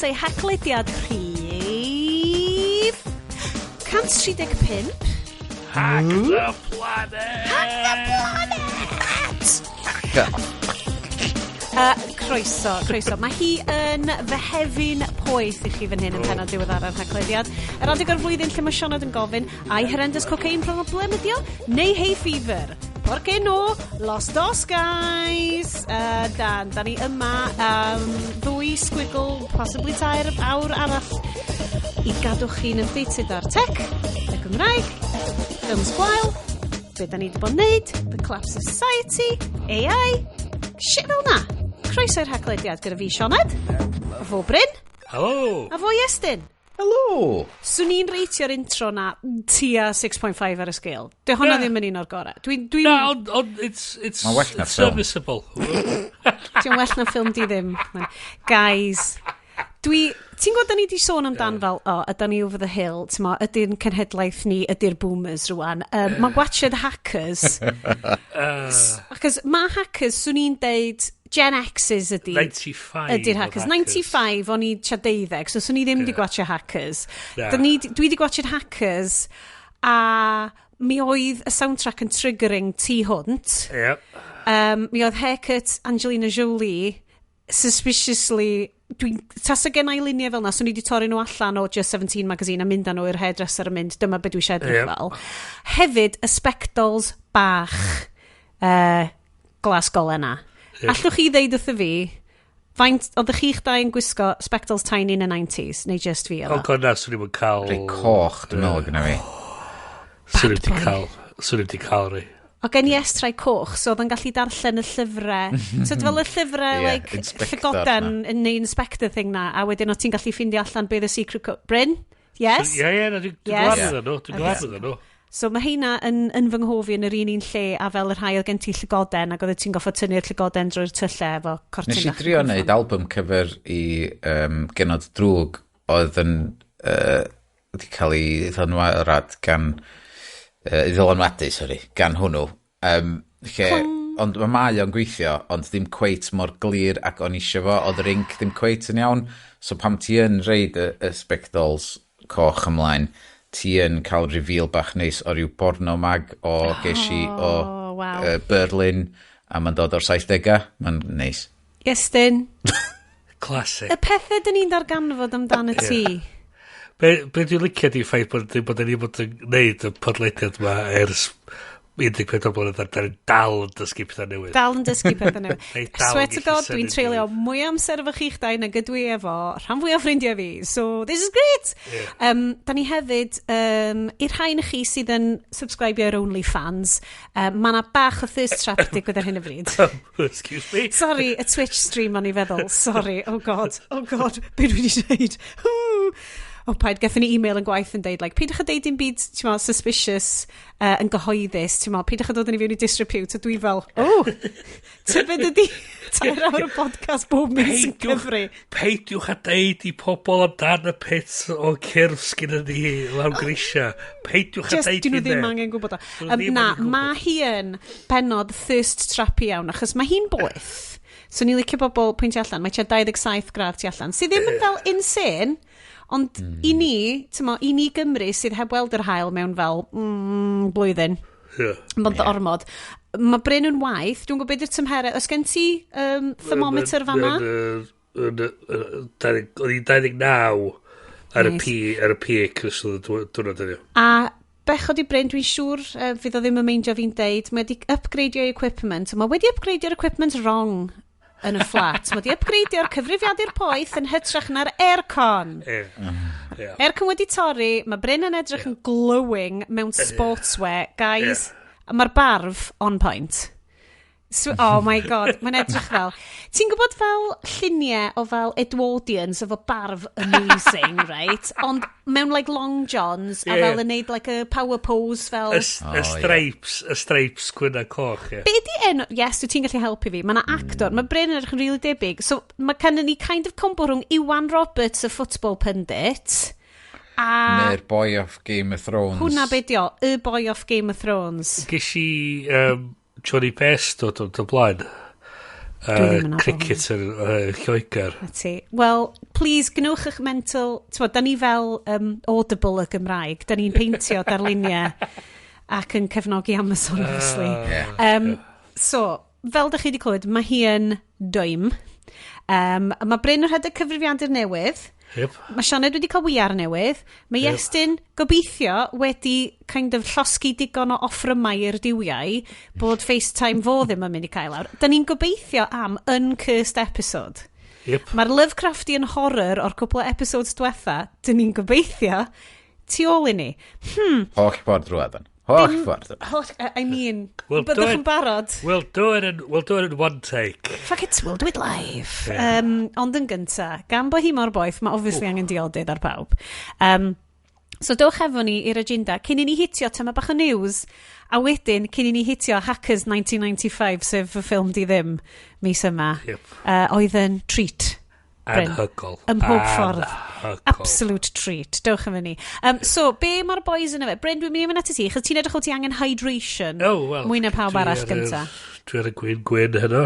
Croeso i Haclediad rhif 135. Hack the planet! Hack the planet! Croeso, croeso. Mae hi yn fehefin poeth i chi fan hyn yn pennod diweddar ar Haclediad. Yr adeg o'r flwyddyn lle mae Sioned yn gofyn, ai horrendous cocaine problem ydi o? Neu hay fever? Por qué no? Los dos guys! Dan, da ni yma ddwy squiggle, possibly 3 awr arall i gadw chi'n updated ar tech, y Gymraeg, ffilms gwael, be da ni wedi bod yn neud, The Collapse of Society, AI, shit fel na. Croeso i'r Haclediad gyda fi, Sioned, a fo Bryn, Hello! a fo Iestyn. Hello! Swn i'n reitio'r intro na tua 6.5 ar y scale. Dy hwnna ddim yn un o'r gorau. Dwi'n Na, ond it's Mae'n well na it's ffilm. serviceable. Dwi'n well na ffilm di ddim. Guys, dwi... Ti'n gwybod, da ni di sôn amdan fel, o, oh, ydan ni over the hill, ti'n mo, ydy'n cenhedlaeth ni, ydy'r boomers rwan. Mae gwatchad Hackers, achos mae Hackers, swn i'n deud, Gen X's ydy. 95 Ydy'r Hackers. 95, o'n i tua 12, so swn i ddim di gwatchio Hackers. Na. Dwi di gwatchio'r Hackers, a mi oedd y soundtrack yn triggering tu hwnt. Mi oedd haircut Angelina Jolie suspiciously dwi'n tasa gen i luniau fel na, swn i wedi torri nhw allan o Just 17 magazine a mynd â nhw i'r hairdresser a mynd, dyma be dwi eisiau edrych fel. Hefyd, y spectols bach glas golau na. Allwch chi ddeud wrtho fi, faint, oeddech chi'ch dau yn gwisgo spectols tiny yn y 90s, neu just fi O, oedd o? god na, swn i'm yn cael. Rhai coch, dwi'n meddwl gyda fi. Swn i'm di Bad boy. cael. Swn i'm di cael rei. O gen i estrai coch, so oedd yn gallu darllen y llyfrau. So fel y llyfrau, Ie, like, Inspector llygoden neu inspector thing na, a wedyn o ti'n gallu ffindio allan be the secret code. Bryn? Yes? Ie, na, dwi'n Yes. glad iddyn nhw. Dwi'n glad iddyn nhw. So mae heina yn fy nghofi yn yr un un lle a fel y rhai oedd gen ti llygoden ac oedd ti'n goffo tynnu'r llygoden drwy'r tyllau efo cortyn Nes i bach. drio wneud album cover i Genod Drwg oedd yn wedi cael ei ddylanwad gan ei ddylanwadu, sorry, gan hwnnw. Lle, ond mae o'n gweithio, ond ddim cweit mor glir ac o'n eisiau fo, oedd yr ink ddim cweit yn iawn. So pam ti yn reid y spectols coch ymlaen, ti yn cael reveal bach neis o ryw porno mag o ges i o Oh, wow. Berlin, a mae'n dod o'r 70au. Mae'n neis. Iestyn, Classic. y pethau dyn ni'n darganfod amdano ti. Be dwi'n licio di ffaith bod ni bod yn gwneud y podlediad yma ers 14 blynedd a da ni'n dal yn dysgu pethau newydd. Dal yn dysgu pethau newydd. Neu dal Swear yn to gallu God, dwi'n synnu treulio gilydd. mwy o amser efo chi'ch dau nag ydw i efo rhan fwy o ffrindiau fi. So, this is great! Da ni hefyd, i'r rhai yn chi sydd yn subscribio i'r OnlyFans, mae yna bach o thirst trap digwydd ar hyn o bryd. Excuse me? Sorry, y Twitch stream o'n i feddwl. Sorry, oh God, be dwi wedi dweud? Oh, paid, gathon ni e-mail yn gwaith yn deud, like, peidiwch â deud dim byd, ti'n meddwl, suspicious, yn gyhoeddus, ti'n meddwl, peidiwch â dod yn i fewn i disrepute, a dwi fel, oh, tybed ydi 3 awr o podcast bob mis yn cyfri. Peidiwch â deud i pobl amdan y pit o cyrff sgynna ni lawr grisia. Peidiwch â Just, deud dyn nhw ddim hynna. angen gwybod o. Dyn nhw ddim Na, angen gwybod. mae hi yn benod thirst trap iawn, achos mae hi'n boeth. So ni'n licio bobl pwyntio allan, mae tua 27 gradd tu allan, sydd ddim yn fel insane, ond i ni, ti'n mo, i ni Gymru sydd heb weld yr haul mewn fel blwyddyn, mae'n ormod. Mae Bryn yn waith, dwi'n gwybod beth yw'r tymheredd, oes gen ti thermometer fanna? Oedd hi'n 29 ar y Nice. ar y peak yn ystod y diwrnod heddiw. A bechod i Bryn, dwi'n siŵr fydd o ddim yn meindio fi'n deud, mae wedi upgradeio equipment, a mae wedi upgradeio'r equipment wrong yn y fflat. Mae wedi upgradeio'r cyfrifiadur poeth yn hytrach na'r aircon. Aircon wedi torri, mae Bryn yn edrych yn glowing mewn sportswear. Guys, a mae'r barf on point. So, oh my God, mae'n edrych fel... Ti'n gwybod fel lluniau o fel Edwardians efo barf amazing, right? Ond mewn like long johns a fel yn neud like a power pose fel. Y stripes, y stripes gwyn a coch, ie. Be di enw? Yes, dwi ti'n gallu helpu fi. Mae yna actor, mae Bryn yn edrych yn really debyg. So mae can ni kind of combo rhwng Iwan Roberts, y football pundit, a Neu'r boy off Game of Thrones. Hwna be di o, y boy off Game of Thrones. Ges i Johnny Best dod o'n blaen. Cricket yn Lloegr. Na ti. Wel, please, gnwch eich mental. T'mod, da ni fel Audible y Gymraeg. Da ni'n peintio darluniau ac yn cefnogi Amazon, obviously. So, fel da chi wedi clywed, mae hi yn dwym. Mae Bryn yn rhedeg cyfrifiadur newydd. Mae Sioned wedi cael wiar newydd. Mae Iestyn, gobeithio, wedi kind of llosgi digon o offrymau i'r duwiau bod FaceTime fo ddim yn mynd i cael awr. Da ni'n gobeithio am uncursed episode. Mae'r Lovecraftian horror o'r cwpl o episodes diwetha, dyn ni'n gobeithio, tu ôl i ni. Holl ffordd drwodd. Holl ffordd. Holl, I mean, We'll do byddwch it. yn barod. We'll do it in one take. Fuck it, we'll do it live. Yeah. Ond yn gynta, gan bo hi mor boeth, mae obviously angen diodydd ar pawb. So dewch efo ni i'r agenda, cyn i ni hitio tyma bach o news, a wedyn cyn i ni hitio Hackers 1995, sef y ffilm di ddim mis yma, oedd yn treat. Bryn. Anhygol. Ym mhob ffordd. Anhygol. Absolute treat. Dewch efo ni. So, be mae'r boys yn yfed? Bryn, dwi'n mynd i fynd at ti, chos ti'n edrych o ti angen hydration. Oh, well. Mwy na pawb dwi arall gynta. Dwi ar y gwin gwyn heno.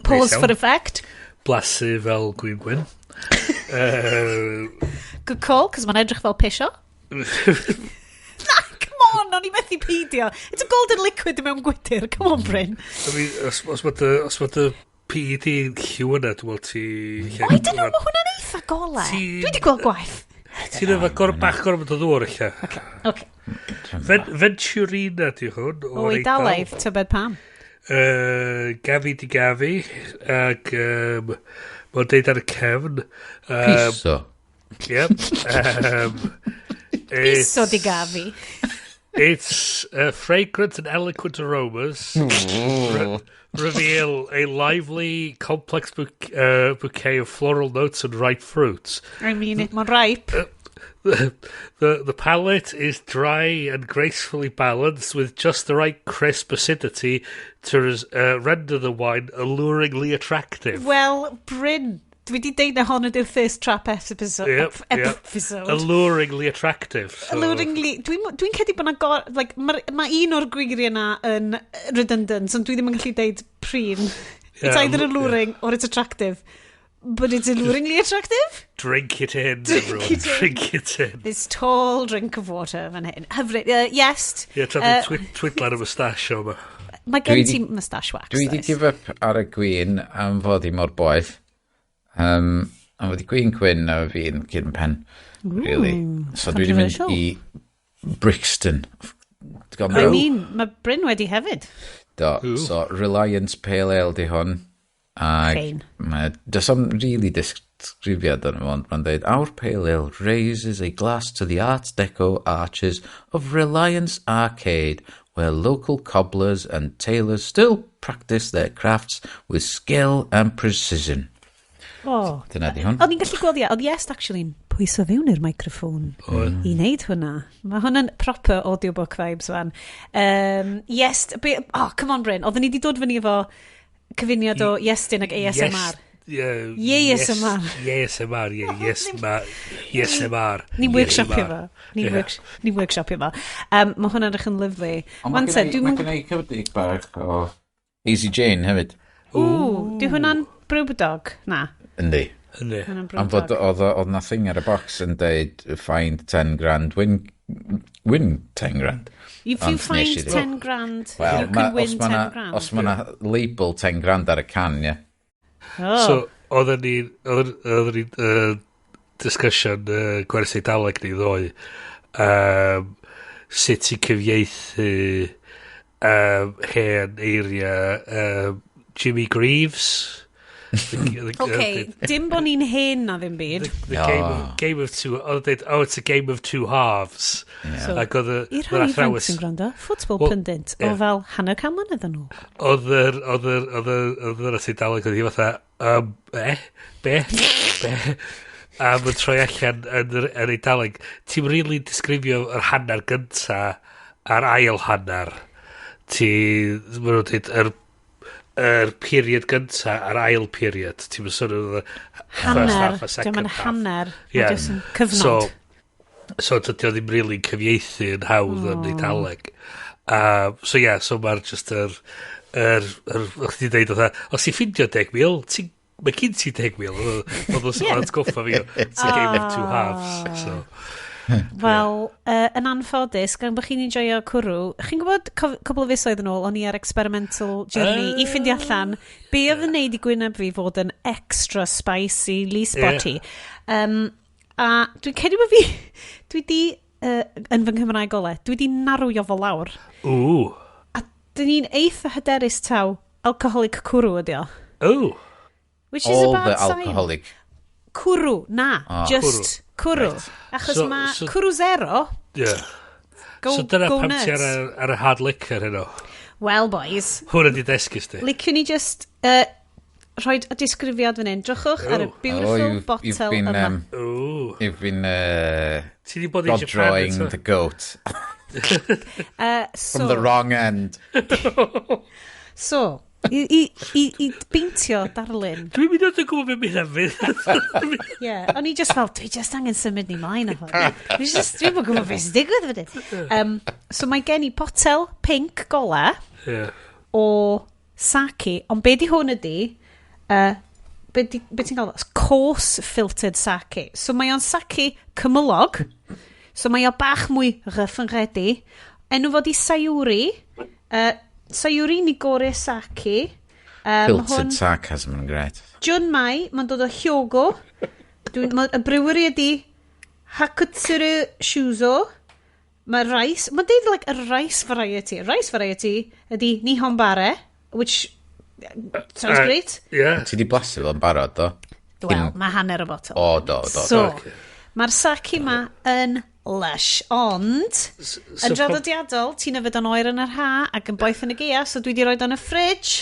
Pause Neis iawn. for effect. Blasu fel gwin gwyn. Good call, cos mae'n edrych fel pisio. Na, come on, o'n i methu peidio. It's a golden liquid mewn gwydyr. Come on, Bryn. I mean, os ma dy PED yn lliw yna, dwi'n meddwl ti. Oh, I don't know, mae hwnna'n eitha gole. Dwi wedi gweld gwaith. Ti'n efo bach gormod o ddŵr, eich. Okay. Venturina di hwn. O, O'r Eidal. Eidalaidd, tybed pam. Gavi di Gavi. Ac mae'n deud ar y cefn. Piso. Yep. Piso di Gavi. It's fragrant and eloquent aromas reveal a lively, complex bouquet of floral notes and ripe fruits. I mean, mae'n ripe. The palate is dry and gracefully balanced with just the right crisp acidity to render the wine alluringly attractive. Wel, Bryn, dwi wedi deud na hon ydy'r thirst trap episode. Yep. Episode. Alluringly attractive. So. Alluringly, dwi'n dwi credu bod na gor. Like, mae ma un o'r geiriau yna yn redundant, ond dwi ddim yn gallu deud prin. It's either alluring or it's attractive. But it's alluringly attractive? Drink it in, Drink everyone. it in. Drink it in. This tall drink of water fan hyn. Hyfryd. Yes. Ie, tra dwi'n twidlan y moustache o yma. Mae gen Dwi ti moustache wax, Dwi di does? give up ar y gwin am fod i mor boeth. Am fod i gwin gwyn a fi'n cyn pen. Really. So dwi di mynd Controversial. i Brixton. Gone I now. mean, mae Bryn wedi hefyd. Do. So Reliance Pale Ale di hwn. Ag Fine. mae, does am really disgrifiad yn fo, ond mae'n dweud, "Our Pale Ale raises a glass to the Art Deco arches of Reliance Arcade, where local cobblers and tailors still practice their crafts with skill and precision." Oh. Dyna di hwn. O'n i'n gallu gweld, ie, oedd Yes actually'n pwyso fewn i'r microphone i wneud hwnna. Mae hwnna'n proper audiobook vibes fan. Yes, be, oh, come on Bryn, oedden ni wedi dod fyny efo cyfuniad o Iestyn ac ASMR. Yes, ASMR. Yes, ASMR, ie, yes, ma, yes, MR. Ni'n workshopio fo. Ni'n Ie. Ni workshopio fo. Mae hwnna'n edrych yn lyfli. Wan te, Mae gen i chydig bach o Easy Jane hefyd. Ww, di hwnna'n Brewdog? Na, Yndi. Yndi. hwnna'n Am fod Brewdog. oedd na thing ar y box yn deud "find 10 grand, win 10 grand". If you Ond nes find i ddim. 10 grand, Wel, you ma, can win os ma 10 na, grand. os ma na label 10 grand ar y can, ie. Oh. So, oedden ni discussion gwers Eidaleg ni ddoe, sut i cyfieithu hen eiriau Jimmy Greaves. Okay, dim bod ni'n hen na ddim byd. The game of two, oedd yn deud, "Oh, it's a game of two halves." So, Ac oedd y i'r rhai ifanc athrawes, sy'n gwrando, football Wel, pundit o ie. fel hanner can mlynedd yn ôl. Oedd yr Eidaleg, oedd hi fatha, "E? Be? Be?" A mae'n troi allan yn yr yn Eidaleg. Ti'n really disgrifio yr hanner gynta a'r ail hanner. Ti, maen nhw'n dweud, yr period gynta a'r ail period. Ti'n mynd sôn yn y first Hanner, half a second dim yn half. hanner, Ie. yeah. Jyst yn cyfnod. So dydy o ddim really cyfieithu yn hawdd yn Eidaleg. So yeah, so mae'r just yr, o'ch ti'n deud, oedd, os ti'n ffindio 10,000, ti'n mae gyn ti 10,000. Oedd o'n atgoffa fi, it's a game of two halves. So. Wel, yn anffodus, gan bod chi'n enjoyo cwrw, chi'n gwybod cwbl o fisoedd yn ôl, o'n i ar experimental journey i ffindio allan be oedd yn neud i gwyneb fi fod yn extra spicy, spotty. A dwi'n credu bod fi, dwi di, yn fy Nghymraeg ole, dwi di narwio fo lawr. Ooh. A dyn ni'n eitha hyderus taw alcoholic cwrw ydi o. Ooh. Which is All a bad the sign. alcoholic. Cwrw, na, Oh. just cwrw. Achos mae cwrw zero, go, So dyna go pam nuts. ti ar y hard liquor heno. Well, boys, Hwna di desgus di. liciwn ni just rhoi y disgrifiad fan hyn. Drychwch ar y Oh. beautiful Oh, you've bottle been, yma. Ooh. You've been Ti di bod i God Japan drawing eto? the goat So, from the wrong end. So, i beintio darlun. Dwi'n mynd i gwybod beth mynd am fydd. Yeah, o'n i just fel, dwi just angen symud ni mlaen o hwn. Dwi just, dwi'n bod gwybod beth sy'n digwydd fan hyn. So mae gen i potel pink gola o sake, ond be di hwn ydi, be ti'n gael? Coarse filtered sake. So mae o'n sake cymylog, so mae o bach mwy rough and ready. Enw fod i Sayuri, Sayuri Nigori Sake. Filtered sarcasm yn great. Junmai, mae'n dod o Hyogo. Y brewery ydi Hakutsuru Shuzo. Mae rice, mae'n deud like a rice variety. Rice variety ydi Nihonbare, which sounds great. Yeah. Ti di blasu fo'n barod, do? Wel, mae hanner y botol. O, do. So, mae'r sake ma yn lush, ond yn draddodiadol, ti'n yfed o'n oer yn yr ha ac yn boeth yn y gaea, so dwi wedi rhoi o'n y fridge.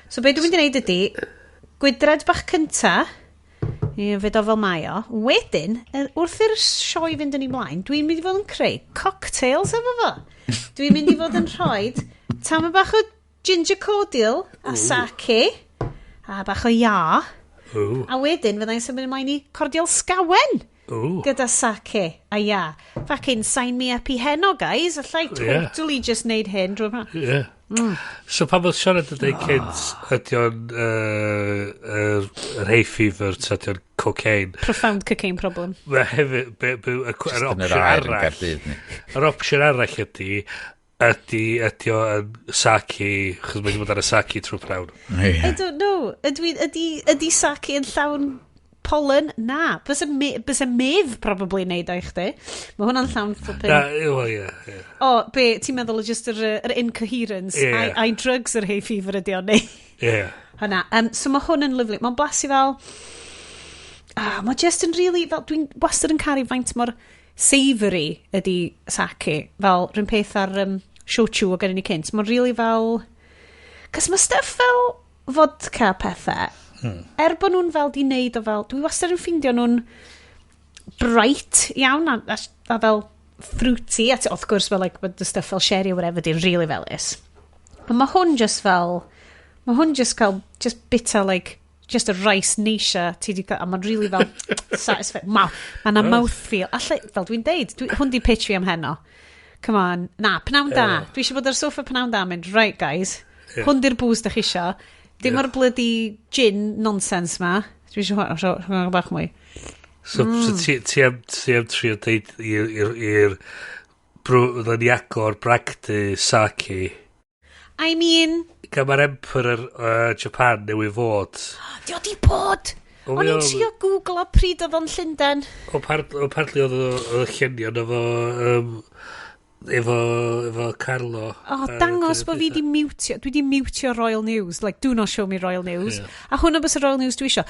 So be dwi'n mynd i wneud ydi, gwydred bach cynta, i yfed o fel mae o. Wedyn, wrth i'r sioe fynd yn ei mlaen, dwi'n mynd i fod yn creu cocktails efo fo. Dwi'n mynd i fod yn rhoi tamed bach o ginger cordial a sake, a bach o ia. Ooh. A wedyn, fyddai'n symud ymlaen i cordial sgawen Ooh. gyda sake a ia. Fucking sign me up i heno, guys. Allai totally just neud hyn drwy'r hwnna. Yeah. So pan oedd Sioned yn dweud cynt, ydy o'n yr hay fever, ta ydy o'n cocaine. Profound cocaine problem. Mae hefyd, yr Yn yr opsiwn aer yn arall, Gaerdydd ni. yr opsiwn arall ydy o yn sake, chos mae wedi bod ar y sake trwy prawn. I don't know. Ydy sake yn llawn pollen? Na. Byse medd probably neud o i chdi. Mae hwnna'n llawn flipping. Na, wel, ie. O, be, ti'n meddwl o just yr incoherence? Ie. Ai drugs yr hay fever ydy o, neu? Ie. Hwnna. So mae hwn yn lyfli. Mae'n blasu fel... Ah, mae just yn really... Fel, dwi'n wastad yn caru faint mor savoury ydy sake. Fel rhywun peth ar shochu o gen ni cynt. Mae'n really fel... Cos mae stuff fel vodka pethau. Er bod nhw'n fel di wneud o fel... Dwi wastad yn ffeindio nhw'n bright iawn a fel fruity. A wrth gwrs, fel like, the stuff fel sherry or whatever di'n really felys. Ond mae hwn just fel... Mae hwn just cael... Just bitter like... Just a rice neisha ti di cael, a mae'n really fel satisfying. Ma na mouthfeel. Alla, fel dwi'n deud, hwn di pitch fi am heno. Come on. Na, pnawn da. Dwi eisiau bod ar soffa pnawn da mynd, right guys, hwn di'r booze da chi isio. Dim o'r bloody gin nonsense ma. Dwi eisiau hwnna bach mwy. So ti am trio deud i'r oedden ni agor bragdy sake. I mean, Gan mae'r Emperor Japan newydd fod. di o di bod! O, O'n i'n trio googlo pryd oedd o'n Llundain. O partly oedd y llunion efo Carlo. O, dangos bod fi di mutio, dwi di mutio Royal News, like, do not show me Royal News. A hwnna bys y Royal News dwi isio.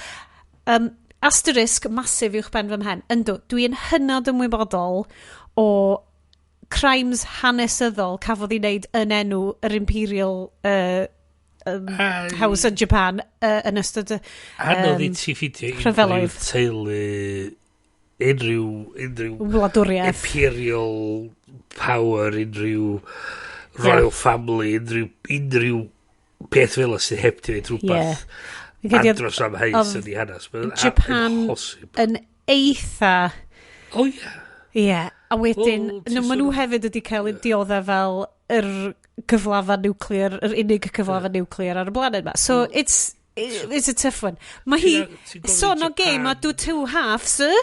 Asterisk massive uwch ben fy mhen. Yndw, dwi'n hynod ymwybodol o crimes hanesyddol cafodd ei wneud yn enw yr Imperial House of Japan yn ystod y Anodd i ti ffindio unrhyw rhyfeloedd. teulu, unrhyw wladwriaeth. imperial power, unrhyw royal family, unrhyw peth fel yna sydd heb di wneud rhywbeth Fi'n credu andros amheus oedd yn ei hanes. Mae'n Japan amhosib. yn eitha. O ie. Ie, yeah. A wedyn, Wel, ti no, maen nhw sort hefyd wedi cael eu dioddef fel yr gyflafa nuclear, yr unig cyflafa nuclear ar y blaned ma. So it's a tough one. Mae hi, Ti'n gofyn son o Japan. game a do two halves, sir.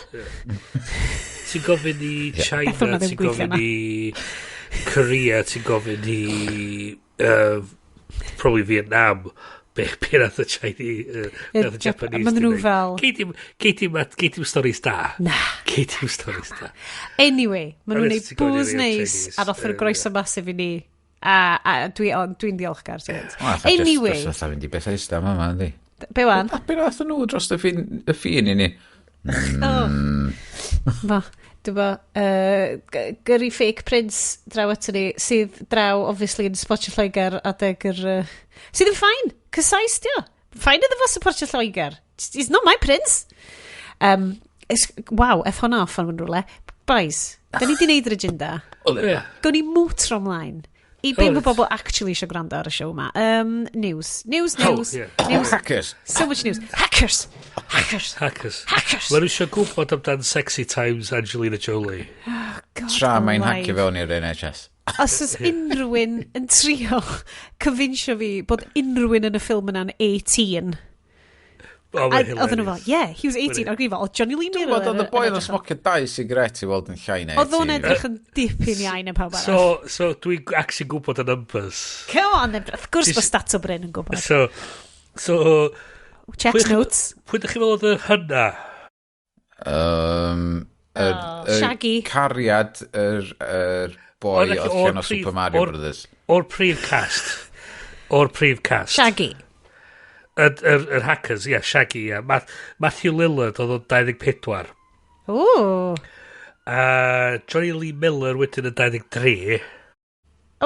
Ti'n gofyn i Beth China, hwnna ddim ti'n gweithio gofyn i Korea, ti'n gofyn i probably Vietnam, be nath y Chinese, be nath y Japanese. Maen nhw 'di neud. fel- Gei di'm stories da. Na. Gei di'm stories da. Anyway, maen nhw'n Unless neud ti'n gofyn booze i'r neis Chinese, a offer groeso masif i ni. A dwi'n ddiolchgar. Well, anyway, Just fatha fynd i Bethesda yma, yma, yndi. Be wan? A be nath nhw dros y ffin i ni? Oh. Fo, dwi'n bo, gyrru fake prince draw ato ni, sydd draw, obviously, yn supportio Lloegr adeg yr... Sydd yn fine, cos Sais dio. Fine iddo fo supportio Lloegr. He's not my prince. Waw, eth hwnna off yn rhywle. Boys, da ni di neud yr agenda. Ie. Gawn ni motro ymlaen. I be Oh, mae bobl actually eisiau gwrando ar y show ma. News. News, Oh, news. ie. News. Hackers! So much news. Hackers! Hackers! Hackers. Hackers! Mae nhw eisiau gwybod amdan Sexy Times Angelina Jolie. God Tra mae'n alive. hacio fewn i'r NHS. Os oes unrhyw un yn trio convinsio fi bod unrhyw un yn y ffilm yna'n 18. Oh, A mae'n oedden nhw fel, hilarious. "Yeah, he was 18." Ac o'n i fel, "Oh, Johnny Lee Dwi'n Miller." gwybod oedd y boi oedd yn smocio dau sigaret i weld yn llai na Oedd o'n edrych yn dipyn iau na pawb arall. So dwi'n actually gwybod y numbers. Come on, then. Wrth gwrs bod Stato Bryn yn gwybod. So, Checks notes. Pwy ydych chi'n meddwl oedd y hynna? Oh, Shaggy. Cariad yr boi Oedd oedd o'r allan o Super Mario Brothers. O'r prif cast. O'r prif cast. Shaggy. Yr hackers, ie, yeah, Shaggy, ie. Yeah. Matthew Lillard oedd o'n 24. Ooh. Johnny Lee Miller wedyn yn 23.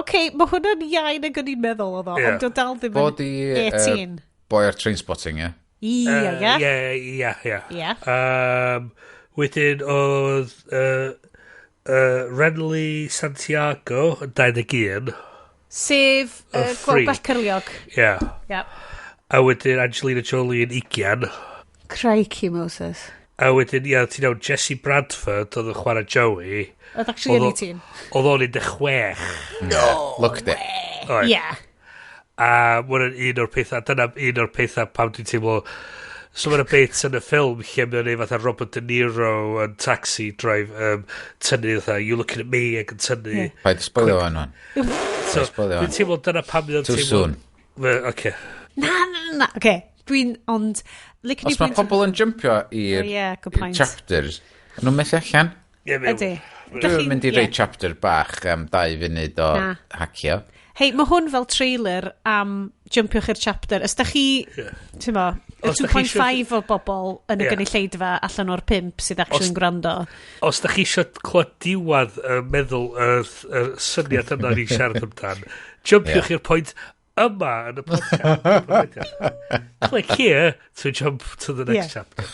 OK, mae hwnna'n iau nag o'n i'n meddwl oedd o, Ie. ond o dal ddim Fod yn i 18. boi ar Trainspotting, ie? Ie, ie. Ie. Ie. Wedyn oedd Renly Santiago yn 21. Sef Y gweld freak. bell cyrliog. Ie. Yeah. Ie. A wedyn Angelina Jolie yn 20. Crikey, Moses. A wedyn, ia, ti'n iawn, Jesse Bradford oedd yn chwarae Joey. Oedd actually yn Oedd o- 18. Oedd o'n 16. No Looked it. Oedd. Ie. A ma' hwnna'n un o'r pethau, dyna un o'r pethau pam dwi'n teimlo. So mae'n bits yn y ffilm lle mae'n neud fatha Robert De Niro yn Taxi Drive, tynnu fatha, "You looking at me," ac yn tynnu. Ie. Paid spoilio fan hwn. So, spoilio dwi'n hwn. teimlo dyna pam dwi'n Too teimlo. soon. Oce. Na, na, na, na. Oce. Dwi'n, ond licen i Os mae bwynt. pobl yn jumpio i'r Oh, yeah, good i'r point. chapters, maen nhw'n methu allan. Ie, Ydy. Dwi'n mynd i Ie. rei chapter bach am 2 funud o Na. hacio. Hei, mae hwn fel trailer am jumpiwch i'r chapter. Os da chi, ti'n bo, y Os dach chi 2.5 o bobl yn y gynulleidfa allan o'r 5 sydd actually'n gwrando. Os da chi eisiau clywed diwedd y meddwl y syniad yna ni'n siarad amdan, jumpiwch i'r pwynt yma yn y podcast. Click here to jump to the next chapter.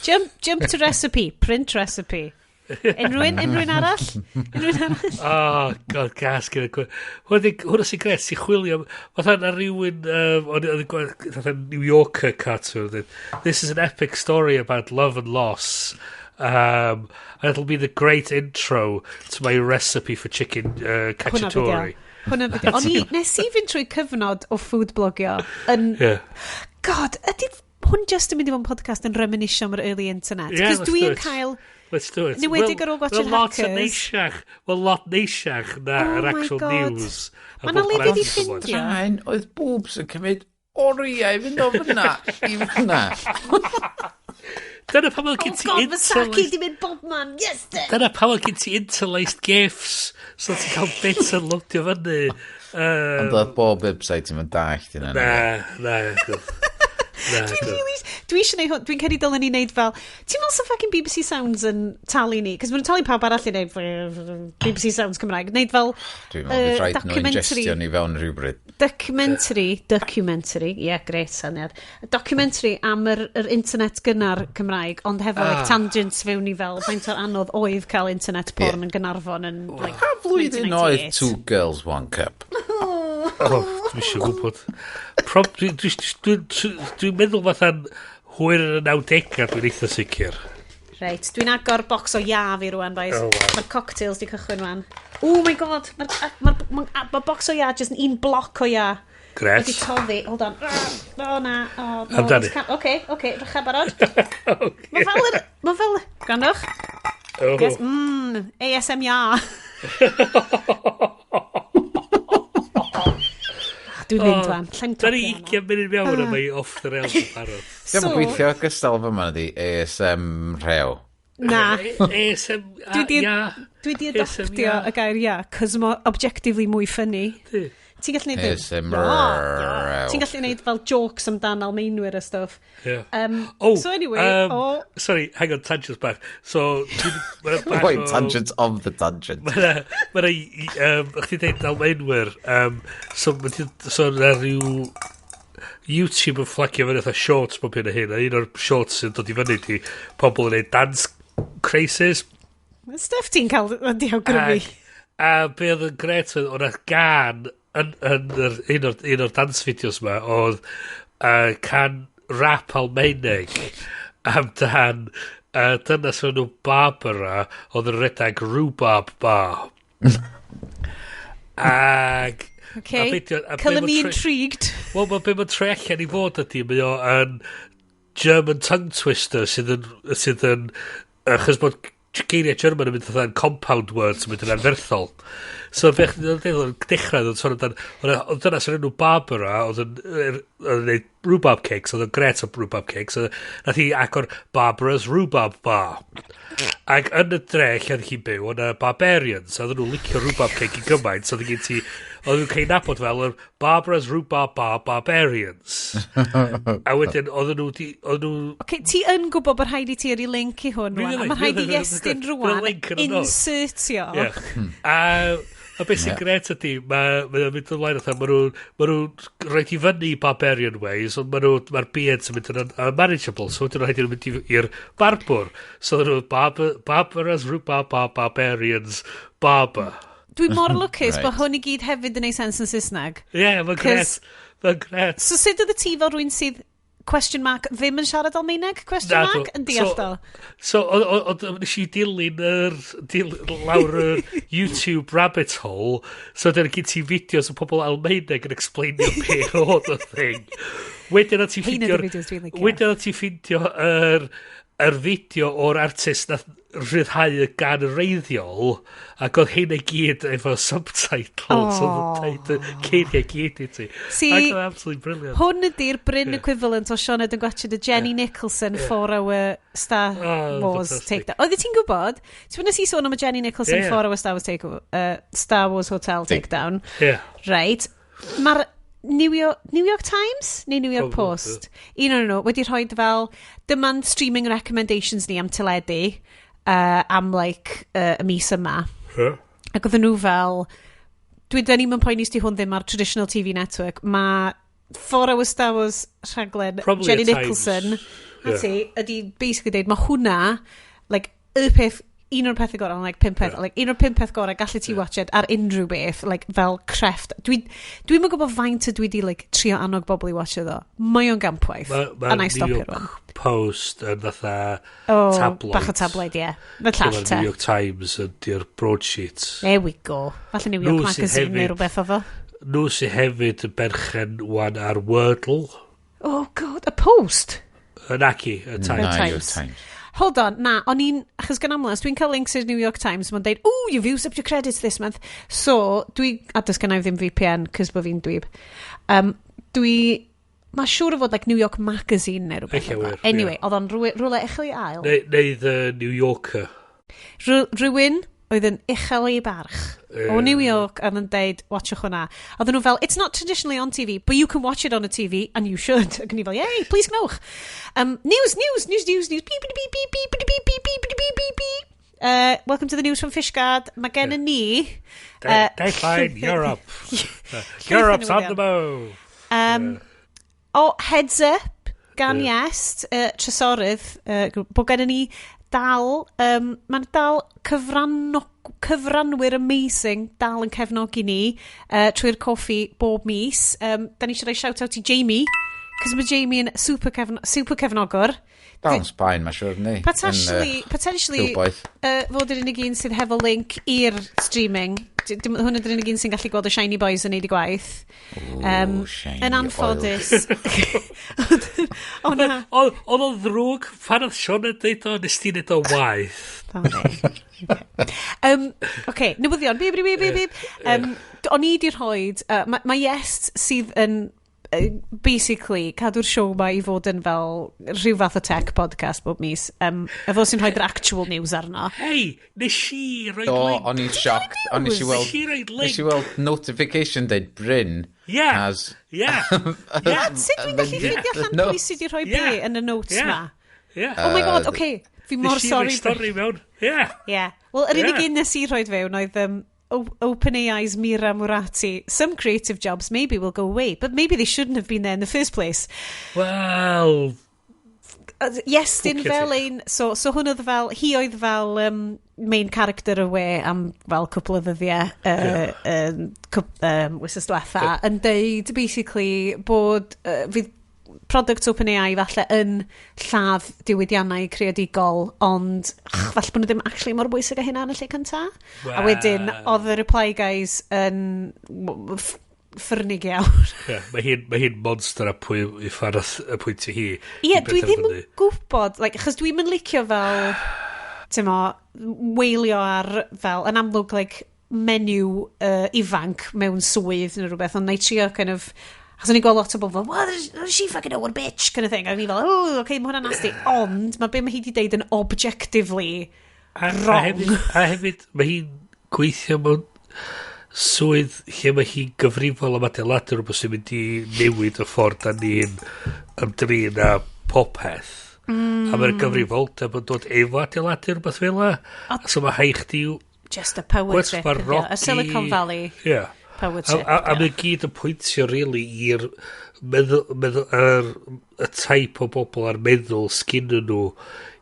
Jump to recipe, print recipe. Unrhyw un arall? Unrhyw un arall? Oh, God, gas gyda gwe. Hwna sy'n gret, sy'n chwilio. Fatha na rhywun, o'n i'n gweld, fatha New Yorker cartoon, dweud, "This is an epic story about love and loss. And it'll be the great intro to my recipe for chicken Hwna cacciatore." fideo. Hwna fideo. O'n i, nes i fynd trwy cyfnod o food blogio yn. God, ydy hwn just yn mynd i fod yn podcast yn reminisio am yr early internet? Yeah, Cos let's do dwi'n it. cael. Let's do it. Yn enwedig ar ôl gwatsiad Wel, lot Hackers. yn neisiach. Wel, lot neisiach na Oh yr my actual God. news. A Ma' 'na bob lefydd i man ti'n gwbod. ffindio. Traen oedd boobs yn cymryd oriau i fynd o fyna i fyna. Dyna pam oedd Oh gen ti God, fy saci interlaced. di mynd bob man. Yes, then. Dyna pam oedd gen ti interlaced gifs. So ti'n cael bits yn loadio fyny. Ond oedd bob website yn mynd dallt yna. Na, na. Na, Dwi'n good. really. Dwi eisiau neud hwn. Dwi'n credu dylen ni neud fel. Ti'n meddwl sa fucking BBC Sounds yn talu ni? Cos maen nhw'n talu pawb arall i neud BBC Sounds Cymraeg. Neud fel Dwi'n meddwl bydd rhaid nhw documentary. ingestio ni fewn rhywbryd. Documentary, ie, yeah, great syniad. Documentary am yr internet gynnar Cymraeg, ond hefo like, tangents fewn i fel faint o'r anodd oedd cael internet porn yn Gaernarfon yn like, Pa flwyddyn oedd 1998. Two Girls, One Cup? Oh, dwi eisiau gwybod. Dwi'n meddwl fatha'n hwyr yn y 90au, dwi'n eitha sicr. Reit, dwi'n agor box o ia fi rwan, boys. Oh, wow. Mae'r cocktails di cychwyn rwan. Oh my God, mae'r ma box o ia just yn un bloc o ia. Gret. Wedi toddi, hold on. O na, o, no. Amdani. Oce, rycha barod. Mae fel, mae fel, gwrandwch. Oh. Yes, ASMR. Dwi'n mynd fan. Lla'n Da ni 20 munud mewn a mae off the rails yn barod. Diolch yn gweithio gystal fy yma ydi ASM rhew. Na. ASM... Dwi di adoptio y gair ia, cos mae objectively mwy funny. Ti'n gallu neud ASM rhew. Ti'n gallu neud fel jokes amdan Almaenwyr a stuff. Yeah. Oh, so anyway, Sorry, hang on, tangents bach. So, Wait, tangents of the tangent. Mae'n chdi deud Almaenwyr, so yna rhyw YouTube yn fflagio fyny fatha shorts bob hyn a hyn, a un o'r shorts sy'n dod i fyny di pobl yn neud dance crazes. Stuff ti'n cael wedi awgrymu. A be oedd yn gret oedd, o'na gan yn un o'r dance videos ma, oedd can rap Almaeneg amdan dyna sy'n nhw Barbara oedd yn rhedeg Rhubarb Bar. Ag... Okay. Colour me intrigued. Wel, mae be mae'n troi allan i fod ydy, mae o yn German tongue twister sydd yn achos bod geiriau German yn mynd fatha'n compound words yn mynd yn anferthol. So be chdi'n dechrau oedd yn sôn amdan, oedd dyna sy'n enw Barbara, oedd yn gwneud rhubarb cakes, oedd yn gret o rhubarb cakes, nath hi agor Barbara's Rhubarb Bar. Ac yn y dre lle oedd hi'n byw, oedd yna barbarians, oedd nhw'n licio rhubarb cake i gymaint, so oedd gen ti, oedd nhw'n cael nabod fel yr Barbara's Rhubarb Bar Barbarians. A wedyn, oedd nhw... Oce, ti yn gwybod bod rhaid i ti yrru link i hwn rwan, a mae rhaid i Iestyn rwan insertio. A beth sy'n gret ydy, mae'n mynd ymlaen fatha, maen nhw'n rhaid i fyny barbarian ways, ond mae'r beards yn mynd yn unmanageable, so wedyn rhaid i nhw mynd i'r barbwr. So nhw Barbara's Rhubarb Bar Barbarians Barber. Dwi mor lwcus bod hwn i gyd hefyd yn ei sens yn Saesneg. Ie, yeah, mae'n gret. Mae'n gret. So sut oedd y ti fel rhywun sydd question mark ddim yn siarad Almaeneg question mark yn deall o? So nes i dilyn lawr yr YouTube rabbit hole, so dyna gen ti fideos o pobl Almaeneg yn explainio be oedd y thing. Wedyn o ti ffindio yr fideo o'r artist nath rhyddhau y gan reiddiol, ac oedd hyn i gyd efo subtitles, oedd yn deud y geiriau gyd i ti. See, ac oedd absolutely brilliant. Hwn ydy'r Bryn equivalent o Sioned yn gwachod y Jenny Nicholson 4-hour Star Wars takedown. Oeddet ti'n gwybod? Ti'n nes i sôn am y Jenny Nicholson 4-hour Star Wars Star Wars Hotel takedown. Yeah. Right. Mae'r New York Times neu New York Post? Un o'n nhw wedi rhoi fel dyma'n streaming recommendations ni am teledu am like y mis yma. Ac oedden nhw fel dwi dyn ni'm yn poeni os di hwn ddim ar traditional TV network. Mae 4-hour Star Wars rhaglen Probably Jenny Nicholson ydy basically deud mae hwnna like y peth un o'r pethau gorau, like pum peth, like un o'r pum peth gorau gallu ti watch it ar unrhyw beth, like fel crefft. Dwi'n yn gwybod faint ydw i di like trio annog bobl i watch it ddo. Mae o'n gampwaith. Ma a na i New stopio York rwan. Post yn fatha tabloid. Bach o tabloid, ie. Yeah. Fel llall te. New York Times ydy'r broadsheet. There we go. Falle New York Magazine neu rhywbeth o fo. Nhw sydd hefyd yn berchen wan ar Wordle. Oh God, y Post? Naci, y Times. Times. Hold on, na, o'n i'n, achos gan amla, os dwi'n cael links i'r New York Times, mae'n deud, ooh, you've used up your credits this month. So, dwi, a does gen i ddim VPN, cos bod fi'n dweeb. Mae siŵr o fod, like, New York Magazine neu rhywbeth. Anyway, oedd o'n rhywle uchel ei ail. Neu The New Yorker. Rhywun oedd yn uchel ei barch o New York oedd yn deud, watchwch hwnna. Oedden nhw fel, it's not traditionally on TV, but you can watch it on a TV, and you should. Ac o'n i fel, yay, please gnewch. News, news, news, news, news, beep, beep, beep, beep, beep, beep, beep, beep, beep, beep. Welcome to the news from Fishguard. Mae gen ni... Dateline, Europe. Europe's on the move. Oh, heads up, gan Iest, trysorydd, bod gen ni dal, mae'n dal cyfranwyr amazing dal yn cefnogi ni trwy'r coffi bob mis. Da ni eisiau rhoi shout-out i Jamie, cos mae Jamie yn super cefnogwr. Down Spain, mae'n siŵr, ni. Potentially, fod yr unig un sydd hefo link i'r streaming. Hwn ydy'r unig un sy'n gallu gweld y Shiny Boys yn neud i gwaith. Shiny yn anffodus. O na. Oedd o'n ddrwg pan oedd Sean yn deud o, nes ti neud o waith. Okay, newyddion. Bip, bip, bip, bip. O'n i di rhoid, mae Yes sydd yn basically cadw'r show ma i fod yn fel rhyw fath o tech podcast bob mis. Y fo sy'n rhoi'r actual news arno. Hei, nes i roi link. O'n i'n shocked. O'n i weld, nes i weld notification deud Bryn has... Yeah. Sut dwi'n gallu ffeindio allan pwy sydd wedi rhoi be yn y notes ma? Yeah. Oh my god, okay. Fi mor sorry. Nes i roi stori mewn. Yeah. Yeah. Wel, yr unig un nes i rhoi fewn oedd OpenAI's Mira Murati. Some creative jobs maybe will go away, but maybe they shouldn't have been there in the first place. Well... Yes, dyn fel ein... So hwn oedd fel... Hi oedd fel main character y we am fel cwpl o ddyddiau wythnos diwetha, yn deud basically bod fydd product OpenAI falle yn lladd diwydiannau creadigol, ond falle bod nhw ddim actually mor bwysig â hynna yn y lle cynta. Well. A wedyn, oedd y reply guys yn ffyrnig iawn. Yeah, mae hi'n monster a pwy i ffordd y pwyntio hi. Ie, yeah, dwi ddim yn gwybod, like, achos dwi'n yn licio fel, ti'n mo, weilio ar fel, yn amlwg, like, menyw ifanc mewn swydd neu rhywbeth, ond na i trio kind of... Achos o'n i'n gweld lot o bobl fel, well, she fucking know what a bitch, kind of thing. A o'n i fel, oh, okay, mae hwnna'n nasty. Ond mae be mae hi wedi deud yn objectively wrong. A hefyd, mae hi'n gweithio mewn swydd lle mae hi'n gyfrifol am adeiladu rhywbeth sy'n mynd i newid y ffordd da ni'n ymdrin â popeth. A mae'r gyfrifoldeb yn dod efo adeiladu rhywbeth fel 'na. A so mae rhaid chdi... Just a power trip. Y Silicon Valley. Yeah. Power trip. A mae gyd yn pwyntio, really, i'r meddwl, y type o bobl a'r meddwl sgyn nhw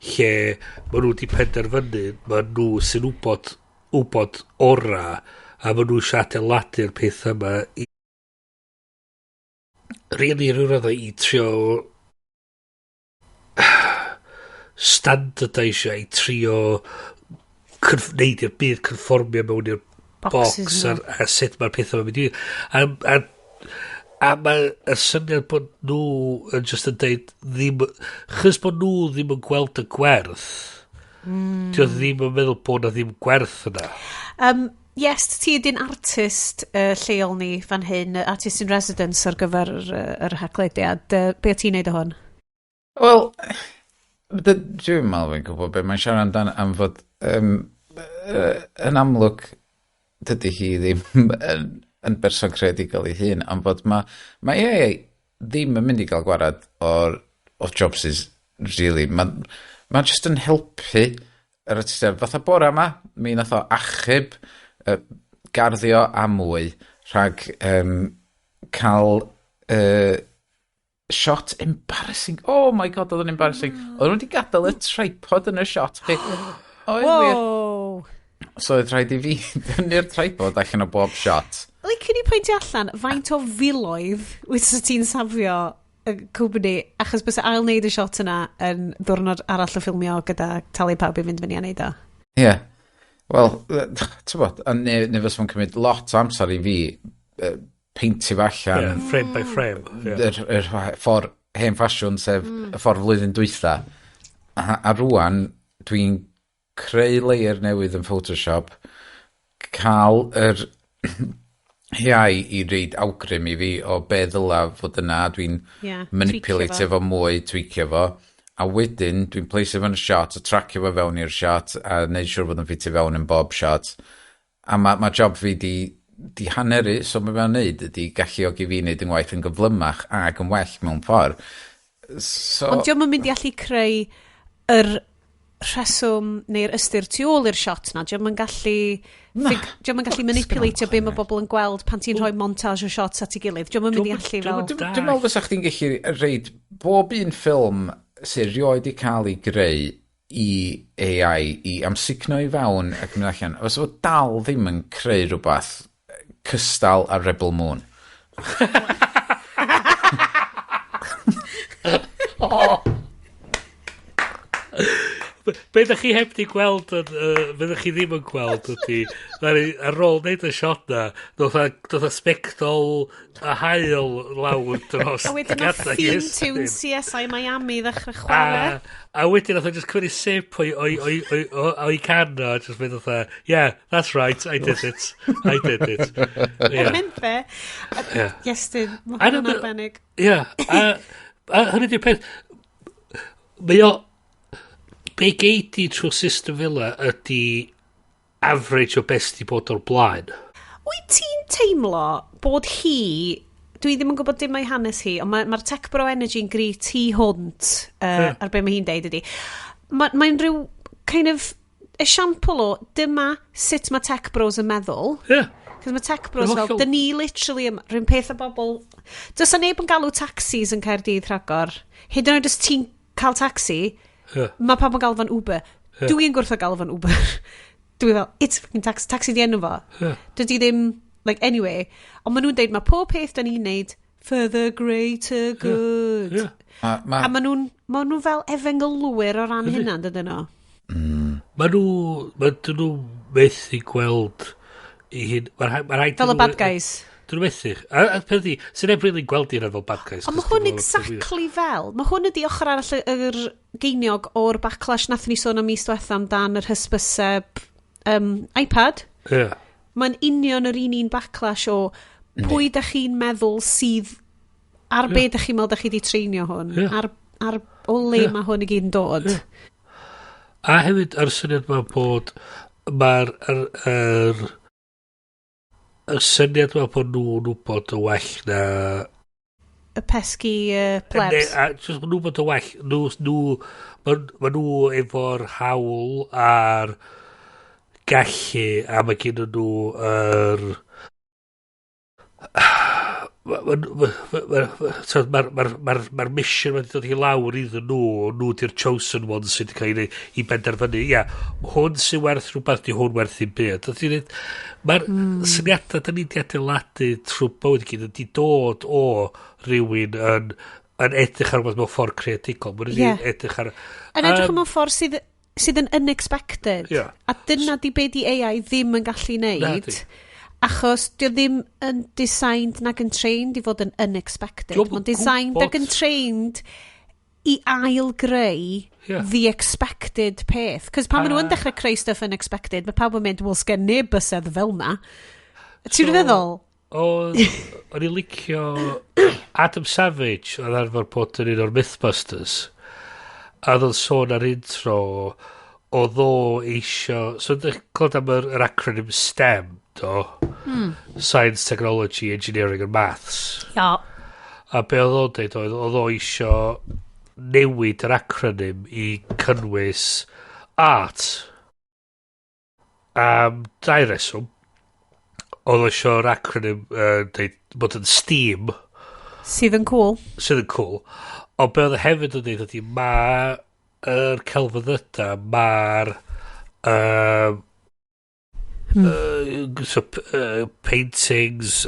lle maen nhw wedi penderfynu, maen nhw sy'n wybod ora, a maen nhw eisiau adeiladu'r peth yma i really rhyw raddau i trio standardisio, i trio neud i'r byd conformio mewn i'r box a sut mae'r pethau mae'n mynd i. A mae y syniad bod nhw yn just yn deud ddim, chys bod nhw ddim yn gweld y gwerth, dio ddim yn meddwl bod na ddim gwerth yna. Yes, ti ydy'n artist lleol ni fan hyn, artist in residence ar gyfer yr haglediad. Be o ti'n neud o hwn? Wel, dwi'n meddwl fi'n gwybod be mae'n siarad amdan am fod yn amlwg dydy hi ddim yn berson creadigol ei hun, am fod mae AI ddim yn mynd i gael gwarad o'r jobs is, really. Mae just yn helpu yr artistiaid. Fatha bore yma, mi nath o achub garddio a mwy rhag cael shot embarrassing. Oh my god, oedd yn embarrassing. Oedd nhw wedi gadael y tripod yn y shot. Chi. Oedd wir. Wow. So oedd rhaid i fi dynnu'r tripod allan o bob shot. Licen i pwyntio allan faint o filoedd wyt ti'n safio y cwmni, achos bysa ail wneud y shot yna yn ddwrnod arall o ffilmio gyda talu pawb i fynd fyny a neud o. Ie. Yeah. Wel, ti'n bod, a neu fysa fo'n cymryd lot o amser i fi peintio fo allan. Yeah, frame by frame. Yeah. Yr ffordd hen ffasiwn, sef y ffordd flwyddyn dwytha. A rwan, dwi'n creu layer newydd yn Photoshop, cael yr AI i reid awgrym i fi o be ddyla fod yna, dwi'n manipulatio fo mwy, tweakio fo, a wedyn dwi'n place fo yn y shot, a tracio fo fewn i'r shot, a neud siŵr bod yn ffitio fewn yn bob shot. A ma job fi di haneru, so mae fe'n neud ydi galluogi fi wneud yn waith yn gyflymach ac yn well mewn ffordd. So... Ond dio'm yn mynd i allu creu yr rheswm neu'r ystyr tu ôl i'r shot na. Dio'm yn gallu dio'm yn gallu manipulatio be mae bobl yn gweld pan ti'n rhoi montage o shots at ei gilydd. Dio'm yn mynd i allu fel... Dwi'n meddwl fysa chdi'n gallu reid bob un ffilm sy'n rioed i cael ei greu i AI i amsugno i fewn ac mynd allan. Fysa fo dal ddim yn creu rhywbeth cystal a Rebel Moon. Oh. Be ddech chi heb di gweld, yn, be ddech chi ddim yn gweld ydy, ar ôl neud y shot na, doth a sbectol a haul lawr dros A wedyn oedd gadair theme Iestyn. tune CSI Miami ddechrau chwarae. A wedyn oedd o just cymryd sip o'i can o, a just mynd oedd, "Yeah, that's right, I did it. I did it." Yeah. Yeah. Mynd fe. Yeah. Iestyn, mae A hwnna'n arbennig. Ie, a hynny di'r peth. Mae o... Be gei di trwy'r system fel 'a ydy average o beth di bod o'r blaen. Wyt ti'n teimlo bod hi, dwi ddim yn gwybod dim o'i hanes hi, ond mae'r ma Tech Bro Energy yn gry tu hwnt ar be mae hi'n deud ydi. Mae'n mae rhyw kind of esiampl o dyma sut mae Tech Bros yn meddwl. Ie. Cos mae Tech Bros Yn fel, hollol. dyn ni literally, rhywun peth o bobl. Does 'na neb yn galw taxis yn Caerdydd rhagor. Hyd yn oed os ti'n cael taxi, mae pawb yn galw fo'n Uber. Dwi'n gwrthod galw fo'n Uber. Dwi fel, "It's fucking taxi, taxi di enw fo." Dydy ddim, like, anyway. Ond maen nhw'n deud, mae pob peth da ni'n neud for the greater good. Ma, A maen nhw fel efengylwyr o ran hynna, dydyn nhw? Mae nhw methu gweld i hyn. Ma rhaid Fel y bad guys. Dyn nhw methu. A peth ydi, sy'n neb really gweld i hynna fel bad guys. Ond mae 'cos hwn dim ond exactly fel, mae hwn ydi ochr arall yr geiniog o'r backlash nath ni sôn am mis diwetha amdan yr hysbyseb iPad. Mae'n union yr un un backlash o pwy da chi'n meddwl sydd ar be da chi'n meddwl da chi di treinio hwn, ar o le mae hwn i gyd yn dod. A hefyd, yr syniad ma bod mae'r yr syniad ma bod nhw'n wybod y well na Y pesky plebs. Ne, a jyst ma' nhw'n bod yn well. Ma nhw efo'r hawl a'r gallu a mae gen nhw yr mae'r mission wedi dod i lawr iddyn nhw, nhw di'r chosen ones sydd wedi cael ei wneud i benderfynu, ia, hwn sy'n werth rhywbeth, di hwn werth i'n byd. Mae'r syniadau da ni wedi adeiladu trwy bywyd i gyd wedi dod o rhywun yn edrych ar rhywbeth mewn ffordd creadigol. Mae'n edrych ar Yn edrych mewn ffordd sydd yn unexpected. A dyna di be di AI ddim yn gallu neud. Nadi. Achos di o ddim yn designed nag yn trained i fod yn unexpected. Dio'm yn Mae'n designed gwbod ac yn trained i ail-greu the expected peth. Cos pan maen nhw yn dechrau creu stuff unexpected, mae pawb yn mynd, "Wel, sgen neb bysedd fel na." Ti'n feddwl? O'n i licio Adam Savage oedd arfer bod yn un o'r Mythbusters a oedd o'n sôn ar intro oedd o eisio, so ydych clywed am yr acronym STEM, do? Science, Technology, Engineering and Maths. A be oedd o'n deud oedd o isio newid yr acronym i cynnwys art am dau reswm. Oedd o eisiau'r acronym deud bod yn STEAM. Sydd yn cool. Sydd yn cool. Ond be oedd o hefyd yn deud ydy mae'r celfyddyda, mae'r so, paintings,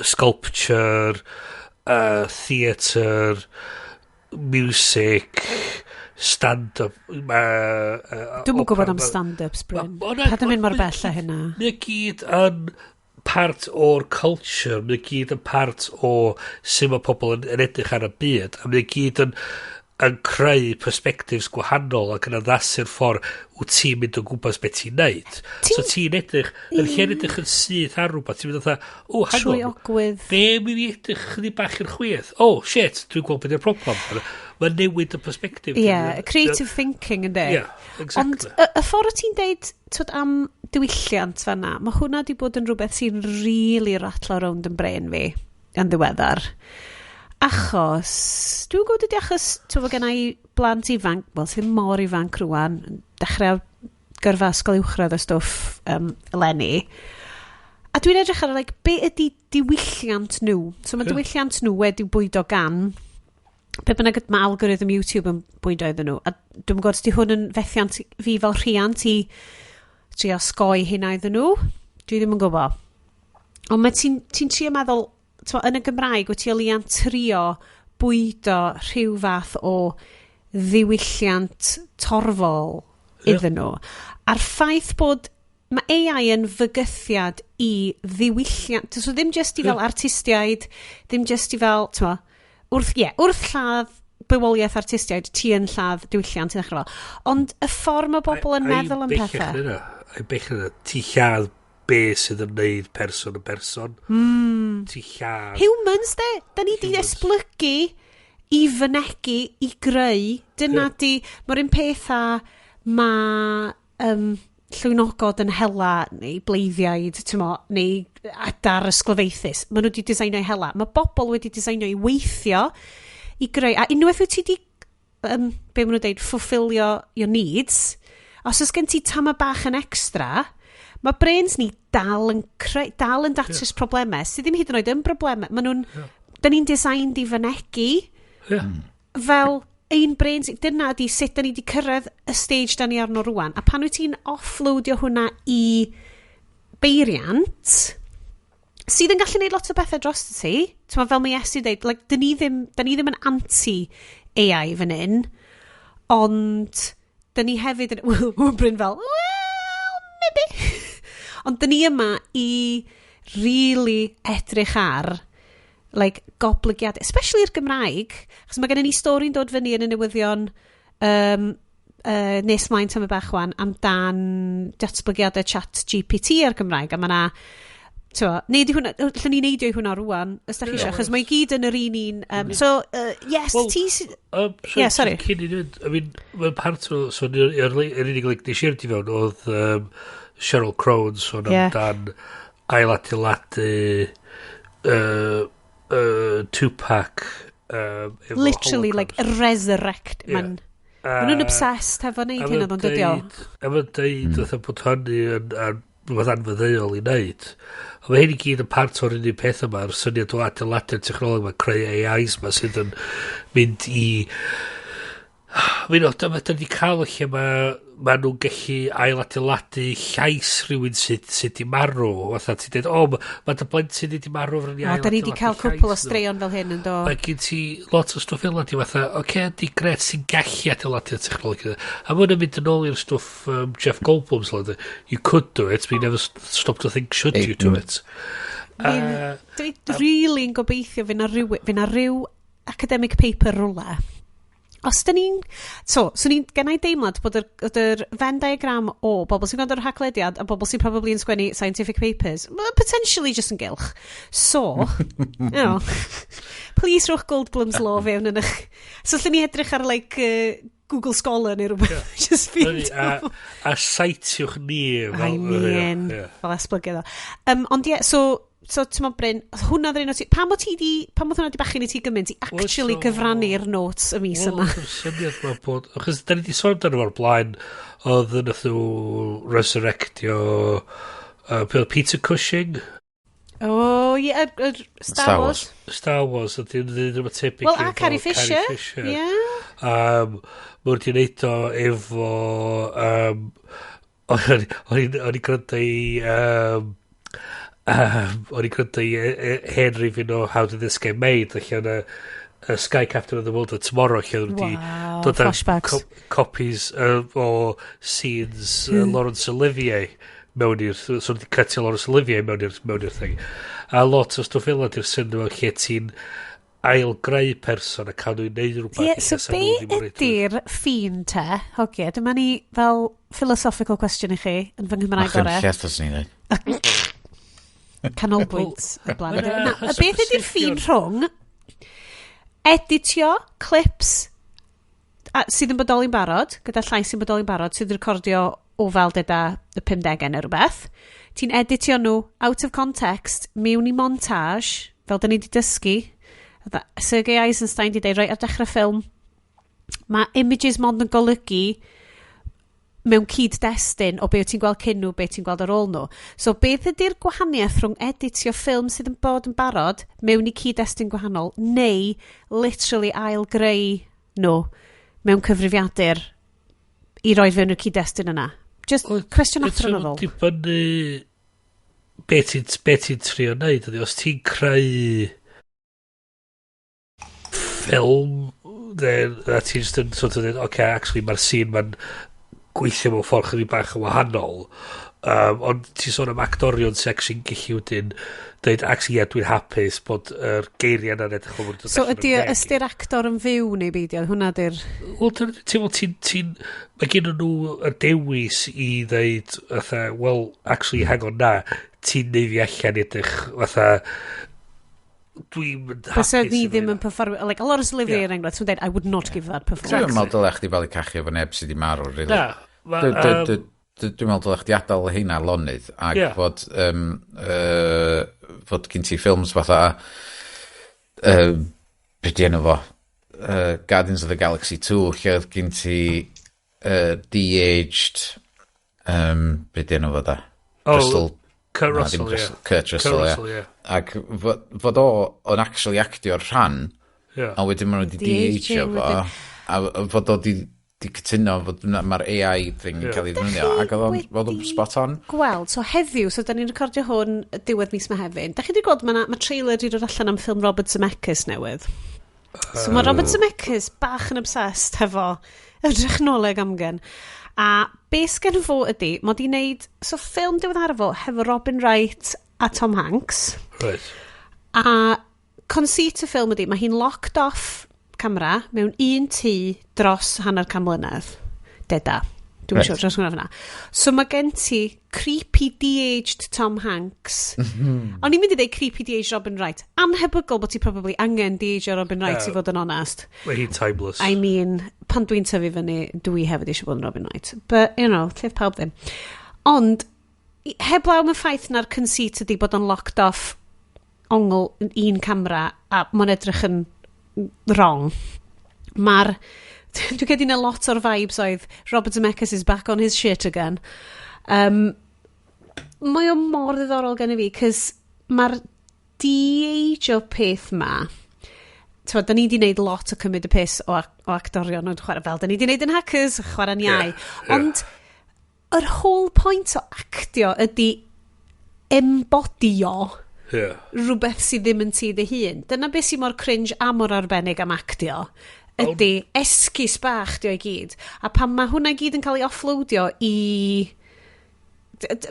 sculpture, theatre, music, stand-up. Dwi'm yn gwybod am stand-ups, Bryn. Paid yn mynd mor bell â hynna. Mae o gyd yn part o'r culture, mae o gyd yn part o sut mae pobl yn edrych ar y byd, a mae o gyd yn creu perspectives gwahanol ac yn addasu'r ffordd wyt ti'n mynd o gwmpas beth ti'n neud. So ti'n edrych, yn lle'n edrych yn syth ar rhywbeth, ti'n mynd fatha, "Oh, hang Trwy on, ogwydd. be mynd i edrych chydig bach i'r chwith? Oh, shit, dwi'n gweld beth yw'r problem." Mae'n newid y perspective. Ie, yeah, creative thinking, ynddi? Yeah, exactly. Ond y ffordd o ti'n deud twyd, am diwylliant fanna, mae hwnna di bod yn rhywbeth sy'n really ratlo rownd yn brain fi yn ddiweddar. Achos, dwi'n gwybod ydi achos, ti'n fod gen i blant ifanc, wel, sydd mor ifanc rwan, yn dechrau gyrfa ysgol uwchradd a stwff eleni. A dwi'n edrych ar, like, be ydi diwylliant nhw? So mae diwylliant nhw wedi bwydo gan be bynnag mae algorithm YouTube yn bwydo iddyn nhw. A dwi'n gwybod os di hwn yn fethiant fi fel rhiant i trio osgoi hynna iddyn nhw. Dwi ddim yn gwybod. Ond mae ti trio meddwl, t'mo, yn y Gymraeg, wyt ti o leia'n trio bwydo rhyw fath o ddiwylliant torfol iddyn nhw. A'r ffaith bod mae AI yn fygythiad i ddiwylliant, so ddim just i fel artistiaid, ddim just i fel, t'mo, wrth, yeah, wrth lladd bywoliaeth artistiaid, ti yn lladd diwylliant i ddechrau fel. Ond y ffordd mae bobl yn meddwl am pethau. A'i bechach yna, ti lladd be sydd yn neud person yn person. Ti lladd. Humans, de! Da ni di Humans. esblygu i fynegu, i greu. Dyna di, mae'r un peth a mae llwynogod yn hela, neu bleiddiaid, ti'n mo, neu adar ysglyfaethus. Maen nhw wedi designio i hela. Mae bobl wedi designio i weithio i greu. A unwaith wyt ti di, be maen nhw'n deud, fulfillio your needs, os oes gen ti tama bach yn extra, mae brains ni dal yn, creu, dal yn datrys problemau sydd ddim hyd yn oed yn broblemau. Maen nhw'n, da ni'n designed i fynegu fel ein brains, dyna di sut da ni di cyrraedd y stage da ni arno rwan. A pan wyt ti'n offloadio hwnna i beiriant, sydd yn gallu neud lot o bethau dros ti, ti'n fel mae Iesu dweud, like, da ni ddim yn anti-AI fan hyn, ond da ni hefyd yn, well, Bryn fel, well, maybe. Ond da ni yma i really edrych ar like, goblygiadau, especially i'r Gymraeg, achos mae gennym ni stori'n dod fyny yn y newyddion nes mlaen tam y bach wan amdan datblygiadau Chat GPT ar Gymraeg, a mae na, t'mo, neud i hwnna, lle ni neidio i hwnna rwan, os da chi eisiau, achos mae i gyd yn yr un un. So, yes, Wel, ti... So, Yeah, sorry. Cyn i ni fynd, I mean, mae'n part o, so, yr unig link nes i'r di fewn oedd Sheryl Crow yn sôn amdan ailadeiladu Tupac efo Literally, like, holograms. resurrect. Man, Maen nhw'n obsessed hefo neud hynna, ond dydi o? A mae'n deud fatha bod hynny yn rhywbeth anfaddeuol i wneud. A mae hyn i gyd yn part o'r un peth yma, yr syniad o adeiladu'r technoleg yma, creu AIs yma sydd yn mynd i... I mean, o, dyma, da ni wedi cael y lle mae ma nhw'n gallu ailadeiladu llais rhywun sydd di marw. Fatha ti'n dweud, o, ma dy blentyn di marw, fy ni O, da ni wedi cael ailadeiladu cwpl o llais nhw. straeon fel hyn yn do. Mae gen ti lot o stwff fel yna, di fatha, oce, okay, di gret sy'n gallu adeiladu'r technoleg yna. A mae hwnna'n mynd yn ôl i'r stwff Jeff Goldblum, so, you could do it, but you never stop to think, should you do it? Dwi really'n gobeithio fydd na ryw academic paper rwla. Os da ni'n... So, swn i'n gennau deimlad bod yr Venn diagram o bobl sy'n gwrando ar y Haclediad a bobl sy'n probably yn sgwennu scientific papers, well, potentially just yn gylch. So, please rhowch Goldblum's Law fewn yn eich... So, lle ni edrych ar, like, Google Scholar neu rhywbeth. Just find A citiwch ni. I mean, fel esblygu ddo. Ond ie, yeah, so ti'n mo, Bryn, hwnna ddyn nhw ti, pam oedd hwnna di bachyn i ti gymaint i Wel, actually cyfrannu'r notes y mis Wel, yma? Yr syniad ma bod... Achos da ni wedi sôn amdano fo'r blaen, oedd yn nhw resurrectio be oedd Peter Cushing? O, ie, yr Star Star Wars. Wars. Star Wars, ydy'n rhywbeth tebyg Wel, a efo Carrie Fisher. Carrie Fisher. Ie. Mae wedi wneud o efo... O'n i'n gwrando i... O'n i'n gwrando i hen rifyn o How Did This Get Made, lle oedd y Sky Captain of the World of Tomorrow, lle oedd wedi Wow, dod â flashbacks. copies o scenes Laurence Olivier mewn i'r... So wedi cutio Laurence Olivier mewn i'r thing. A lot o stwff fel ydy'r cinema lle ti'n ail-greu person a cael nhw i wneud rhywbeth. Ie, lle so sa be nhw ddim o reidrwydd. ydy'r ffin te, hogie? Dyma ni fel philosophical question i chi yn fy Nghymraeg orau. Machynlleth, os ni'n dweud. Canolbwynt y blaen. Wel, Na, y beth ydy'r ffin rhwng editio clips a, sydd yn bodoli'n barod, gyda llais sy'n bodoli'n barod, sydd yn recordio o fel deda y 50au neu rhywbeth. Ti'n editio nhw out of context mewn i montage, fel da ni wedi dysgu. Fatha, Sergei Eisenstein di deud, reit ar dechrau ffilm, mae images mond yn golygu mewn cyd-destun o be wyt ti'n gweld cyn nhw, be ti'n gweld ar ôl nhw. So beth ydy'r gwahaniaeth rhwng editio ffilm sydd yn bod yn barod mewn i cyd-destun gwahanol neu literally ail-greu nhw mewn cyfrifiadur i roi fewn i'r cyd-destun yna? Just Wel, cwestiwn eto, athronyddol. Dibynnu be ti'n trio wneud ydy, os ti'n creu ffilm Then, a ti'n just yn sort of dweud, okay, actually, mae'r scene ma'n gweithio mewn ffordd chydig bach yn wahanol. Ond ti'n sôn am actorion sy'n actually'n gallu wedyn dweud, actually, yeah, dwi'n hapus bod yr geiriau yna'n edrych fel bod yn dod So allan o'r ydy meg i. ystyr actor yn fyw neu beidio? Hwnna di'r. Wel, ti'n meddwl, mae gen nhw y dewis i ddeud, fatha, well, actually, hang on na, ti'n neud fi allan edrych, fatha, dwi'n mynd hapus Bysa ni efo ddim hynna. yn performio. Like, a lot of celebrity er enghraifft, sy'n dweud, "I would not give that performance." Dwi'n meddwl dylech chdi fel i cachu efo neb sydd wedi marw, really. Na, Dwi'n meddwl dylech chdi adael heina lonydd ac fod gen ti ffilms fatha be di enw fo, Guardians of the Galaxy 2, lle oedd gen ti de-aged, be di enw fo da? Oh, Bristol. Kurt Na, ddim Russell, Bristol, ie. Kurt Russell, Kurt ie. Russell, ie. Ac fod o yn actually actio'r rhan, a wedyn maen nhw wedi de-ageio De-aging fo, wedyn. a fod o di cytuno fod mae'r AI thing yn cael ei ddefnyddio, ac oedd o'n fod o'n spot on. Gweld, so heddiw, so da ni'n recordio hwn diwedd mis Mehefin. Da chi wedi gweld, mae ma trailer wedi dod allan am ffilm Robert Zemeckis newydd. So mae Robert Zemeckis bach yn obsessed hefo y technoleg amgen. A be sgen fo ydy, mae di wneud, so ffilm diweddar fo hefo Robin Wright a Tom Hanks. A conceit y ffilm ydy, mae hi'n locked off camera mewn un tŷ dros hanner can mlynedd. Deda. Dwi'n siŵr dros hwnna fyna. So mae gen ti creepy de-aged Tom Hanks. O'n i'n mynd i dweud creepy de-aged Robin Wright. Anhebygol bod ti probably angen de-ageio Robin Wright i fod yn onest. Mae hi'n timeless. I mean, pan dwi'n tyfu fyny, dwi hefyd eisiau bod yn Robin Wright. But, llef pawb ddim. Ond, heblaw am y ffaith na'r conceit ydy bod o'n locked off ongl yn un camera a mae'n edrych yn wrong. Mae'r... Dwi'n credu na lot o'r vibes oedd "Robert Zemeckis is back on his shit again." Mae o mor ddiddorol gen i fi, cys mae'r de-age o peth ma, t'mod, da ni di wneud lot o cymryd y piss o actorion yn chwarae fel da ni di wneud yn Hackers, chwarae'n iau. Ie, ie. Ond yr whole point o actio ydy embodio rhywbeth sydd ddim yn ti dy hun. Dyna beth sy'n mor cringe a mor arbennig am actio ydy esgus bach di o i gyd. A pan mae hwnna i gyd yn cael ei offloadio i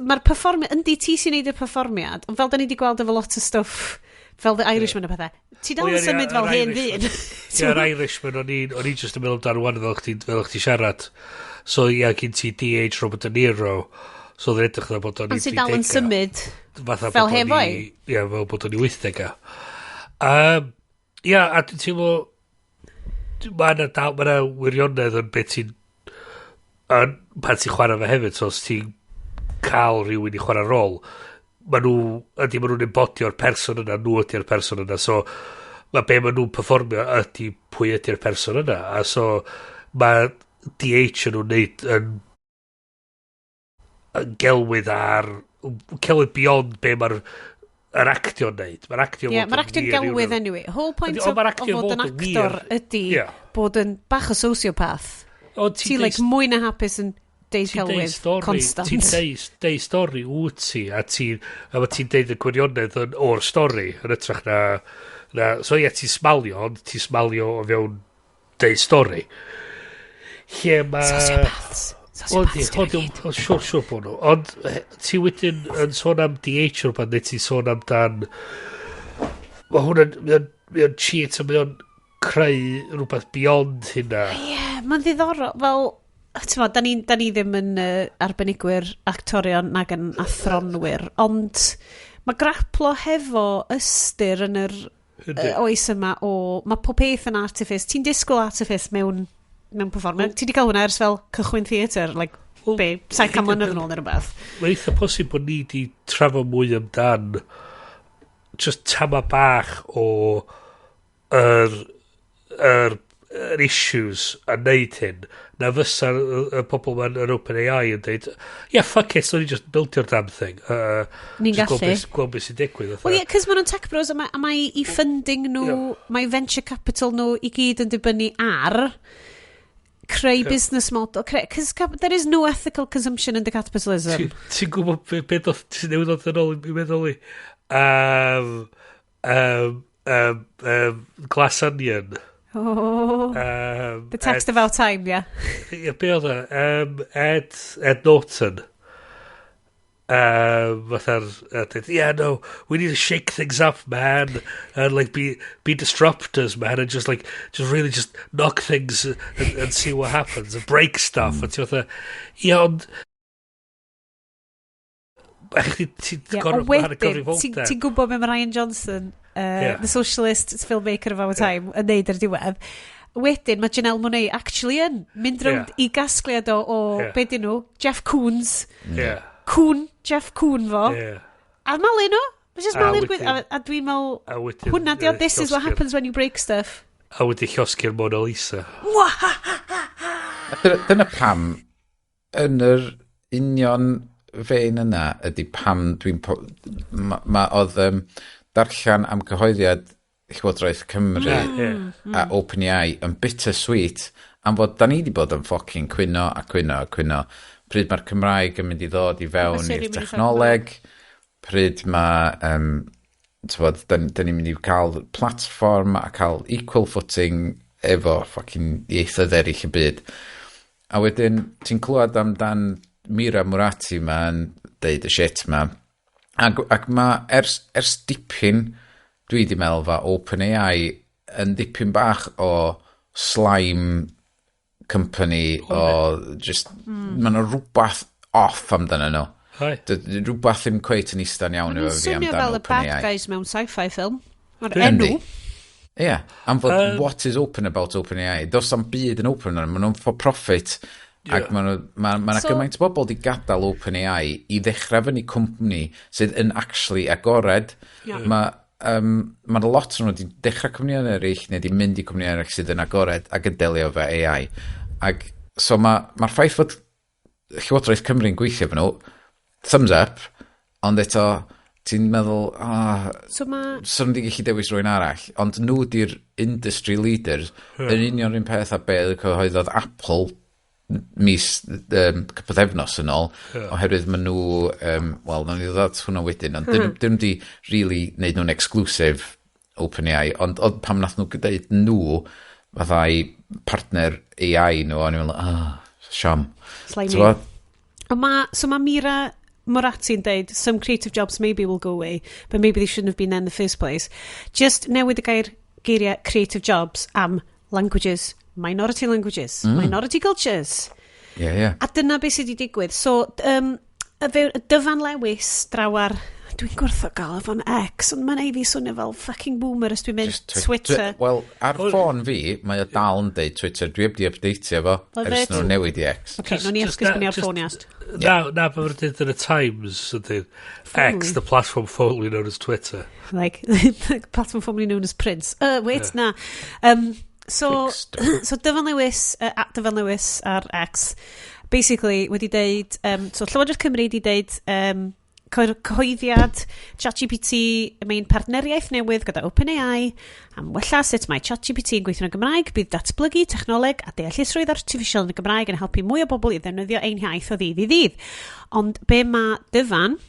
mae'r perfformiad, yndi ti sy'n neud y perfformiad, ond fel da ni wedi gweld efo lot o stwff fel The Irishman a pethau, ti dal O, yn ie, symud fel yr hen Irishman. ddyn. Ie, yr Irishman, o'n i just yn meddwl amdano wan fel chdi siarad. So, ie, gen ti de-age Robert De Niro. So, oedd yn edrych fel bod o'n i Ond sy'n dal yn 30. symud Fatha fel bod o'n hen foi. Ie, fel bod o'n i 80. Ie, a dwi'n teimlo mae yna dal, mae yna wirionedd yn beth ti'n yn, pan ti'n chwarae fe hefyd, so os ti'n cael rhywun i chwarae rôl, ma nhw, ydy ma nhw'n embodio'r person yna, nhw ydy'r person yna, so mae be ma nhw'n performio ydy pwy ydy'r person yna, a so mae de-age yn nhw'n neud yn gelwydd ar celwydd beyond be mae'r yr actio'n neud. Mae'r actio Ie, mae'r actio'n gelwydd anyway. Whole point Ydy, ond ma'r o actio fod yn fod yn actor wir. ydy bod yn bach o sociopath. Ond Ti like mwy na hapus yn deud ti'n deud celwydd stori, constant. ti'n deud stori wyt ti, a ma ti'n deud y gwirionedd yn, o'r stori, yn hytrach na, so ie, ti'n smalio, ond ti'n smalio o fewn deud stori. Lle ma Sociopaths. Ond, Sociopaths dyn nhw gyd. ond, siwr bod nhw. Ond ti wedyn yn sôn am de-age rhywbeth, neu ti'n sôn amdan. Mae hwnna'n mae o'n cheat a mae o'n creu rhywbeth beyond hynna. Ie, yeah, mae'n ddiddorol. Fel, ti'n da ni, da ni ddim yn arbenigwyr actorion nag yn athronwyr, ond mae graplo hefo ystyr yn yr oes yma o, mae pob peth yn artifice. Ti'n disgwyl artifice mewn performance. Ti di cael hwnna ers fel cychwyn theatr, like, Wel, be, 700 hyd yn mlynedd yn ôl neu rhywbeth. Mae'n eitha posib bod ni di trafod mwy amdan just tama bach o yr issues a neud hyn na fysa'r y pobl ma'n yr OpenAI yn deud, "Yeah, fuck it, so ni just buildio'r damn thing." Ni'n Just gweld gallu. Gweld beth sy'n digwydd fatha. Wel ie, cys maen nhw'n tech bros a mae i funding nhw, mae venture capital nhw i gyd yn dibynnu ar creu business model. Creu, cys there is no ethical consumption in the capitalism. Ti'n gwybod be doth, ti'n newydd ddod yn ôl i meddwl i? Glass Onion. Oh. The text of our time, yeah. Ie, be oedd e? Ed Norton. Fatha'r, dweud, "Yeah, no, we need to shake things up, man, and like be disruptors, man, and just like, just really just knock things and see what happens, and break stuff." A ti fatha, ie, ond a chdi, ti'n Yeah, gorfod ond ma' hynny wedyn, gyfrifoldeb. ti'n gwybod beth mae Rian Johnson, the socialist filmmaker of our time, yn neud ar diwedd. Wedyn, mae Janelle Monáe actually yn mynd rownd i gasgliad o be dyn nhw, Jeff Koons, Koon, Jeff Koon fo, a malu nhw. Mae just A malu'r gwydd, a dwi'n meddwl, A wedyn, hwnna di o, this is what happens when you break stuff. A wedyn llosgi'r Mona Lisa. Dyna pam, yn yr union vein yna, ydy pam dwi'n... Ma oedd darllen am cyhoeddiad Llywodraeth Cymru a OpenAI yn bittersweet am fod da ni wedi bod yn fucking cwyno a cwyno a cwyno pryd mae'r Cymraeg yn mynd i ddod i fewn Siri i'r mynd i technoleg, pryd mae t'bod, da ni'n mynd i cael platfform a cael equal footing efo fucking ieithoedd eraill y byd. A wedyn, ti'n clywed amdan Mira Murati ma'n deud y shit ma. Ac ma, ers dipyn, dwi di meddwl fa OpenAI yn dipyn bach o slime company o just, ma' 'na rhywbeth off amdano nhw. Hai. Rhywbeth ddim cweit yn ista'n iawn Mae'n efo fi swnio amdan fel y bad OpenAI. guys mewn sci-fi film. Mae'r Yndi. enw. Ie, yeah, am fod what is open about OpenAI? Does am byd yn open maen nhw'n for profit. Ac maen nhw, ma so, gymaint o bobl di gadael OpenAI i ddechrau fyny cwmni sydd yn actually agored. Mae ma lot o'n nhw wedi dechrau cwmnïau eraill neu wedi mynd i cwmnïau eraill sydd yn agored ac yn delio efo AI. Ac so mae'r ma ffaith fod Llywodraeth Cymru'n gweithio efo nhw, thumbs up, ond eto ti'n meddwl, ah, So mae so nhw wedi gallu dewis rhywun arall, ond nhw di'r industry leaders, yn union yr un peth a be cyhoeddodd Apple mis pythefnos yn ôl, oherwydd maen nhw, wel, nawn ni ddod at hwnna wedyn, ond dyn nhw di really neud nhw'n exclusive OpenAI, ond pam nath nhw dweud nhw, fatha i partner AI nhw, o'n i'n meddwl, ah, siom. Slimy. T'bo? Ond so mae Mira Murati'n deud, "Some creative jobs maybe will go away, but maybe they shouldn't have been there in the first place." Just newid y geiriau creative jobs am languages, minority languages, minority cultures. Ie, ie. A dyna beth sydd wedi digwydd. So, Dyfan Lewis draw ar... Dwi'n gwrthod gael efo'n X, ond mae'n ei fi swnio fel fucking boomer os dwi'n mynd Just Twitter. Wel, ar ffôn fi, mae o dal yn deud Twitter. Dwi heb di updateio fo Love ers it. nhw newid i X. Okay, nawn ni esgus bod ni ar ffôn iast. Na, pa mae'n dweud yn y Times, ydy, X, the platform formerly known as Twitter. Like, platform formerly known as Prince. Wait, na. So, Twixter. so Dyfan Lewis, @DyfanLewis ar X, basically wedi deud, so Llywodraeth Cymru wedi deud, cyhoeddiad ChatGPT, mae'n partneriaeth newydd gyda OpenAI am wella sut mae ChatGPT yn gweithio yn y Gymraeg, bydd datblygu technoleg a deallusrwydd artificial yn y Gymraeg yn helpu mwy o bobl i ddefnyddio ein hiaith o ddydd i ddydd. Ond be mae Dyfan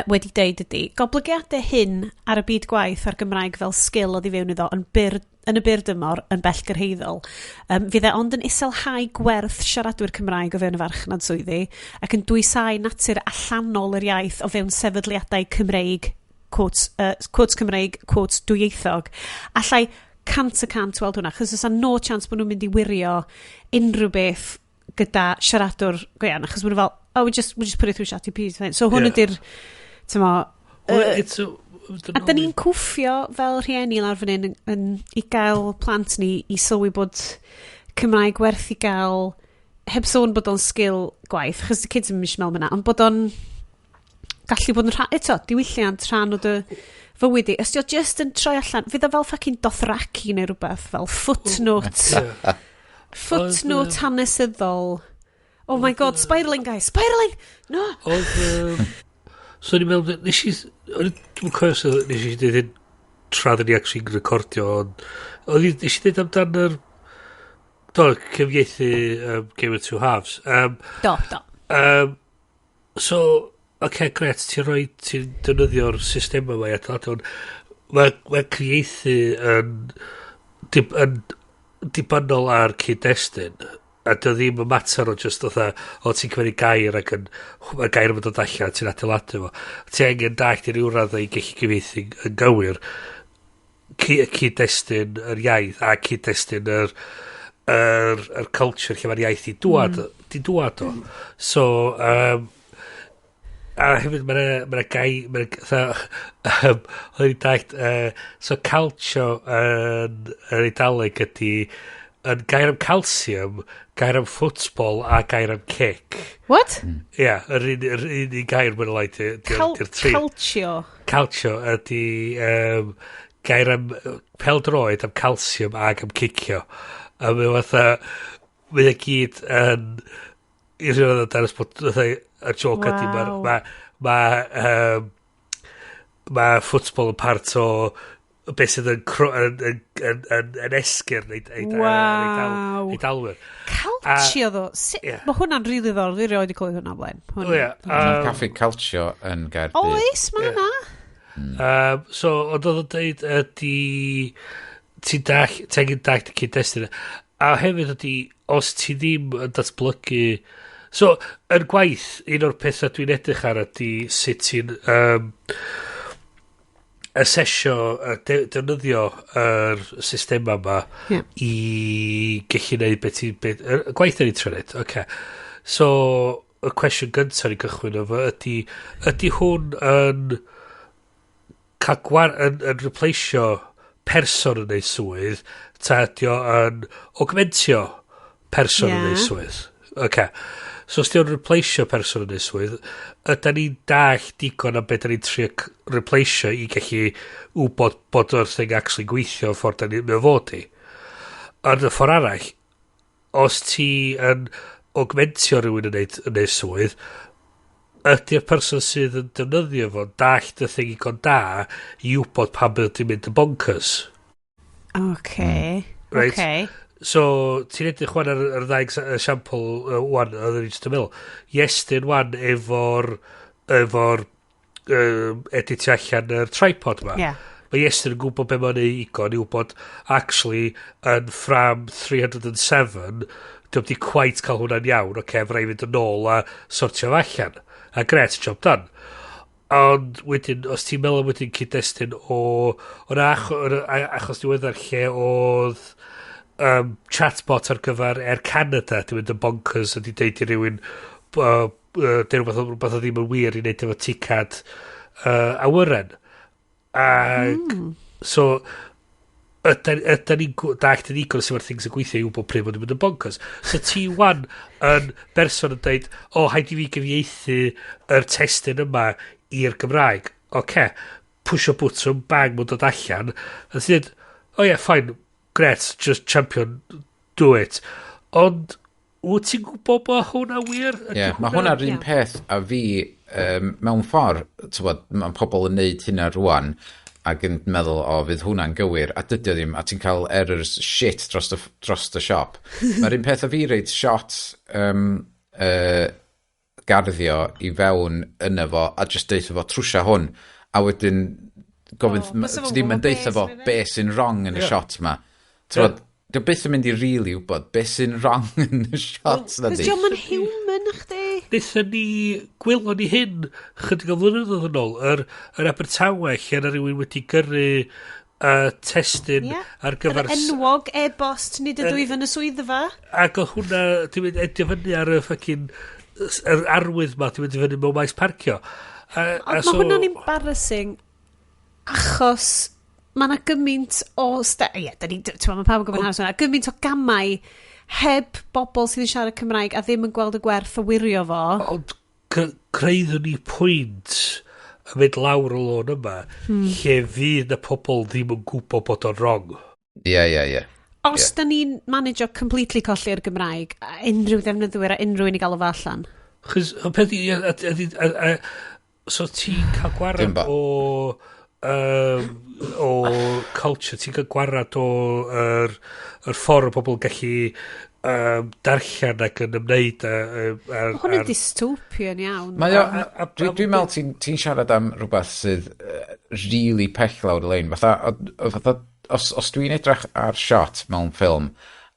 wedi deud ydy, goblygiadau hyn ar y byd gwaith a'r Gymraeg fel sgil oedd i fewn iddo yn y byr dymor yn bellgyrhaeddol. Fydd e ond yn iselhau gwerth siaradwyr Cymraeg o fewn y farchnad swyddi ac yn dwysau natur allanol yr iaith o fewn sefydliadau Cymreig, quotes, quotes Cymreig, quotes dwyieithog. Allai 100% weld hwnna, achos oes no chance bod nhw'n mynd i wirio unrhyw beth gyda siaradwr go iawn, achos maen nhw fel, "Oh, we just put it through ChatGPT, it's fine." So hwn ydy'r, ti'n mo, Well, it's a, a da ni'n cwffio fel rhieni lawr fan hyn i gael plant ni i sylwi bod Cymraeg werth i gael, heb sôn bod o'n sgil gwaith, achos the kids yn mynd meddwl yna, ond bod o'n gallu bod yn rhan, eto, diwylliant rhan o dy fywyd i. Os di o just yn troi allan, fydd o fel fucking Dothraki neu rhywbeth, fel footnote, footnote hanesyddol. Oh my God, spiraling guys, spiraling! No! Oedd... So ni'n meddwl, nes i... Dwi'n cofio os nes i dweud hyn tra ddyn ni actually recordio, ond nes i dweud amdan yr... Do, cyfieithu Game of Two Halves. Do, do. So, oce, okay, gret, ti'n rhoi, ti'n defnyddio'r system yma i adeiladu, ond mae cyfieithu yn yn dibynnol ar cyd-destun. A dy ddim yn mater o just fatha, o, ti'n cymryd gair ac yn, mae'r gair yn dod allan, ti'n adeiladu fo. Ti angen dallt i ryw raddau i gallu gyfieithu yn gywir cyd-destun yr iaith a cyd-destun yr culture lle mae'r iaith i dŵad, di dŵad o. So, a hefyd mae'n ma gai, mae'n oedd i'n dallt, so calcio yn yr Eidaleg ydy yn gair am calcium, gair am football a gair am kick. What? Ie, yeah, yr un gair mae'n lai di'r tri. Calcio. Calcio ydy gair am peldroed, am calcium ac am cicio. A mae fatha, mae o gyd yn i rhywun oedd yn bod fatha, y joke ydy mae'r ma, ma, um, ma football yn part o beth sydd yn esgyrn Eidalwyr. Calcio ddo. Ie. Mae hwnna'n rili ddiddorol. Dwi rioed wedi clywed hwnna o blaen. O ie, Caffi Calcio yn Gaerdydd. Oes, mae yna. So, ond oedd o'n dweud ydy ti'n dall, ti angen dallt y cyd-destun. A hefyd ydy, os ti ddim yn datblygu. So, yn gwaith, un o'r pethau dwi'n edrych ar ydy sut ti'n asesio, defnyddio yr systema yma i gallu neud beth ti'n... Y gwaith yn ei trio neud, oce. So, y cwestiwn gyntaf i gychwyn efo ydy, ydy hwn yn cael yn replaceio person yn neud swydd, ta ydy o yn augmentio person yn neud swydd? Oce. So os di o'n replaceio person yn neud swydd, ydy ni'n dallt digon am beth da ni'n trio replaceio i gallu wybod bod o'r thing actually gweithio y ffordd da ni'n mynd fod i? Ond y ffordd arall, os ti yn augmentio rhywun yn neud swydd, ydy'r person sydd yn defnyddio fo dallt y thing igon da i wybod pam bydd ti'n mynd yn bonkers? Right. So, ti'n edrych wan ar y ddau esiampl wan, oedd yn just yn meddwl. Iestyn wan efo'r editio allan yr tripod ma. Mae Iestyn yn gwybod be mae'n ei igon i wybod actually yn frame 307 diolch di quite cael hwnna'n iawn, oce, okay, frai fynd yn ôl a sortio fo allan. A gret, job done. Ond wedyn, os ti'n meddwl am wedyn cyd-destun o... O'n achos diweddar lle oedd chatbot ar gyfer Air Canada di mynd yn bonkers a di deud i rywun deud rhywbeth oedd ddim yn wir i wneud efo ticad awyren. Ag, so, ydy ni'n dallt yn ddigon sut mae'r things yn gweithio i wybod pryd bod yn mynd yn bonkers? So ti wan yn berson yn deud, "O, haid i fi gyfieithu yr testun yma i'r Gymraeg." Oce, okay. Pwysio bwtwm, bang, mae'n dod allan. A ti'n dweud, "Oh yeah, fine, great, just champion, do it." Ond, wyt ti'n gwybod bod hwnna wir? Ie, yeah, mae hwnna'r un peth a fi, mewn ffordd, t'wbod, mae pobl yn neud hynna rwan ac yn meddwl, "O, fydd hwnna'n gywir," a dydy o ddim, a ti'n cael errors shit dros y siop. Mae'r un peth a fi reid shot garddio i fewn yna fo, a just deutha fo, "Trwsia hwn," a wedyn gofyn, O, bysa fo'n ti ddim yn gwbod deutha be fo sy'n be sy'n wrong yn y shot ma. T'wbod, dio byth yn mynd i really wybod be sy'n wrong yn y shot na Cos di. dio'm yn human, chdi. Nethon ni, gwelon ni hyn chydig o flynyddoedd yn ôl, yr Abertawe lle yna rhywun wedi gyrru testun ar gyfer Yr enwog e-bost "Nid ydw i yn y swyddfa". Ac oedd hwnna, ti'n mynd endio fyny ar y fucking, yr arwydd ma, ti'n mynd i fyny mewn maes parcio. A Ond mae hwnna'n embarrassing achos mae yna gymaint o... Ie, da ni, ti'n mae pawb yn gwybod hanes hwnna. Gymaint o gamau heb bobl sydd yn siarad Cymraeg a ddim yn gweld y gwerth o wirio fo. Ond creuddwn ni pwynt yn mynd lawr y lôn yma, lle fydd y pobl ddim yn gwybod bod o'n wrong. Ie, ie, ie. Os da ni'n manageo completely colli'r Gymraeg, a unrhyw ddefnyddwyr a unrhyw un i gael o fo allan. Chos, y peth i, so ti'n cael gwarad Dim o culture, ti'n cael gwarad o yr ffordd o bobl yn gallu darllen ac yn ymwneud â Mae hwn yn dystopian iawn. Mae o, dwi'n meddwl ti'n ti siarad am rhywbeth sydd really pell lawr y lein. Fatha, fatha Os dwi'n edrych ar shot mewn ffilm,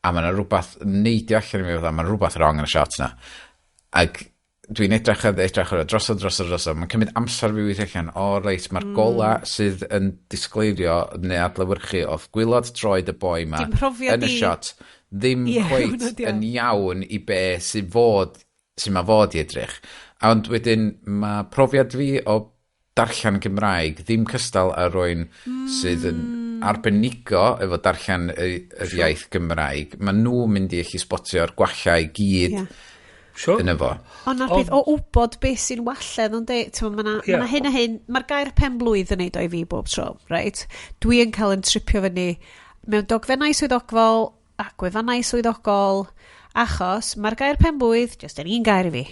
a mae yna rhywbeth neidio allan i mi fatha, mae rhywbeth wrong yn y shot na. Ac dwi'n edrych ar drosodd, drosodd, drosodd. Mae'n cymryd amser fi weithio allan, o reit, mae'r gola sydd yn disgleirio neu adlewyrchu off gwylod troed y boi ma Dim profiad yn y shot ddim hwnna cweit 'di o. yn iawn i be sydd ma fod i edrych. Ond wedyn mae profiad fi o darllen Gymraeg ddim cystal â rywun sydd yn arbenigo efo darllen yr iaith Gymraeg. Mae nhw'n mynd i allu spotio'r gwallau i gyd yn efo. Ond na'r peth o wybod beth sy'n walledd, ond de, ti'n ma' ma hyn a hyn, mae'r gair pen blwydd yn neud o i fi bob tro, right? Dwi yn cael yn tripio fyny mewn dogfennau swyddogol a gwefannau swyddogol, achos mae'r gair pen blwydd just yn un gair i fi.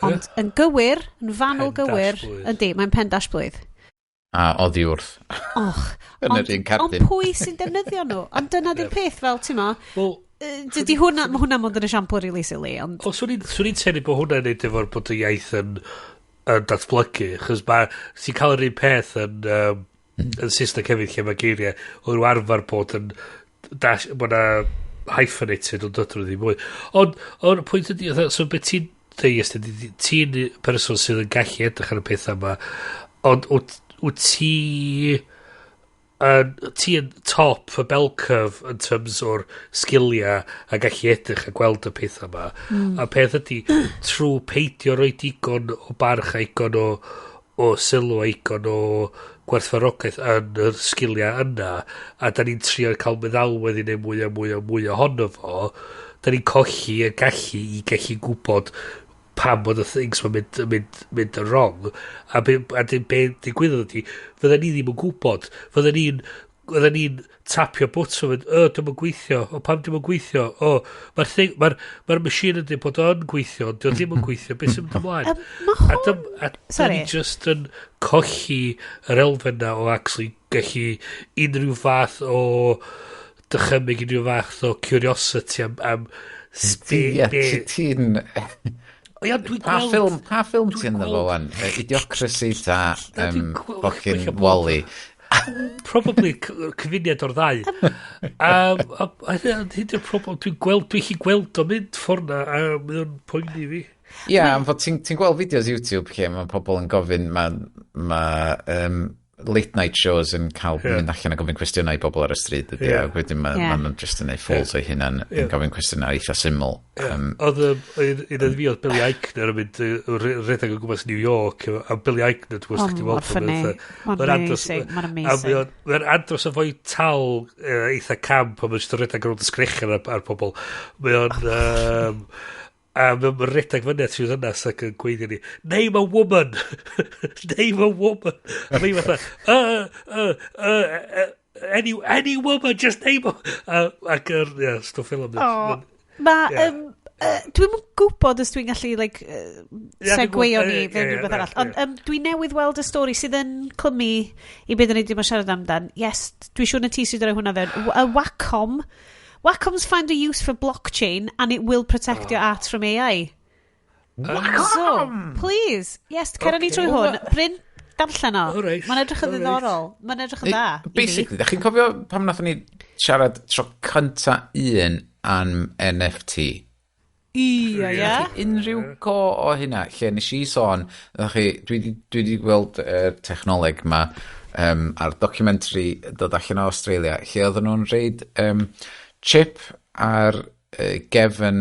Ond yn gywir, yn fanwl Pen dash gywir, blwydd. yndi, mae'n pen dash blwydd. A oddi wrth. Och, Yn yr ond, un cardyn. ond pwy sy'n defnyddio nhw? Ond dyna di'r peth, fel, ti'n mo, Wel, dydy hwnna, mae hwnna mond yn esiampl really silly, ond O, swn i'n tynnu bod hwnna'n neud efo'r bod y iaith yn datblygu, chos mae, ti'n cael yr un peth yn Saesneg hefyd lle mae geiriau, oedd nhw arfer bod yn dash, bod na hyphenated ond dydyn nhw ddim mwy. Ond y pwynt ydy, fatha, so beth ti'n dweud, Iestyn, ydy, ti'n person sydd yn gallu edrych ar y pethau yma, ond wyt ti yn, ti yn top y bell curve yn terms o'r sgiliau a gallu edrych a gweld y pethau yma. A peth ydy, trwy peidio rhoi digon o barch a digon o sylw a digon o gwerthfawrogaeth yn y sgiliau yna, a da ni'n trio cael meddalwedd i neud mwy a mwy a mwy ohono fo, da ni'n colli y gallu i gallu gwybod pam bod y things ma'n mynd yn wrong. A be digwyddodd ydi, fydda ni ddim yn gwybod. Fydda ni'n tapio bwtwm yn, "O, dwi'm yn gweithio, o, pam dwi'm yn gweithio, o, mae'r thing, ma machine yn dweud bod o'n gweithio, ond dio ddim yn gweithio, beth sy'n mynd ymlaen?" Ma' A hwn a da Sorry. ni just yn colli yr elfen na o actually gallu unrhyw fath o dychymyg, unrhyw fath o curiosity am Ie, ti'n O ia, dwi'n Pa gweld ffilm, pa ffilm dwi'n ti'n ynddo fo wan? Idiocracy ta Na, dwi'n gweld fucking ella bod Wall-E? Probably cyfuniad o'r ddau. A hyn yw'r problem, dwi'n gallu gweld o mynd ffordd na, a mae o'n poeni fi. Ie, yeah, am fod ti'n ti gweld fideos YouTube lle mae pobl yn gofyn, mae ma, late night shows yn cael mynd allan a gofyn cwestiynau i bobl ar y stryd ydy, a wedyn mae ma nhw'n just yn neud fools o'i hunan yn gofyn cwestiynau eitha syml. Oedd un oedd fi oedd Billy Eichner yn mynd rhedeg o gwmpas New York, a Billy Eichner, dwi'n Oh, gwybod chdi mor weld o, funny. fatha- Ma'n amazing, ma'n A amazing. mae'n andros o fwy tal, eitha camp, a mae'n just yn rhedeg rownd y sgrechian ar pobl. Mae o'n a mae'n rhedeg fyny at rhyw ddynas ac yn gweiddi ni, "Name a woman! Name a woman!" A mae'n fatha, any woman, just name a..." Ac yr, yeah, stwff fel yma. O, ma, dwi'm yn gwybod os dwi'n gallu like, Ie, dwi'n segweio gwbod, ni ie, fewn ie, rhywbeth arall. Ond dwi newydd weld y stori sydd yn clymu i beth ni wedi bod yn siarad amdan. Yes, dwi'n siŵr na ti sydd wedi rhoi hwnna fewn. Y Wacom. Wacom's found a use for blockchain and it will protect your art from AI. So, please, yes, cer ni trwy hwn. Bryn, darllen o. Alright, Mae'n edrych yn ddiddorol. Mae'n edrych yn dda i fi. Basically, da chi'n cofio pam nathon ni siarad tro cynta un am NFT? Ie. Unrhyw go o hynna, lle nes i sôn, ddech chi, dwi di gweld technoleg ma ar documentary dod allan o Australia, lle oedden nhw'n reid chip ar gefn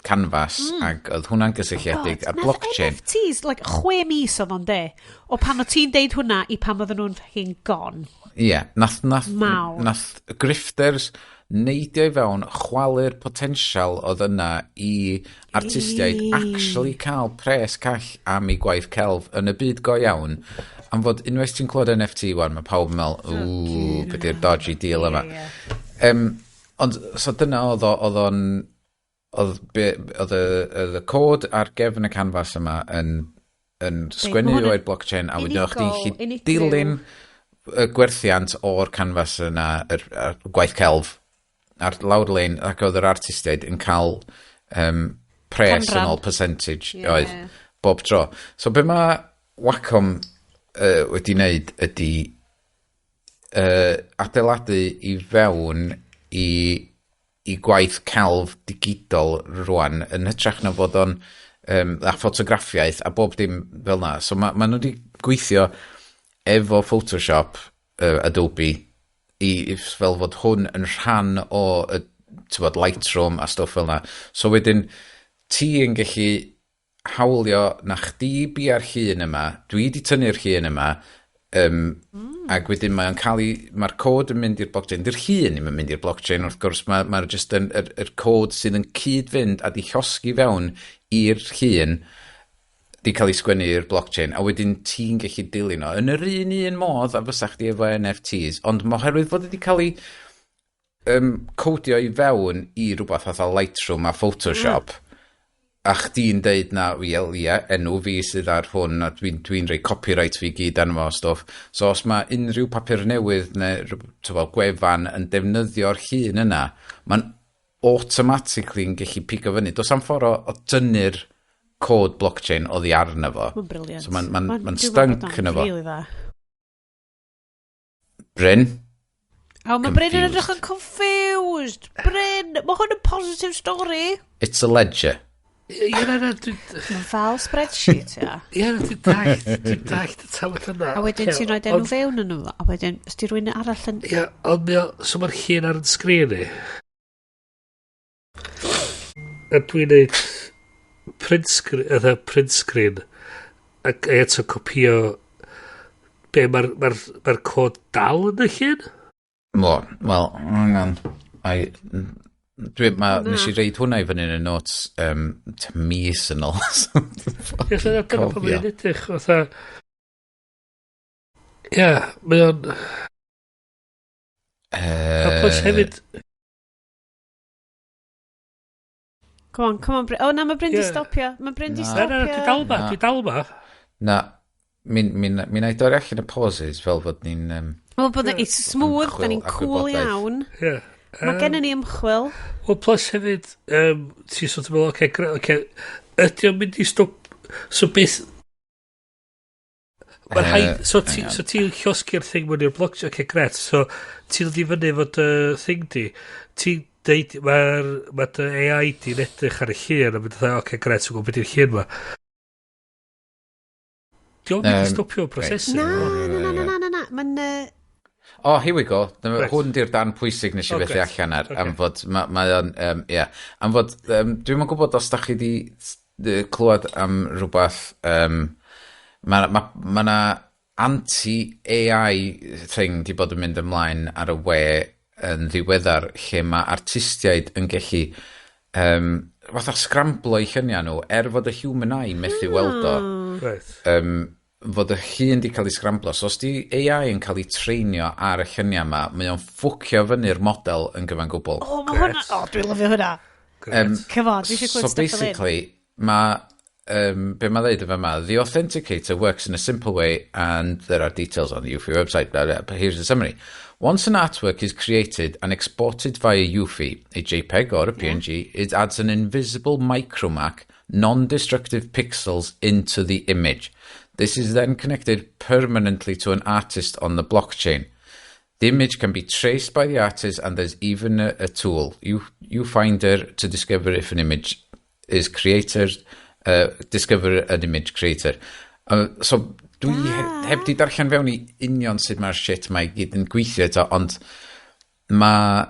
canvas, ac oedd hwnna'n gysylltiedig ar Nath blockchain. NFTs, like, 6 mis oedd o'n de. O pan o ti'n deud hwnna i pan oedden nhw'n fucking gone. Ie, yeah, nath, Mawr. nath grifters neidio i fewn, chwalu'r potensial oedd yna i artistiaid actually cael pres call am eu gwaith celf yn y byd go iawn. Am fod unwaith ti'n clywed NFT wan, mae pawb yn meddwl, "Ww, beth yw'r dodgy deal yma?" Ie, ie. Ond, so dyna oedd o, oedd o'n, oedd, oedd y, oedd y cod ar gefn y canvas yma yn sgwennu Ma' hwn yn o'r blockchain a wedyn o'ch chdi'n unigol, gallu unigryw. dilyn y gwerthiant o'r canvas yna, yr gwaith celf, ar lawr lein, ac oedd yr artistiaid yn cael pres Canran. yn ôl percentage oedd bob tro. So be mae Wacom wedi wneud ydy adeiladu i fewn i gwaith celf digidol rwan yn hytrach na fod o'n a ffotograffiaeth a bob dim fel na. So ma nhw wedi gweithio efo Photoshop, Adobe i fel fod hwn yn rhan o y, t'bod, Lightroom a stwff fel na. So wedyn ti yn gallu hawlio na chdi bia'r llun yma, dwi di tynnu'r llun yma, ac wedyn mae'n cael ei, mae'r cod yn mynd i'r blockchain. Di'r llun ddim yn mynd i'r blockchain, wrth gwrs, mae'r ma just yn, yr cod sydd yn cyd-fynd a di llosgi fewn i'r llun di cael ei sgwennu i'r blockchain, a wedyn ti'n gallu dilyn o yn yr un modd a fysa chdi efo NFTs, ond ma' oherwydd fod wedi cael ei codio i fewn i rhywbeth fatha Lightroom a Photoshop, a chdi'n deud na, wel, ie, enw fi sydd ar hwn, a dwi rhoi copyright fi gyd arno fo a stwff. So os mae unrhyw papur newydd neu t'bo, gwefan yn defnyddio'r llun yna, mae'n automatically yn gallu pigo fyny. Does am ffordd o dynnu'r cod blockchain oddi arno fo. Mae'n brilliant. So mae'n Dwi'n meddwl stunk bod o'n yno fo. Really dda. Bryn? O, mae Bryn yn Confused. edrych yn confused. Bryn, mae hwn yn positive story. It's a ledger. Ie, na, na, dwi'n. Mae'n fel spreadsheet, ia. Ie, na, dwi'n dallt y tawel yna. A wedyn ti'n rhoi enw fewn yn nhw, a wedyn, os di rhywun arall yn. Ie, ond mae o, so mae'r llun ar yn sgrin i. A dwi'n neud print screen, eitha print screen, ac eto copio be mae'r ma cod dal yn y llun? Mo, wel, hang on. I, dwi, ma, Na. nes i reid hwnna i fyny yn y notes mis yn ôl. So, Ie, so dyna pan Cofio. mae'n edrych, fatha. Ie, mae o'n. A plus hefyd, Come on, come on, Bryn. O, na, mae Bryn di stopio. Mae Bryn di Na. Na, na, stopio. dwi dal ma, Na. dwi dal ma. Na, mi na i dorri allan y pauses fel fod ni'n Wel, bod it's smooth, da ni'n Ymchwil a cool gwybodaeth. iawn. Ie. Mae gennym ni ymchwil. Wel, plus hefyd, ti sort of meddwl, oce, okay, ydy o'n mynd i stop. So beth. Mae'r rhaid, so ti, Hang on. so ti'n llosgi'r thing mewn i'r blockchain, oce, gret, so ti'n dod i fyny efo dy thing di, ti'n deud, mae'r ma dy AI di'n edrych ar y llun, a mynd fatha, oce, gret, so gwybod beth yw'r llun ma. Di o'n mynd i stopio prosesu. Na, na, na, na, na, na, na. Mae'n Oh, here we go. Dyma, hwn di'r dan pwysig nes i Oh, fethu grêt. allan ar. Am fod, mae o'n, ie. Am fod, dwi'm yn gwybod os da chi di clywed am rhywbeth, mae ma na anti-AI thing di bod yn mynd ymlaen ar y we yn ddiweddar lle mae artistiaid yn gallu fatha scramblo eu lluniau nhw er fod y human eye methu weld o fod y llun di cael ei scramblo. So os di AI yn cael ei treinio ar y lluniau yma, mae o'n ffwcio fyny'r model yn gyfan gwbl. O, mae hwnna. O, dwi'n lyfio hwnna. Come on, dwi eisiau So clywed stuff fel hyn. basically, mae be mae dweud efo yma, "The authenticator works in a simple way and there are details on the Eufy website, blah, blah, but here's the summary. Once an artwork is created and exported via Eufy, a JPEG or a PNG, it adds an invisible micromark, non-destructive pixels into the image. This is then connected permanently to an artist on the blockchain. The image can be traced by the artist and there's even a tool, you Finder, to discover if an image is creator, discover an image creator." So dwi heb di darllen fewn i union sut mae'r shit mae i gyd yn gweithio eto, ond mae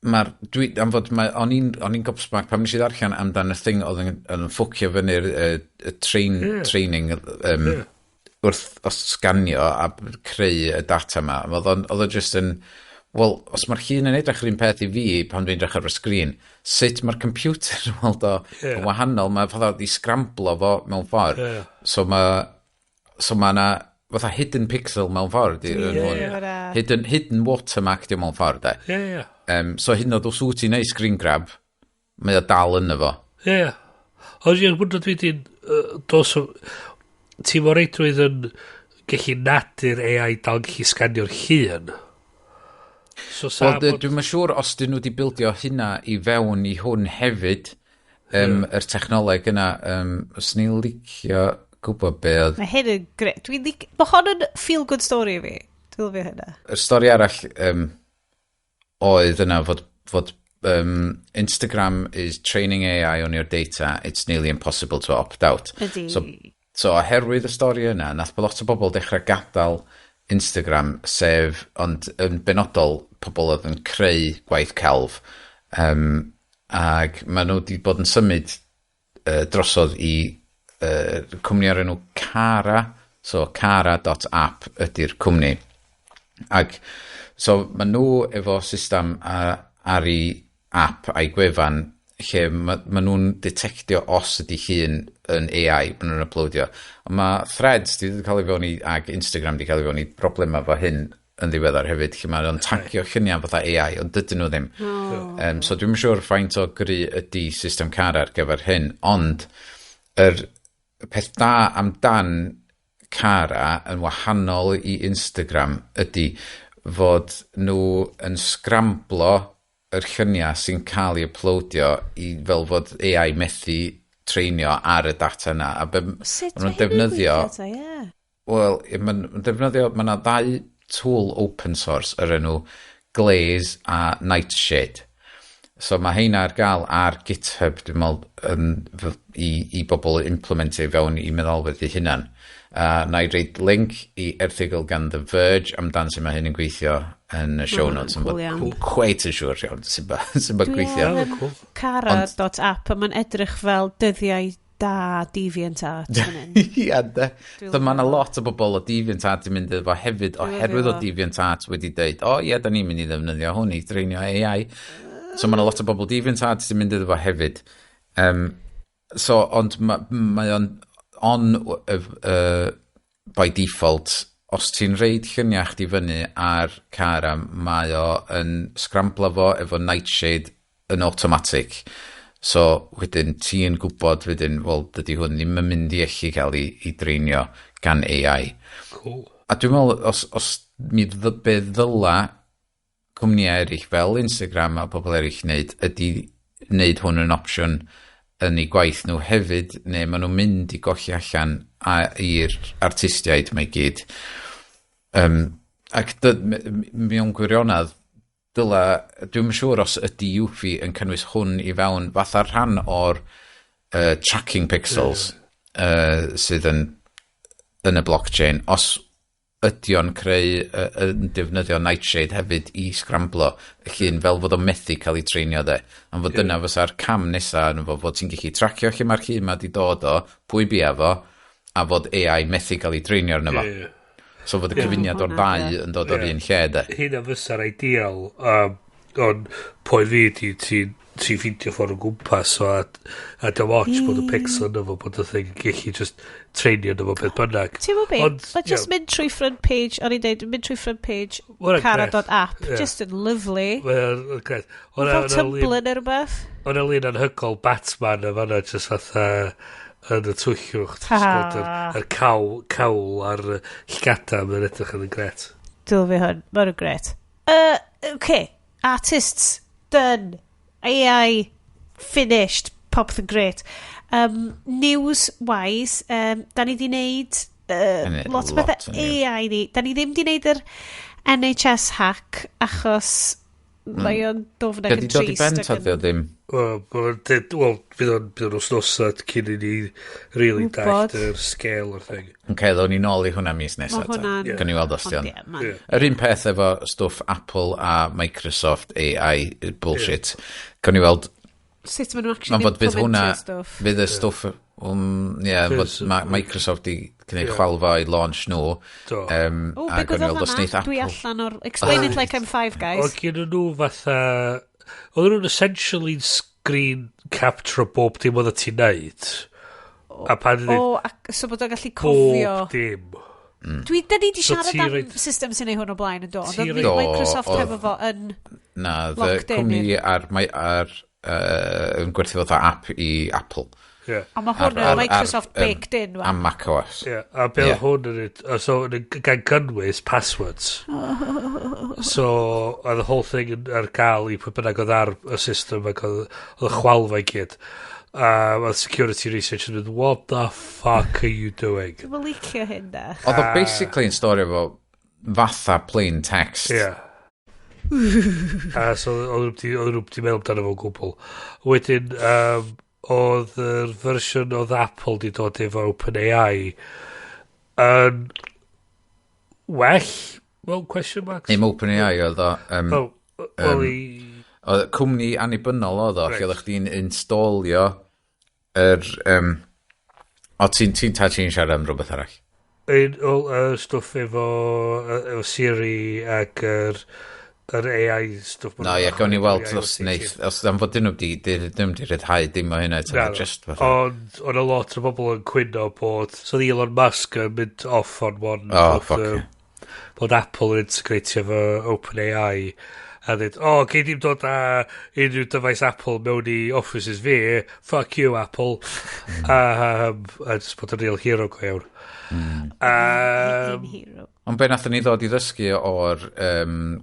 mae'r dwi am fod mae o'n i'n gobsmacked pan nes i ddarllen amdan y thing oedd yn ffwcio fyny'r y training wrth os sganio a creu y data yma. Oedd o just yn, wel, os mae'r llun yn edrych yr un peth i fi pan dwi'n edrych ar y sgrin, sut mae'r computer yn weld o yn wahanol? Mae fatha di scramblo fo mewn ffordd. So mae na fatha hidden pixel mewn ffordd yn hwn. Hwnna. Hidden watermark di mewn ffordd, de. Ie, ie. So hyd yn oed os wyt ti'n neud screen grab, mae o dal yno fo. Ie, ie. Ond i'n wybod dwi di'n dos o. Ti mor reidrwydd yn gallu nadu'r AI dal gallu sganio'r llun. So sa Wel, dwi'm yn siŵr os dyn nhw wedi bildio hynna i fewn i hwn hefyd, yr technoleg yna, os ni'n licio gwybod be oedd. Mae hyn yn gre. Mae hwn yn feel-good story i fi. Dwi'n lyfio hynna. Y stori arall oedd yna fod Instagram is training AI on your data, it's nearly impossible to opt out. Ydy. So oherwydd y stori yna, nath lot o bobl dechrau gadael Instagram, sef, ond yn benodol, pobl oedd yn creu gwaith celf. Ac maen nhw wedi bod yn symud drosodd i cwmni o'r enw Cara. So cara.app ydy'r cwmni. Ac so maen nhw efo system ar ei app a'i gwefan lle ma nhw'n detectio os ydy llun yn AI, maen nhw'n uploadio. Ond mae Threads di cael ei fewn i, ac Instagram di cael ei fewn i broblema efo hyn yn ddiweddar hefyd, lle maen nhw'n tagio lluniau fatha AI, ond dydyn nhw ddim. Oh. So dwi'n siŵr faint o gry ydy system Cara ar gyfer hyn, ond yr peth da amdan Cara yn wahanol i Instagram ydy fod nhw yn scramblo yr lluniau sy'n cael ei uploadio i fel fod AI methu treinio ar y data yna. A be, Sut ma' nhw'n mae hynny'n defnyddio gweithio ta, ie? Wel, maen nhw'n defnyddio, mae yna ddau tool open source yr enw Glaze a Nightshade. So mae heina ar gael ar GitHub, dwi'n meddwl, i bobl implementio i fewn i meddalwedd eu hunan. Na i roid link i erthygl gan The Verge amdan sut mae hyn yn gweithio yn y show Hwnna'n notes. Yn cool fod iawn. Cweit yn siŵr iawn sut ma Dwi gweithio. ar cara.app a mae'n edrych fel dyddiau da DeviantArt fan hyn. Ia, de. Dwi'n So mae yna lyfio fo. lot o bobl o DeviantArt yn mynd efo hefyd Dwi'n oherwydd o lyfio fo. DeviantArt wedi deud, "O ie, da ni'n mynd i ddefnyddio hwn i dreinio AI." So mae yna lot o bobl DeviantArt sy'n mynd iddo fo hefyd. So, ond mae o'n on by default, os ti'n roid lluniau chdi fyny ar Cara, mae o yn scramblo fo efo Nightshade yn automatic. So, wedyn, ti'n gwybod wedyn, wel, dydy hwn ddim yn mynd i allu cael ei dreinio gan AI. Cool. A dwi'n meddwl, os be ddyla cwmnïau eraill fel Instagram a pobl eraill wneud, ydy wneud hwn yn opsiwn yn eu gwaith nhw hefyd, neu maen nhw'n mynd i golli allan i'r artistiaid mae gyd. Ac mewn gwirionedd, dyla, dwi'n siŵr os ydy Eufy yn cynnwys hwn i fewn fatha rhan o'r tracking pixels sydd yn y blockchain. Os ydy o'n creu, yn defnyddio Nightshade hefyd i scramblo y llun fel fod o'n methu cael ei treinio de. Ond fod dyna fysa'r cam nesa yn fo fod ti'n gallu tracio lle mae'r llun ma di dod o, pwy bia fo, a fod AI methu cael ei treinio arno fo. So fod y cyfuniad o'r Hwnna, ddau ie. yn dod o'r un lle de. Hynna fysa'r ideal, ond pwy fi di ti'n ti ffeindio ffordd o gwmpas o a dim ots bod y pixel yna fo bod y thing yn gallu just treinio yna fo beth bynnag. Ti'n gwybod be? Ond, Mae just ie. mynd trwy front page, o'n i'n deud, mynd trwy front page Ma' hwnna'n grêt. cara.app, Ie. just yn lovely. Mae'n grêt. Fel Tumblr neu rhywbeth. O'na lun anhygoel Batman yn fanna just fatha yn y tywyllwch. Ti'n gweld yr cawl a'r llgada, mae'n edrych yn grêt. Dwi'n lyfio hwn, mae'n grêt. Okay, artists, done. AI, finished, popeth yn grêt. News-wise, da ni di wneud Yn lot o lot bethau o news. AI ni. Da ni ddim di wneud yr NHS hack achos mae o'n dofn ac Ydy yn dod i trist. ben ac ta yn di o ddim? Wel, fydd o'n wsnosa cyn i ni really Wbod. dallt yr scale o'r thing. Ok, ddown ni nôl i hwnna mis nesaf. Ma' hwnna'n- Ie. Gawn ni weld os di Ond o'n. ie, ma'n- Ie. Yr un peth efo stwff Apple a Microsoft AI bullshit. Gawn ni weld Sut maen nhw'n actually Mae'n fod fydd hwnna, implementio stwff. fydd y stwff, ie, fod Microsoft i gwneud chwalfa i launch nhw. Do. O, A be gawn ni gwybod weld os hwnna? neith Dwi Apple. allan o'r... Explain it like I'm five, guys. Oedd gen nhw fatha... Oedd nhw'n essentially screen capture bob dim oedd ti'n neud. A pan O, ac so bod o'n gallu cofio. bob dim. Dwi, da ni di So siarad ti am roid- system sy'n ei hwn o blaen yn do, ond Ti oedd roid- Do, Microsoft hefo fo yn Na, the locked in cwmni i'r- ar, mae, ar yn gwerthu fatha app i Apple. Ie. Ond mae hwn yn Microsoft baked in, A wan. Mac OS. Ie, a be oedd hwn yn neud, so yn gan gynnwys passwords. So, oedd the whole thing yn ar gael i pwy bynnag oedd ar y system ac oedd y chwalfa i gyd. A oedd security research yn mynd, "What the fuck are you doing?" Dwi'n licio hyn da. Oedd o basically yn stori efo fatha plain text. Ie. Yeah. A so oedd nhw wedi meddwl amdano fo o gwbl. Wedyn, oedd yr fersiwn oedd Apple di dod efo OpenAI yn well? Well, question marks. Dim OpenAI oedd o. Oh, well, oedd cwmni annibynnol oedd o, lle oeddech chdi'n installio yr... O, ti'n siarad am rhywbeth arall? Un o'r stwff efo Siri ac yr AI stwff. No, ie, gawn ni weld os neith, os am fod dyn nhw di rhyddhau dim o hynna, just fatha. Ond oedd a lot o bobl yn cwyno bod, so Elon Musk yn mynd off on one. Oh, fuck, yeah. Bod Apple yn integratio efo OpenAI a dweud, o, gei dim dod â unrhyw dyfais Apple mewn i offices fi, fuck you, Apple. A just bod yn real hero go iawn. Hero. Ond be nathon ni ddod i ddysgu o'r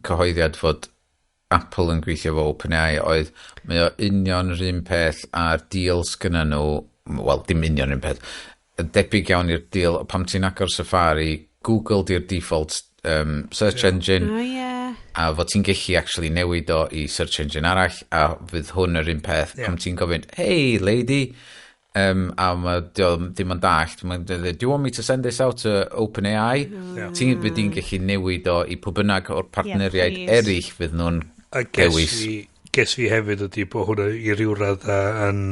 cyhoeddiad fod Apple yn gweithio fo OpenAI oedd mae o union yr un peth a'r deals gyda nhw, wel, dim union yr un peth, debyg iawn i'r deal, pam ti'n agor Safari, Google di'r default search engine, oh, yeah. A fod ti'n gallu actually newid o i search engine arall, a fydd hwn yr un peth, pam ti'n gofyn, hey lady, a mae dim ond dallt, do you want me to send this out to OpenAI? Yeah. Ti'n fydd di'n gallu newid o i pwy bynnag o'r partneriaid eraill fydd nhw'n dewis. Guess fi hefyd ydy bod hwnna i ryw raddau yn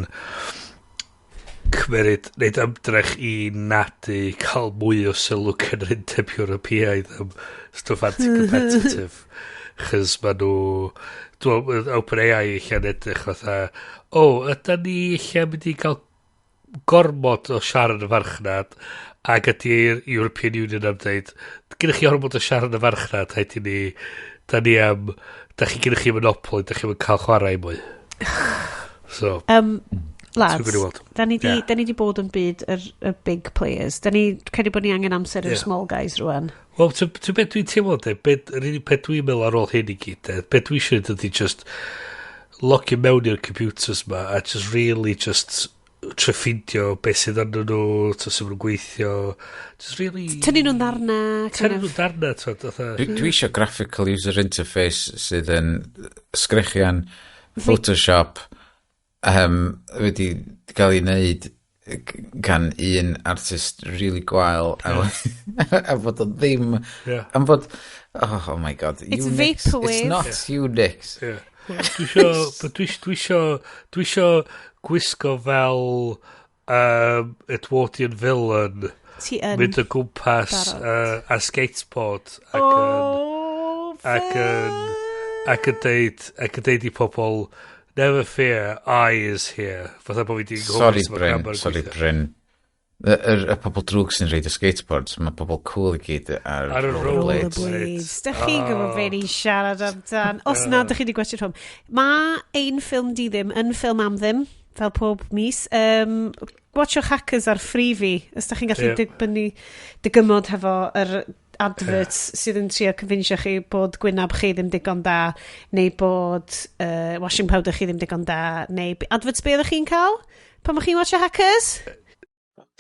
cymeryd, wneud ymdrech i nadu cael mwy o sylw gan yr Undeb Ewropeaidd am stwff anti-competitive. Chos ma nhw, dwi'n OpenAI allan edrych fatha, o, ydan ni allan mynd i gael gormod o siarad y farchnad ac ydy'r European Union am dweud, gyda chi ormod o siarad y farchnad, rhaid i ni, da ni am, da chi gyda chi monopoli, da chi'n cael chwarae mwy. So, lads, da ni di bod yn byd y big players. Da ni credu bod ni angen amser i'r small guys rwan. Wel, ti'n beth dwi'n teimlo, de, yr unig peth dwi'n meddwl ar ôl hyn i gyd, de, beth dwi eisiau ydy just logio mewn i'r computers ma a just really just trio ffindio beth sydd arnyn nhw, to sydd nhw'n gweithio. Just really... Tynnu nhw'n ddarna. Tynnu nhw'n ddarna. Dwi eisiau graphical user interface sydd yn sgrechian Photoshop wedi cael ei wneud gan un artist really gwael a fod o ddim am fod oh my god, it's Unix, vaporwave. It's not Unix. Dwi isio gwisgo fel Edwardian villain mynd o gwmpas a skateboard ac yn deud i pobl never fear, I is here. Fatha bod fi 'di Sorry Bryn. Y pobl drwg sy'n reid y skateboards, mae pobl cool i gyd ar rollerblades. Dych chi'n gwybod be ni'n siarad amdan. Os na, dych chi wedi gwestiwn hwn. Mae ein ffilm di ddim yn ffilm am ddim, fel pob mis. Watchwch Hackers ar Freevee, os dych chi'n gallu dibynnu dygymod hefo yr adverts sydd yn trio convinsio chi bod gwynab chi ddim digon da, neu bod washing powder chi ddim digon da, neu adverts be oeddech chi'n cael pan o'ch chi'n watcho Hackers?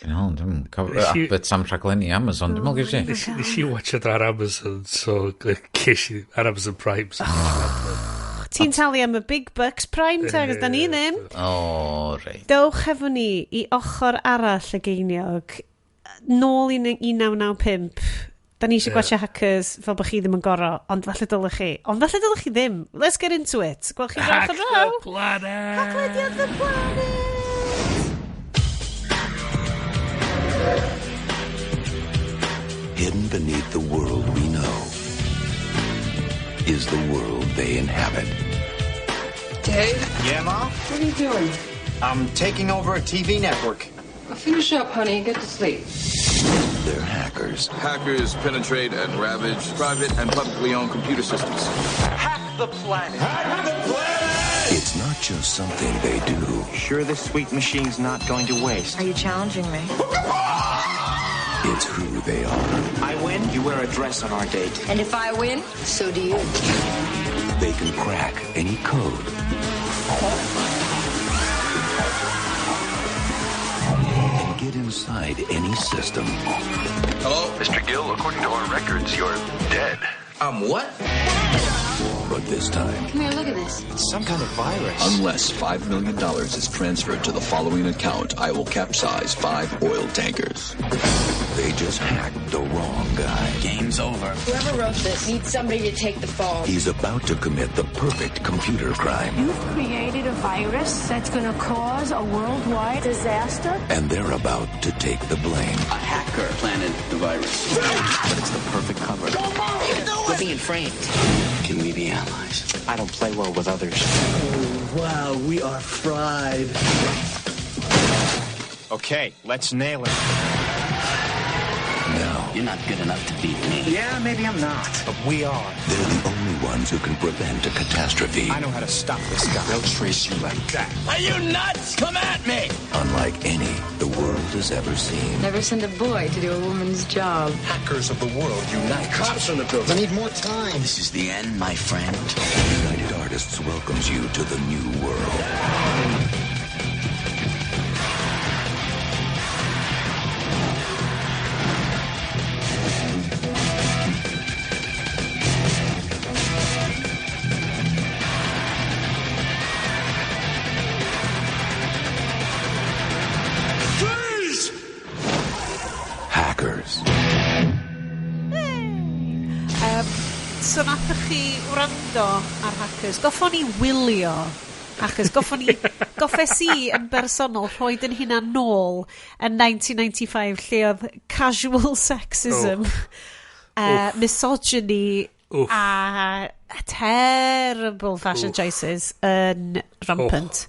Dwi'n cofio adverts am rhaglenni Amazon, dwi'n meddwl gyda ti. Nes i watchad ar Amazon, so ces i ar Amazon Prime. So Ti'n talu am y big bucks Prime tag, da ni ddim. O, reit. Dewch efo ni i ochr arall y geiniog, nôl i 1995. Da ni eisiau gwachio Hackers fel bod chi ddim yn goro, ond falle dylech chi. Ond falle dylech chi ddim. Let's get into it. Gwelch chi Hack draw draw. the planet! Haclediad the planet! Hidden beneath the world we know is the world they inhabit. Dave? Yeah, Mom? What are you doing? I'm taking over a TV network. Well, finish up, honey, and get to sleep. They're hackers. Hackers penetrate and ravage private and publicly owned computer systems. Hack the planet! Hack the planet! It's not just something they do. Sure this sweet machine's not going to waste. Are you challenging me? It's who they are. I win, you wear a dress on our date. And if I win, so do you. They can crack any code. And get get inside any system. Hello? Mr. Gill, according to our records, you're dead. I'm what? But this time, Come here, look at this. It's some kind of virus. Unless $5 million is transferred to the following account, I will capsize 5 oil tankers. They just hacked the wrong guy. Game's over. Whoever wrote this needs somebody to take the fall. He's about to commit the perfect computer crime. You've created a virus that's going to cause a worldwide disaster. And they're about to take the blame. A hacker planted the virus. But it's the perfect cover. Don't move! Do it! We're being framed. Can we be allies? I don't play well with others. Oh, wow, we are fried. Okay, let's nail it. Now. You're not good enough to beat me. Yeah, maybe I'm not. But we are. They're the only ones who can prevent a catastrophe. I know how to stop this guy. They'll trace you like that. Are you nuts? Come at me! Unlike any the world has ever seen. Never send a boy to do a woman's job. Hackers of the world unite. Cops on the building. I need more time. This is the end, my friend. United Artists welcomes you to the new world. Hackers. So nathoch chi wrando ar Hackers. Goffon ni wylio Hackers. Goffon ni, goffes i yn bersonol rhoi yn hunan nôl yn 1995 lle oedd casual sexism, misogyny Oof. a terrible fashion choices yn rampant.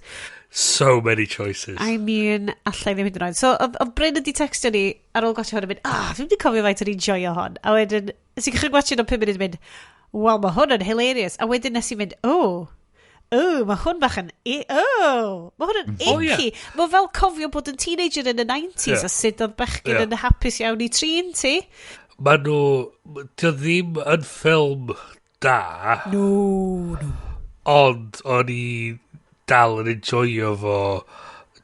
So many choices. I mean, allai ddim hyd yn oed. So, oedd Bryn wedi textio ni ar ôl gwatchio hwn yn mynd, dwi'n wedi cofio faint o'n i'n joio hon. A wedyn, nes i gychwyn gwatchio nhw 5 munud yn mynd, wel, mae hwn yn hilarious. A wedyn nes i mynd, oh, mae hwn bach yn, mae hwn yn icky. Oh, yeah. Mae fel cofio bod yn teenager yn y 90s Yeah. a sut oedd bechgyn Yeah. yn hapus iawn i trin ti. Ma nhw... Dio ddim yn ffilm da. No, no. Ond o'n i dal yn enjoyo fo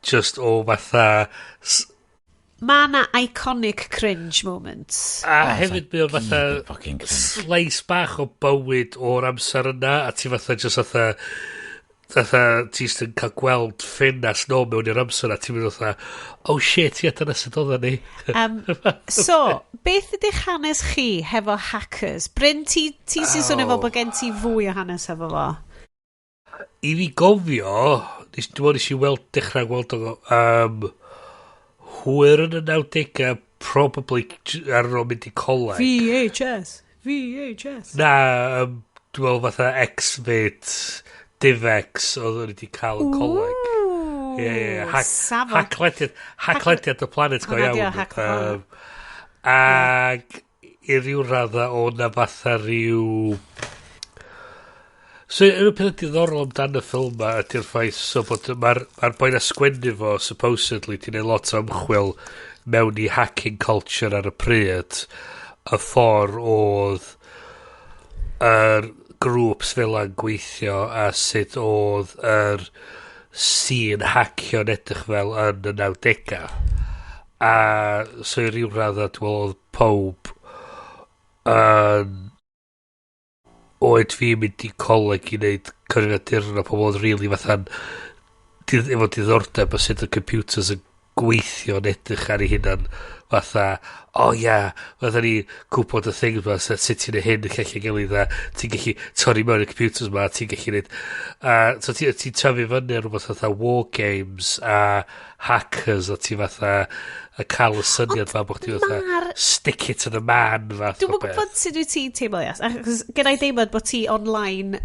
just o fatha... Mae na iconic cringe moments. A hefyd mae o fatha fucking cringe. slice bach o bywyd o'r amser yna, a ti fatha just fatha ti jyst yn cael gweld ffenast nôl mewn i'r amser a ti'n mynd fatha, oh shit, ia, dyna sut oedden ni. So, beth ydych hanes chi hefo Hackers? Bryn, ti sy'n swnio fel bod gen ti fwy o hanes hefo fo? I fi gofio, dwi'n meddwl nes i weld, dechrau gweld o hwyr yn y 90au, probably ar ôl mynd i coleg. VHS. VHS. Na, dwi'n meddwl fatha X-Vid, DivX, oedd o'n wedi cael yn coleg. Ie, ie, ie. Haclediad y Planet go Hwnna 'di o, iawn. Hack the Planet. Ag i ryw radda o na fatha rhyw... So, un o'r peth diddorol amdan y ffilm ma ydy'r ffaith so bod mae'r ma boi na sgwennu fo, supposedly, ti'n neud lot o ymchwil mewn i hacking culture ar y pryd, y ffordd oedd yr grŵps fel yna'n gweithio a sut oedd yr scene hacio'n edrych fel yn y 90au. A so i ryw radda, dwi'n meddwl oedd pob yn oed fi mynd i coleg i wneud cyfrifiaduron a pobl oedd rili fatha'n efo diddordeb o sut y computers yn gweithio yn edrych ar ei hunan fatha, o oh, ia, fatha ni gwybod y things ma, sut ti'n neud hyn yn lle gilydd a ti'n gallu torri mewn y computers ma, ti'n gallu neud so ti'n ti tyfu fyny ar rhywbeth fatha war games a hackers a ti fatha a cael y syniad fa bod chdi fatha stick it to the man fath Dwi'm yn gwybod sut wyt ti'n teimlo, Ias, achos gen i deimlad bod ti online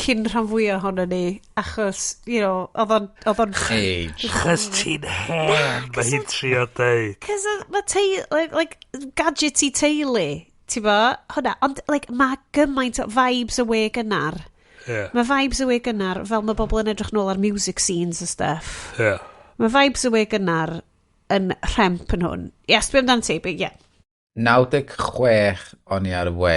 cyn rhan fwyaf ohono ni, achos, you know, oedd o'n Age. Chos ti'n hen, mae hi'n trio deud. Cos mae like, gadgety teulu, ti'n bo, hwnna, ond like, mae gymaint o vibes y we gynnar. Yeah. Mae vibes y we gynnar, fel mae bobl yn edrych nôl ar music scenes a stuff. Yeah. Mae vibes y we gynnar yn rhemp yn hwn. Yes, dwi amdan ti, but yeah. 96 o'n i ar y we.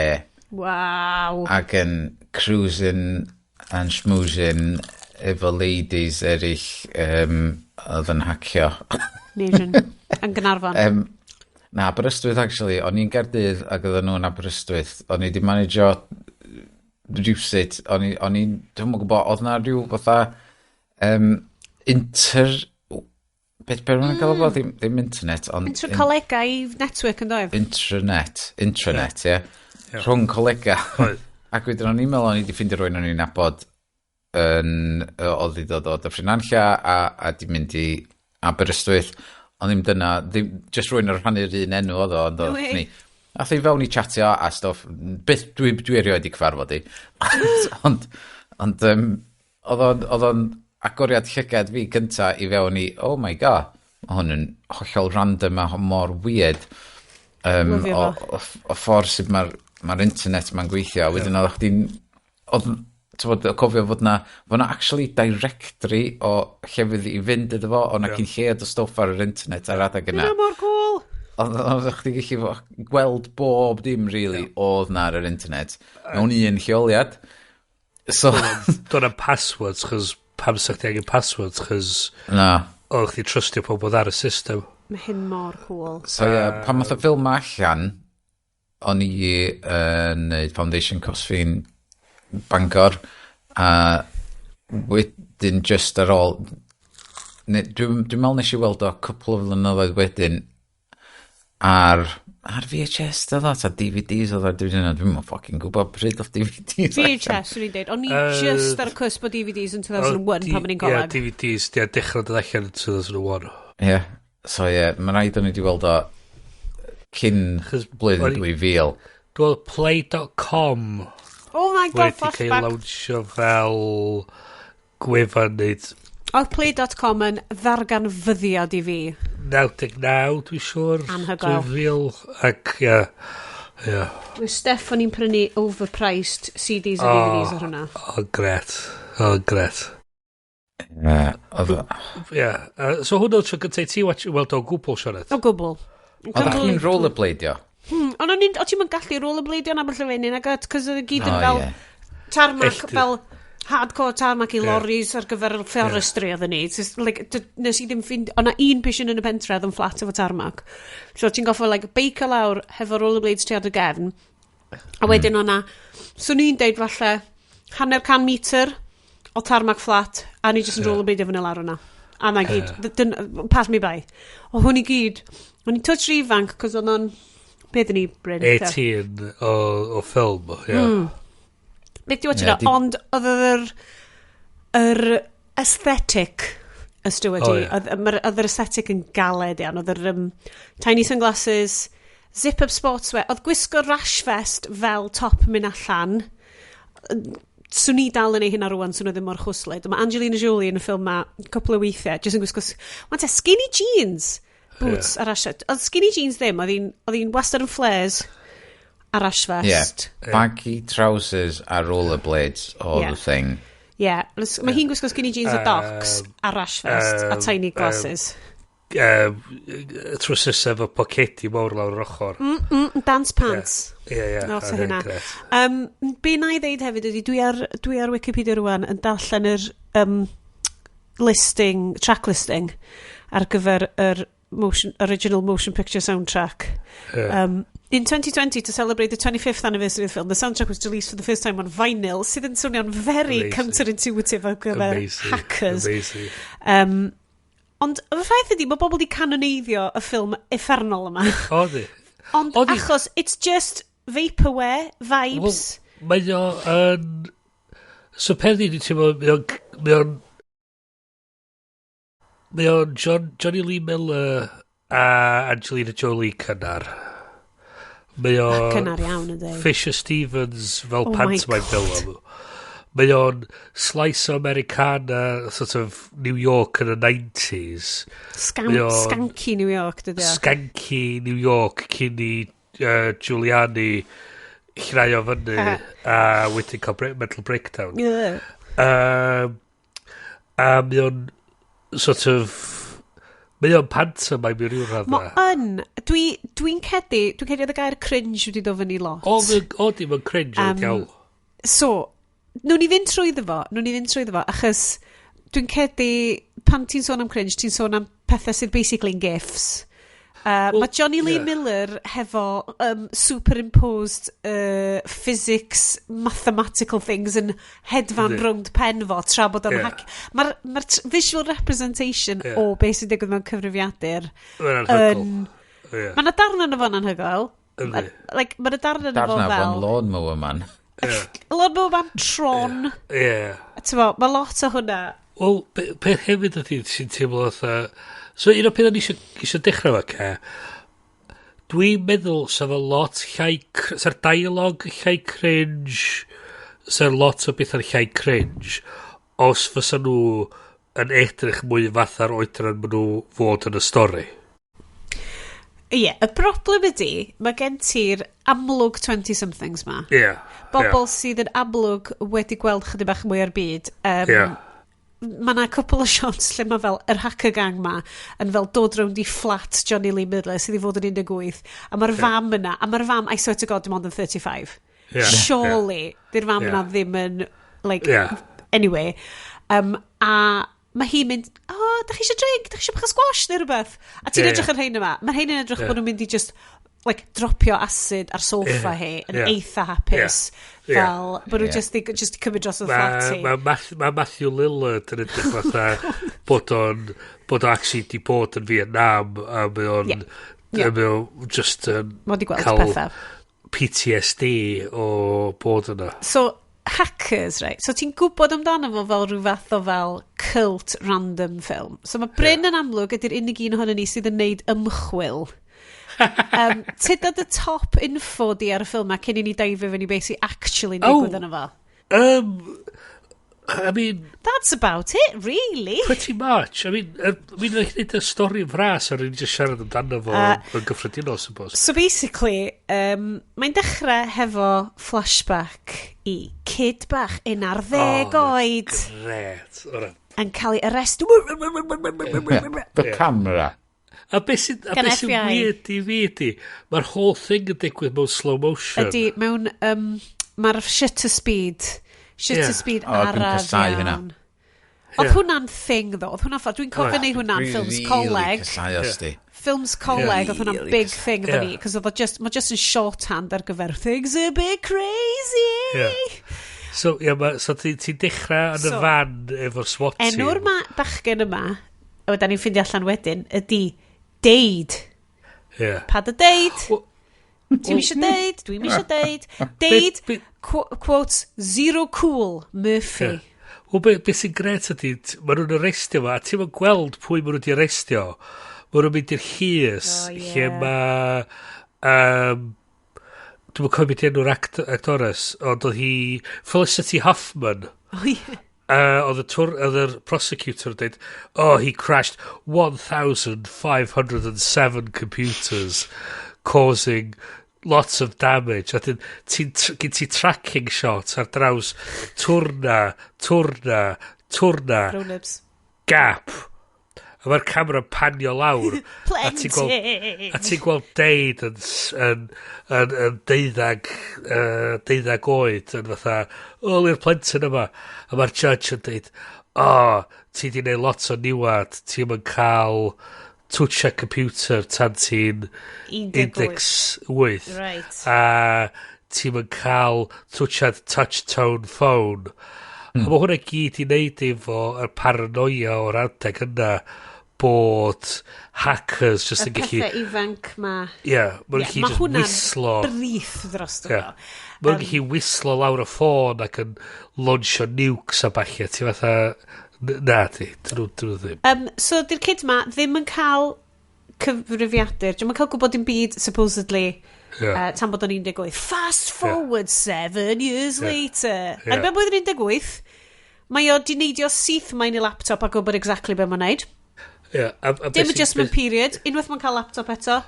Wow. Ac yn cruising and schmoozing efo ladies eraill oedd yn hacio. Amazing. Yn Gaernarfon. Na, Aberystwyth, actually. O'n i'n Gaerdydd ac oedden nhw'n Aberystwyth. O'n i di managio rhywsut. O'n i'n, dwi'm yn gwybod, oedd na rhyw fatha inter... Beth maen nhw'n gael o? Ddim internet, ond... Inter-colegau network yn doedd? Intranet. Intranet, ie. Yeah. Rhwng colega. Oedd. Ac wedyn o'n i'n meddwl o'n i wedi ffeindio rhywun o'n i'n nabod yn, oedd i ddod o Dyffryn Nantlle a di mynd i Aberystwyth. Ond ddim dyna, ddim, just rhywun yn rhannu'r un enw oedd o, ond No oedd way. ni. Ath i fewn i chatio a stwff, byth dwi erioed i cyfarfod i. Ond oedd o'n agoriad llygad fi gynta i fewn i, oh my God, ma' hwn yn hollol random a mor weird. Lyfio O, fo. o ffordd sut mae'r ma internet ma'n gweithio. A wedyn oedd chdi'n... Oedd, t'mod, cofio fod na actually directory o llefydd i fynd iddo fo, o na cyn lleiad o stwff ar yr internet ar adeg yna. Hynna mor cool. Oedd chdi gallu gweld bob dim, really, oedd na ar yr internet mewn un lleoliad. So, Do'n am passwords, chos pam sa chdi angen passwords, chos na. oedd chdi trustio pobl oedd ar y system. Mae hyn mor cool. So, ie, yeah, pan math y ffilm allan, o'n i yn neud foundation course fi'n Bangor, a wedyn just ar ôl, dwi'n meddwl nes i weld o cwpl o flynyddoedd wedyn ar VHS, doedd o, ta DVDs oedd o, dwi'n fucking gwybod pryd oedd DVDs allan. VHS, swn i'n deud. O'n i just ar y cusp o DVDs yn 2001 pan o'n i'n Ie, coleg. DVDs, ie, dechrau dod allan yn 2001. Ie, so ie, mae'n rhaid o'n i wedi weld o cyn Achos blwyddyn 2000. Dwi'n meddwl play.com Oh my God, wedi cael ei flashback. lawnsio fel gwefan neud Oedd play.com yn ddarganfyddiad i fi. 99, dwi'n siŵr. Anhygoel. 2000, ac ie. Mae Steff o'n i'n prynu overpriced CDs a DVDs ar hwnna. O, gret. O, gret. Ie, oedd Ie. So hwnna oedd tro gyntaf i ti weld o gwbl, Sioned? O gwbl. Oeddech chi'n rollerbladio? Ond o'n i'n, o ti'n mynd gallu rollerbladio yn Aberllefenni nag oedd, cos oedd y gyd yn O, fel ie. tarmac, Elltydd. fel hardcore tarmac i lorries ar gyfer y forestry oedden ni. It's just, like, nes i ddim ffind, o'na un pishin yn y pentre oedd yn fflat efo tarmac. So ti'n goffo like, beicio lawr hefo rollerblades ti ar dy gefn. A wedyn o'na, swn i'n deud falle, 50 metr o tarmac flat, a ni jyst yn rollerbladio fyny lawr o'na. A na gyd, pass me by. O hwn i gyd, o'n i'n touch rhy ifanc, cos oedd o'n, be ydyn ni, Bryn? 18 o ffilm, ie. Beth di watch Ie, yeah, ond oedd yr aesthetic y Stuart O, i, ie. oedd yr aesthetic yn galed iawn, oedd yr tiny sunglasses, zip-up sportswear, oedd gwisgo rash vest fel top mynd allan, swn i dal yn ei hynna rwan, swn i ddim mor chwslyd. Mae Angelina Jolie yn y ffilm ma, cwpl o weithiau, jyst yn gwisgo, wan te, skinny jeans, boots a rash vest. Oedd skinny jeans ddim, oedd hi'n wastad yn flares a rash Ie. vest. Baggy trousers a rollerblades all Ie. the thing. Ie, yeah. Mae hi'n gwisgo skinny jeans a docs a rash vest a tiny glasses. Trwsus efo pocedi mawr lawr yr ochr. Dance pants. Ie. Lot o oedd hynna. e'n grêt. Be na i ddeud hefyd ydy, dwi ar Wikipedia rwan yn darllen yr listing, track listing ar gyfer yr original motion picture soundtrack. Ie. In 2020, to celebrate the 25th anniversary of the film, the soundtrack was released for the first time on vinyl, sydd yn swnio'n very Amazing. counterintuitive ar gyfer Amazing. hackers. Amazing. Ond y ffaith ydy, mae bobl wedi canoneiddio y ffilm uffernol yma. Oedd hi. Ond Oedd hi- achos, it's just vaporware vibes. Wel, mae o yn... So peth i, dwi'n teimlo, mae o'n Johnny Lee Miller a Angelina Jolie cynnar. Mae o... Cynnar iawn ydy. Fisher Stevens fel Oh my pantomime God. film. Mae o'n slice o Americana, sort of New York yn y 90s. Mae o'n Skanky New York, dydy o. Skanky New York cyn i Giuliani llnau o fyny a wedyn cael mental breakdown. Yeah. A mae o'n sort of... Mae o'n pantomime i ryw Mae radda. yn, dwi'n credu oedd y gair cringe wedi dod fyny lot. O, o, di, mae'n cringe o'n gael. So, nw'n ni fynd trwyddo fo, achos Dwi'n credu, pan ti'n sôn am cringe, ti'n sôn am pethau sydd basically yn gifs. Well, Mae Johnny Lee Miller hefo superimposed physics, mathematical things yn hedfan rownd pen fo tra bod o'n hack. Mae'r ma visual representation o beth sy'n digwydd mewn cyfrifiadur Mae'n anhygoel. yn... Ie. Mae yna darn yna fo'n anhygoel. Yndi. Like, mae yna darn yna fo Darna fo'n fel Lawnmower Man. Lawnmower Man, Tron. Ti'n bo, mae lot o hwnna. Wel, peth hefyd ydy sy'n teimlo fatha. So, un o'r pethau ni eisiau dechrau fo, ca, dwi'n meddwl sa fo lot llai... Sa'r dialog llai cringe, sa'r lot o bethau'n llai cringe, os fysa nhw yn edrych mwy fatha'r oedran maen nhw fod yn y stori. Ie, yeah, y broblem ydy, mae gen ti'r amlwg 20-somethings ma. Bobl sydd yn amlwg wedi gweld chydig bach mwy o'r byd. Mae yna cwpl o shots lle mae fel yr hacker gang ma yn fel dod rownd i flat Johnny Lee Miller sydd i fod yn 18 a mae'r fam yna, a mae'r fam, I swear to God, dim ond yn 35. Surely, di'r fam yna ddim yn, like, anyway. A mae hi'n mynd, "Oh, da chi eisiau drink? Da chi eisiau bach o squash neu rhywbeth?" A ti'n edrych ar rhain yma. Mae'r rhain yn edrych bod nhw'n mynd i just, like, dropio acid ar soffa hi yn eitha hapus. Fel, bod nhw just i cymryd dros y flat hi. Ma Matthew Lillard yn edrych fatha bod o actually di bod yn Vietnam a mae o'n a mae o just yn Mae wedi gweld cael pethau. PTSD o bod yna. So, hackers, right? So ti'n gwybod amdano fo fel rhyw fath o fel cult random film. So mae Bryn yn amlwg ydy'r unig un ohono ni sydd yn neud ymchwil. Tyda dy top info di ar y ffilm ma cyn i ni deifio fyny beth sy'n actually Oh. digwydd yno fo? I mean, That's about it, really. Pretty much. I mean, like, nid y stori yn fras, a rydyn ni just siarad amdano fo yn gyffredinol, suppose. So basically, mae'n dechrau hefo flashback i kid bach 11 oed Gret. Ora. yn cael ei arrest. The camera. A beth sy'n a Gan beth sy'n FBI. weird i fi ydi, mae'r whole thing yn digwydd mewn slow motion. Ydy, mewn, mae'r shutter speed, shutter speed O, dwi'n araf casáu hynna. iawn. Oedd hwnna'n thing, ddo. Oedd hwnna'n ffordd. Dwi'n cofio neud hwnna'n Dwi'n ffilms really coleg. casau os di. Ffilms coleg, oedd hwnna'n Really big casau. thing efo ni. Cos oedd o just, mae just yn shorthand ar gyfer "things are a bit crazy". Yeah. So, yeah, so ti'n ti dechrau yn y So, fan efo'r SWAT team. Enw'r ma bachgen yma, o da ni'n ffindio allan wedyn, ydy Deud. Pa dy deud? Ti'n eisiau deud? Dwi'm eisiau deud. Deud, quotes, "zero cool, Murphy". Ie. Wel, be sy'n gret ydy, ma' nhw'n arestio fo, a ti'n yn gweld pwy ma' nhw wedi arestio. Ma' nhw'n mynd i'r llys, lle ma... Dwi'n cofio beth enw'r actores, ond oedd hi Felicity Huffman. Oh, ie. Oedd yr prosecutor yn dweud, "Oh, he crashed 1,507 computers, causing lots of damage." A dyn, gen ti tracking shots ar draws twrna, twrna, twrna, Grown-ups. gap. A mae'r camera panio lawr. A ti'n gweld, Plentyn! a ti'n gweld Deud yn 12 oed yn fatha, "O, i'r plentyn yma." A mae'r judge yn deud, "O, oh, ti di neud lot o niwad, ti'n yn cael twtsia computer tan ti'n 18. 18. A ti'n yn cael twtsiad touch tone phone." A mae hwnna gyd i wneud efo yr paranoia o'r adeg yna bod hackers just Y yn gallu pethau ifanc ma. Ie, yeah, maen nhw'n Ie, gallu ma' just hwnna'n wislo. briff dros Ie. fo. Maen nhw'n gallu wislo lawr y ffôn ac yn launchio nukes a ballu. Ti fatha... Na di, dyn nhw ddim. So, di'r kid ma ddim yn cael cyfrifiadur. Dwi'n cael gwybod dim byd, supposedly, tan bod o'n 18. Fast forward 7 years later. Ar ben blwyddyn 18, mae o di neidio syth mewn i laptop a gwybod exactly be mae'n neud. Ie, a Dim beth adjustment period. Unwaith mae'n cael laptop eto,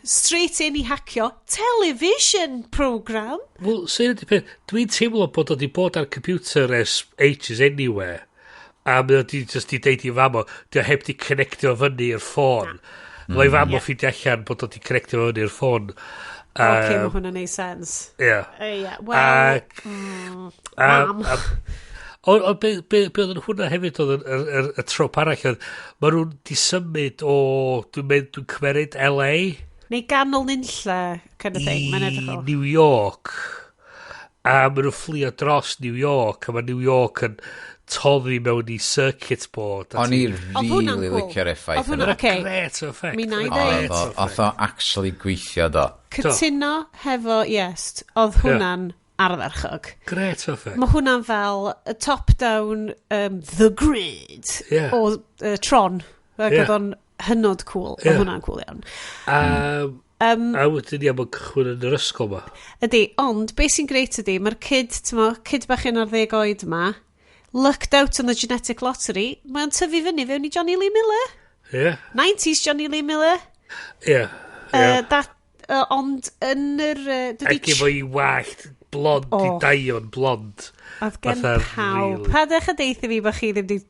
straight in i hacio television program. Wel, so un ydi peth, dwi'n teimlo bod o di bod ar computer ers ages anyway, a mae o di just di deud i fam o, di o heb di connectio fyny i'r ffôn. Mae fam o ffeindio allan bod o di connectio fyny i'r ffôn. Oce, okay, mae hwnna'n neud sense. Ie. Ie, wel, mam. Ond be oedd yn hwnna hefyd oedd y trop arall oedd, ma nhw'n di symud o, dwi'n mynd, dwi'n cymeryd LA. Neu ganol nunlla, kind of thing. Mae'n edrych i o. New York. A maen nhw'n fflio dros New York, a mae New York yn toddi mewn i circuit board. O'n i Oedd hwnna'n really cool. licio'r effaith Oedd hwnna- yna. Ocê. Great effect. Mi wna i Oedd ddeud. o- Oedd o actually gweithio do. Cytuno hefo Yes, oedd hwnna'n ardderchog. Great effect. Mae hwnna'n fel y top-down The Grid Ie. o Tron. Ac Ie. oedd o'n hynod cool. Ie. Oedd hwnna'n cool iawn. A wedyn ia, mae'n cychwyn yn yr ysgol ma. Ydy, ond beth sy'n greit ydy, mae'r kid, t'mo, kid bach 11 oed yma, lucked out on the genetic lottery, mae'n tyfu fyny fewn i Johnny Lee Miller. Ie. 90s Johnny Lee Miller. Ie. Ie. That, ond yn yr... dydi Ac efo i wallt blond, i Oh. daion blond. Oedd gen Fatha pawb. really- Pa ddech yn deitha fi bod chi ddim wedi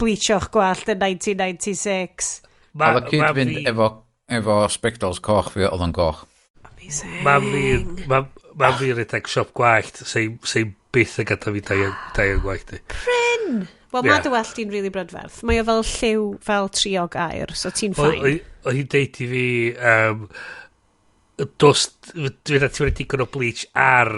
bleachio'ch gwallt yn 1996? Oedd o cyd fynd efo spectols coch fi, oedd o'n goch. Amazing. Mam fi, mam fi redeg siop gwallt, sy'n byth yn gadael fi daion gwallt i. Bryn! Wel, Ie. mae dy wallt di'n really brydferth. Mae o fel lliw, fel triog aur, so ti'n fine. Oedd hi'n deud i fi, dos, dwi'n ti wedi digon o bleach ar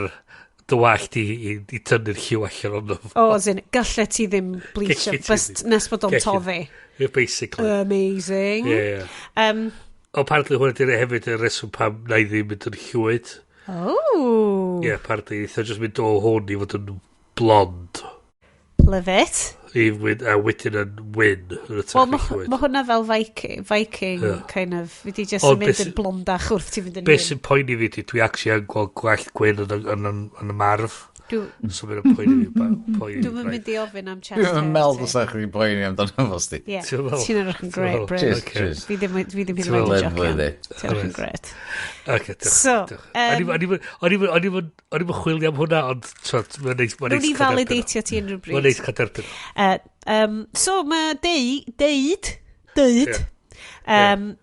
dy wallt i tynnu'r lliw allan ono fo. O, as in, gallet ti ddim bleachio, Gallet ti bys ddim. nes bod o'n Gallet. toddi. Yeah, basically. Amazing. Ie, ie. Apparently hwnna di'r hefyd y reswm pam na i ddim mynd yn llwyd. Oh, Ie, yeah, apparently, eitha just mynd o hwn i fod yn blond. Love it. I wyn, a wedyn yn wyn yn y Wel, tach mae llwyd. ma hwnna fel Viking, Viking Ie. kind of. Fi di just Ond yn mynd beth yn blondach wrth ti fynd yn Be hŷn. sy'n poeni fi di, dwi actually yn gweld gwallt gwyn yn y marf. So mae'n poeni fi. Poeni fi Dwi'm yn mynd i ofyn am chest Dwi'n hair meddwl ti. fysa chdi'n poeni amdano fo, sti. Ie, Ti'n meddwl? ti'n edrych yn Ti'n great, meddwl? Bryn. Cheers, Ocê. cheers. Fi ddim hyd Ti'n yn oed yn meddwl? jocian. Lovely. Ti'n edrych yn great. Oce, diolch. So, diolch. O'n i'm yn chwilio am hwnna, ond t'wod, mae'n neis mae'n Nw'n neis i cael derbyn o. validatio ti unrhyw Mae'n neis bryd. cael derbyn o. So mae deud, deud,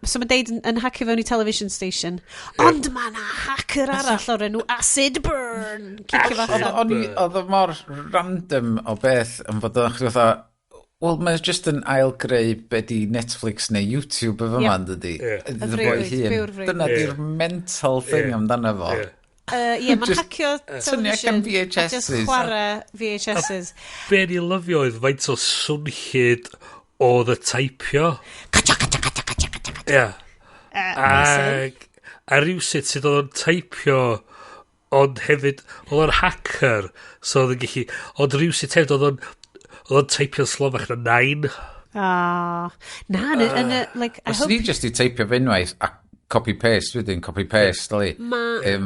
so mae deud yn hacio fewn i television station, ond mae na hacker arall o'r enw Acid Burn. Cicio fo allan. Oedd o mor random o beth yn fod o'n chdi fatha, wel, mae just yn ail-greu be di Netflix neu YouTube efo yma, yn dydi? Ie. Iddo Y fo'i freuddwyd, hun. byw'r freuddwyd. Dyna di'r mental thing Ie. amdano fo. Ie. Ie, mae'n Just hacio tynnu television allan a just VHSs. chwarae VHSs. Be ni lyfio oedd faint o swnllyd oedd y taipio. Kacha, kacha, kacha, kacha, kacha, kacha. Ie. Amazing. A rhywsut sydd oedd o'n taipio ond hefyd oedd o'n hacker so oedd yn gallu ond rhywsut hefyd oedd o'n taipio'n slofach na nain. Ah, na, yn y, like, I Os hope ni just i teipio fe unwaith a copy-paste wedyn, copy-paste, dyli.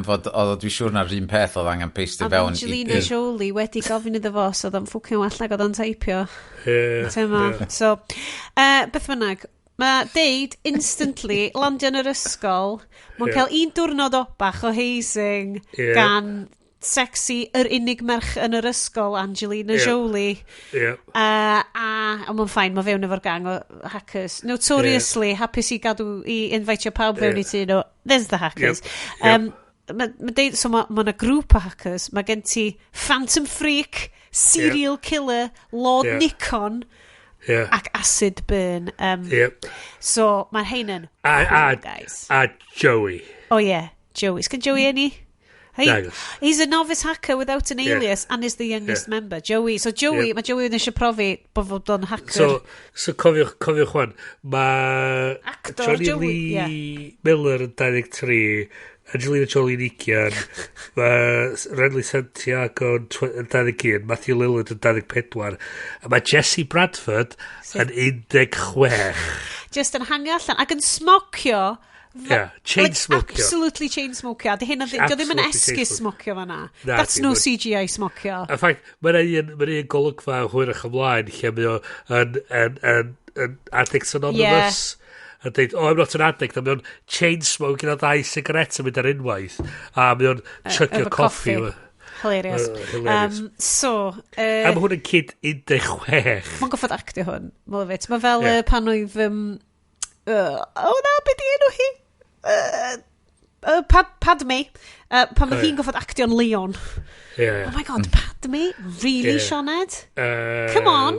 Fod, oedd dwi'n siŵr na'r un peth oedd angen paste Oedd fewn Angelina Jolie wedi gofyn iddo fo, so oedd o'n ffwcin well nag oedd o'n teipio. Ie. Ti'n ma. So, beth bynnag, mae deud instantly landio yn yr ysgol, mae'n Ie. cael un diwrnod o bach o hazing Ie. gan sexy yr unig merch yn yr ysgol, Angelina Ie. Jolie. Ie. A mae'n fine, mae fewn efo'r gang o hackers. Notoriously, hapus i gadw, i invitio pawb fewn Ie. i tŷ nhw. There's the hackers. Yep. Yep. Ma deud, so mae ma 'na grŵp o hackers. Mae gen ti Phantom Freak, Serial Killer, Lord Ie. Nikon, Ie. ac Acid Burn. Ie. So mae'r hein yn A, cool, a, guys. a Joey. Oh yeah, Joey. Sgan Joey any? Hey, Nagos. he's a novice hacker without an Ie. alias and is the youngest Ie. member. Joey. So Joey, Ie. mae Joey yn eisiau profi bod fod o'n hacker. So cofiwch wan, mae Actor Johnny Joey, Lee Miller yn 23, Angelina Jolie yn 20, mae Renly Santiago yn 21, Matthew Lillard yn 24, a mae Jesse Bradford yn 16. Just yn hangio allan ac yn smocio. Yeah, chain smocio. Absolutely chain smocio. Di hynna ddim, dio ddim yn Absolutely chain esgus smocio. smocio fanna. Na, That's di, no CGI smocio. In fact, mae'n un golygfa hwyrach ymlaen lle mae o yn Addicts Anonymous. A dweud, oh, I'm not an addict. A mae o'n chain smoking o ddau sigaret yn mynd ar unwaith. A mae o'n chugio Efo coffi. Hilarious. Hilarious. So, A mae hwn yn kid 16. Mae'n goffod actio hwn. Mae'n love it. Mae fel Ie. pan oedd... Oh na, be di enw hi? Padme, pan mae hi'n goffod actio'n Leon. Yeah. Oh my god, Padme? Really, Sioned? Come on!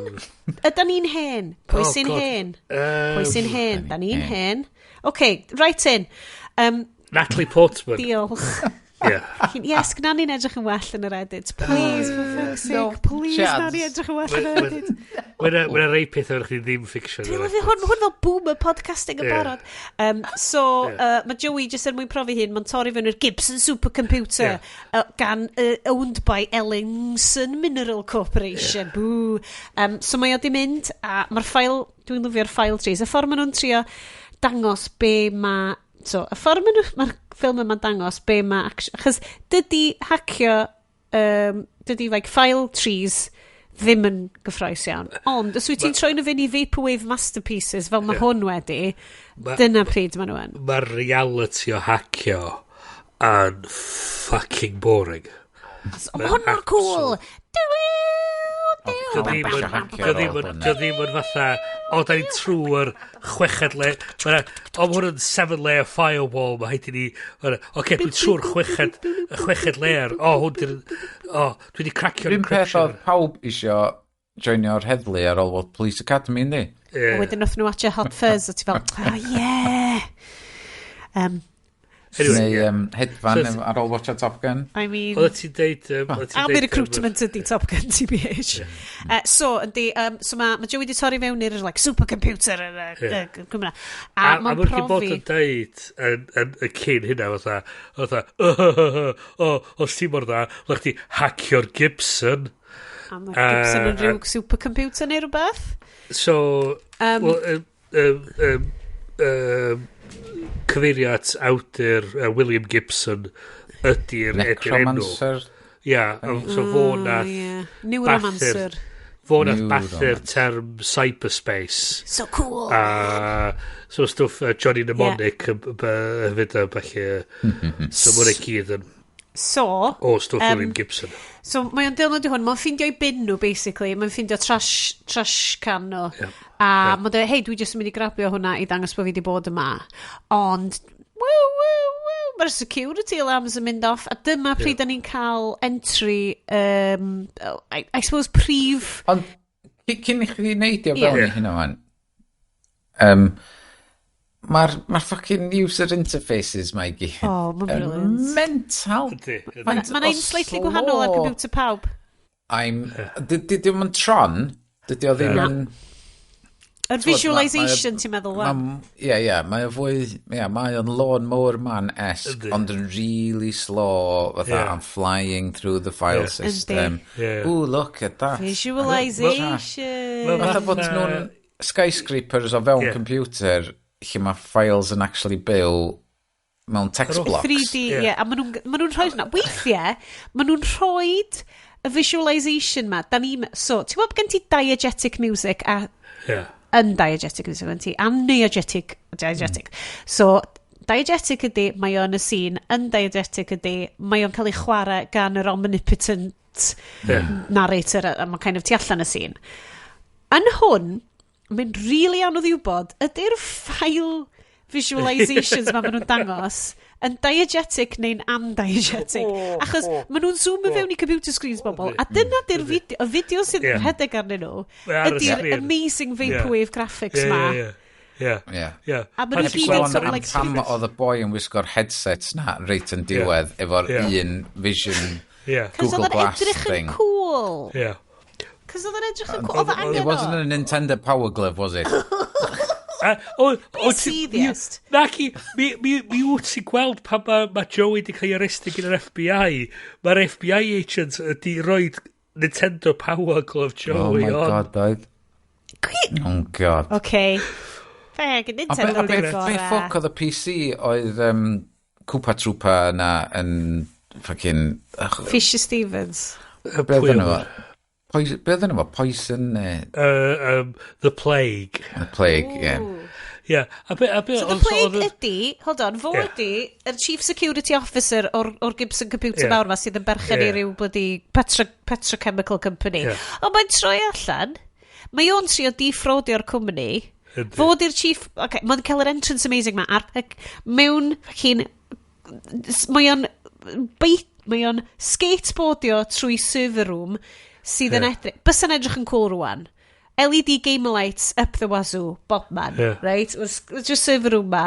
Ydan ni'n hen? Pwy sy'n hen? Pwy sy'n hen? Da ni'n hen. OK, right in. Natalie Portman. Diolch. Yeah. Yes, gna ni'n edrych yn well yn yr edit. Please, for fuck's sake, please, na ni edrych yn well yn yr edit. Mae'n rei pethau o'r chdi ddim fiction. Dwi'n lyfio hwn, hwn fel boomer podcasting yn barod. So, mae Joey jyst er mwyn profi hyn, mae'n torri fewn i'r Gibson Supercomputer gan owned by Ellingson Mineral Corporation. Boo. So mae o di mynd, a mae'r ffail, dwi'n lyfio'r file trees, y ffordd maen nhw'n trio dangos be mae. So, y ffordd mae'r ffilm yma'n dangos be mae. Achos dydy hacio, dydy like, file trees ddim yn gyffroes iawn. Ond, os wyt ti'n troi nhw fynd i Vaporwave masterpieces, fel mae hwn wedi, dyna pryd maen nhw yn. Mae'r reality o hacio yn fucking boring. So, mae hwn mor cool! Dio ddim yn fatha, o, da ni trwy'r chweched le, o, mae hwn yn 7 layer firewall, mae haid i ni, oce, dwi'n trwy'r chweched layer, o, hwn di'r, o, dwi wedi cracio'r encryption. Run peth oedd pawb isio joinio'r heddlu ar ôl World Police Academy, yndi? Yeah. A wedyn wrth nhw watcha Hot Fuzz, a ti fel, oh yeah! Anyway, neu hedfan so, ar ôl watcha Top Gun. I mean... Oedd ti'n deud... Am recruitment ydi Top Gun, TBH. Yeah. So, yndi, so mae Joey di torri fewn i'r like, supercomputer yn Cymra. A mae'n profi... A bod yn deud yn cyn hynna, fatha, o, os ti mor dda, oedd chdi hacio'r Gibson. A mae'r Gibson yn rhyw supercomputer neu rhywbeth. So, well, cyfeirio at awdur William Gibson ydy'r enw. Ia, so fo nath Neuromancer. Fo nath bathu'r term cyberspace. So cool. So stwff Johnny Mnemonic hefyd a falle. So mwyn i gyd yn So, o stwff William Gibson. So mae o'n dilyn hwn, mae'n ffindio i bin nhw basically, mae'n ffindio trash can nhw. Yeah. A yeah. Mae'n dweud, hei, dwi jyst yn mynd i grabio hwnna i ddangos bod fi wedi bod yma. Ond, woo, woo, woo, mae'r security alarms yn mynd off, a dyma pryd da ni'n cael entry, I suppose prif... Ond, cyn i chdi neidio fewn i hynna wan, Mae'r fucking user interfaces mae i gyd. Oh, mae'n brilliant. Mental. Mae'n ein slightly gwahanol ar computer pawb. Dydy o'n Tron. Dydy o ddim yn... Yr visualisation, ti'n meddwl, wan? Ie, ie. Mae o fwy... Ie, mae o'n Lawnmower Man-esque, ond yn really slow, fatha, I'm flying through the file system. Ooh, look at that. Visualisation. Fatha bod nhw'n skyscrapers o fewn computer lle mae files yn actually byw mewn text blocks. 3D, ie. Yeah. A maen nhw'n rhoi hwnna. Weithiau, maen nhw'n rhoi y visualisation ma. Da ni, so, ti'n gwybod gen ti diegetic music a undiegetic music gen ti, a diegetic. So, diegetic ydy, mae o'n y scene, undiegetic ydy, mae o'n cael ei chwarae gan yr omnipotent narrator, a mae'n kind of tu allan y scene. Yn hwn, mae'n really anodd i wybod, ydy'r file visualisations ma maen nhw'n dangos yn diegetic neu'n undiegetic. Achos maen nhw'n zoom i fewn i computer screens bobl, a dyna di'r fideo, y fideo sydd yn rhedeg arnyn nhw, ydy'r amazing vaporwave graphics ma. Yeah. A maen nhw gyd yn sort of like... Pam oedd y boi yn wisgo'r headsets na reit yn diwedd efo'r un vision Google Glass thing. Cos oedd yn edrych yn cool. Yeah. Cos oedd yn edrych yn cool. Oedd angen o. It wasn't a Nintendo Power Glove, was it? Be serious. Naci, mi wyt ti'n gweld pan mae Joey di cael ei arestio gan yr FBI. Mae'r FBI agent ydi rhoi Nintendo Power Glove Joey on. Oh my god, doedd. Oh god. Okay. Feg, Nintendo di'r gorau. Be ffwc oedd y PC oedd Koopa Troopa yna yn fucking... Fisher Stevens. Be oedd yna fo? Be oedd yna fo? Poison neu... The Plague. The Plague, ie. Yeah. So The Plague ydy, hold on, fo ydy, yr Chief Security Officer o'r Gibson Computer mawr ma sydd yn berchen i ryw bloody petrochemical company. Ond mae'n troi allan, mae o'n trio defraudio'r cwmni, fo ydy'r Chief, okay, mae'n cael yr entrance amazing ma, ar, mewn fucking Mae o'n skateboardio trwy server room sydd yn edrych... Bysa'n edrych yn cool rwan. LED gamer lights up the wazoo, bobman, right? Just server room ma,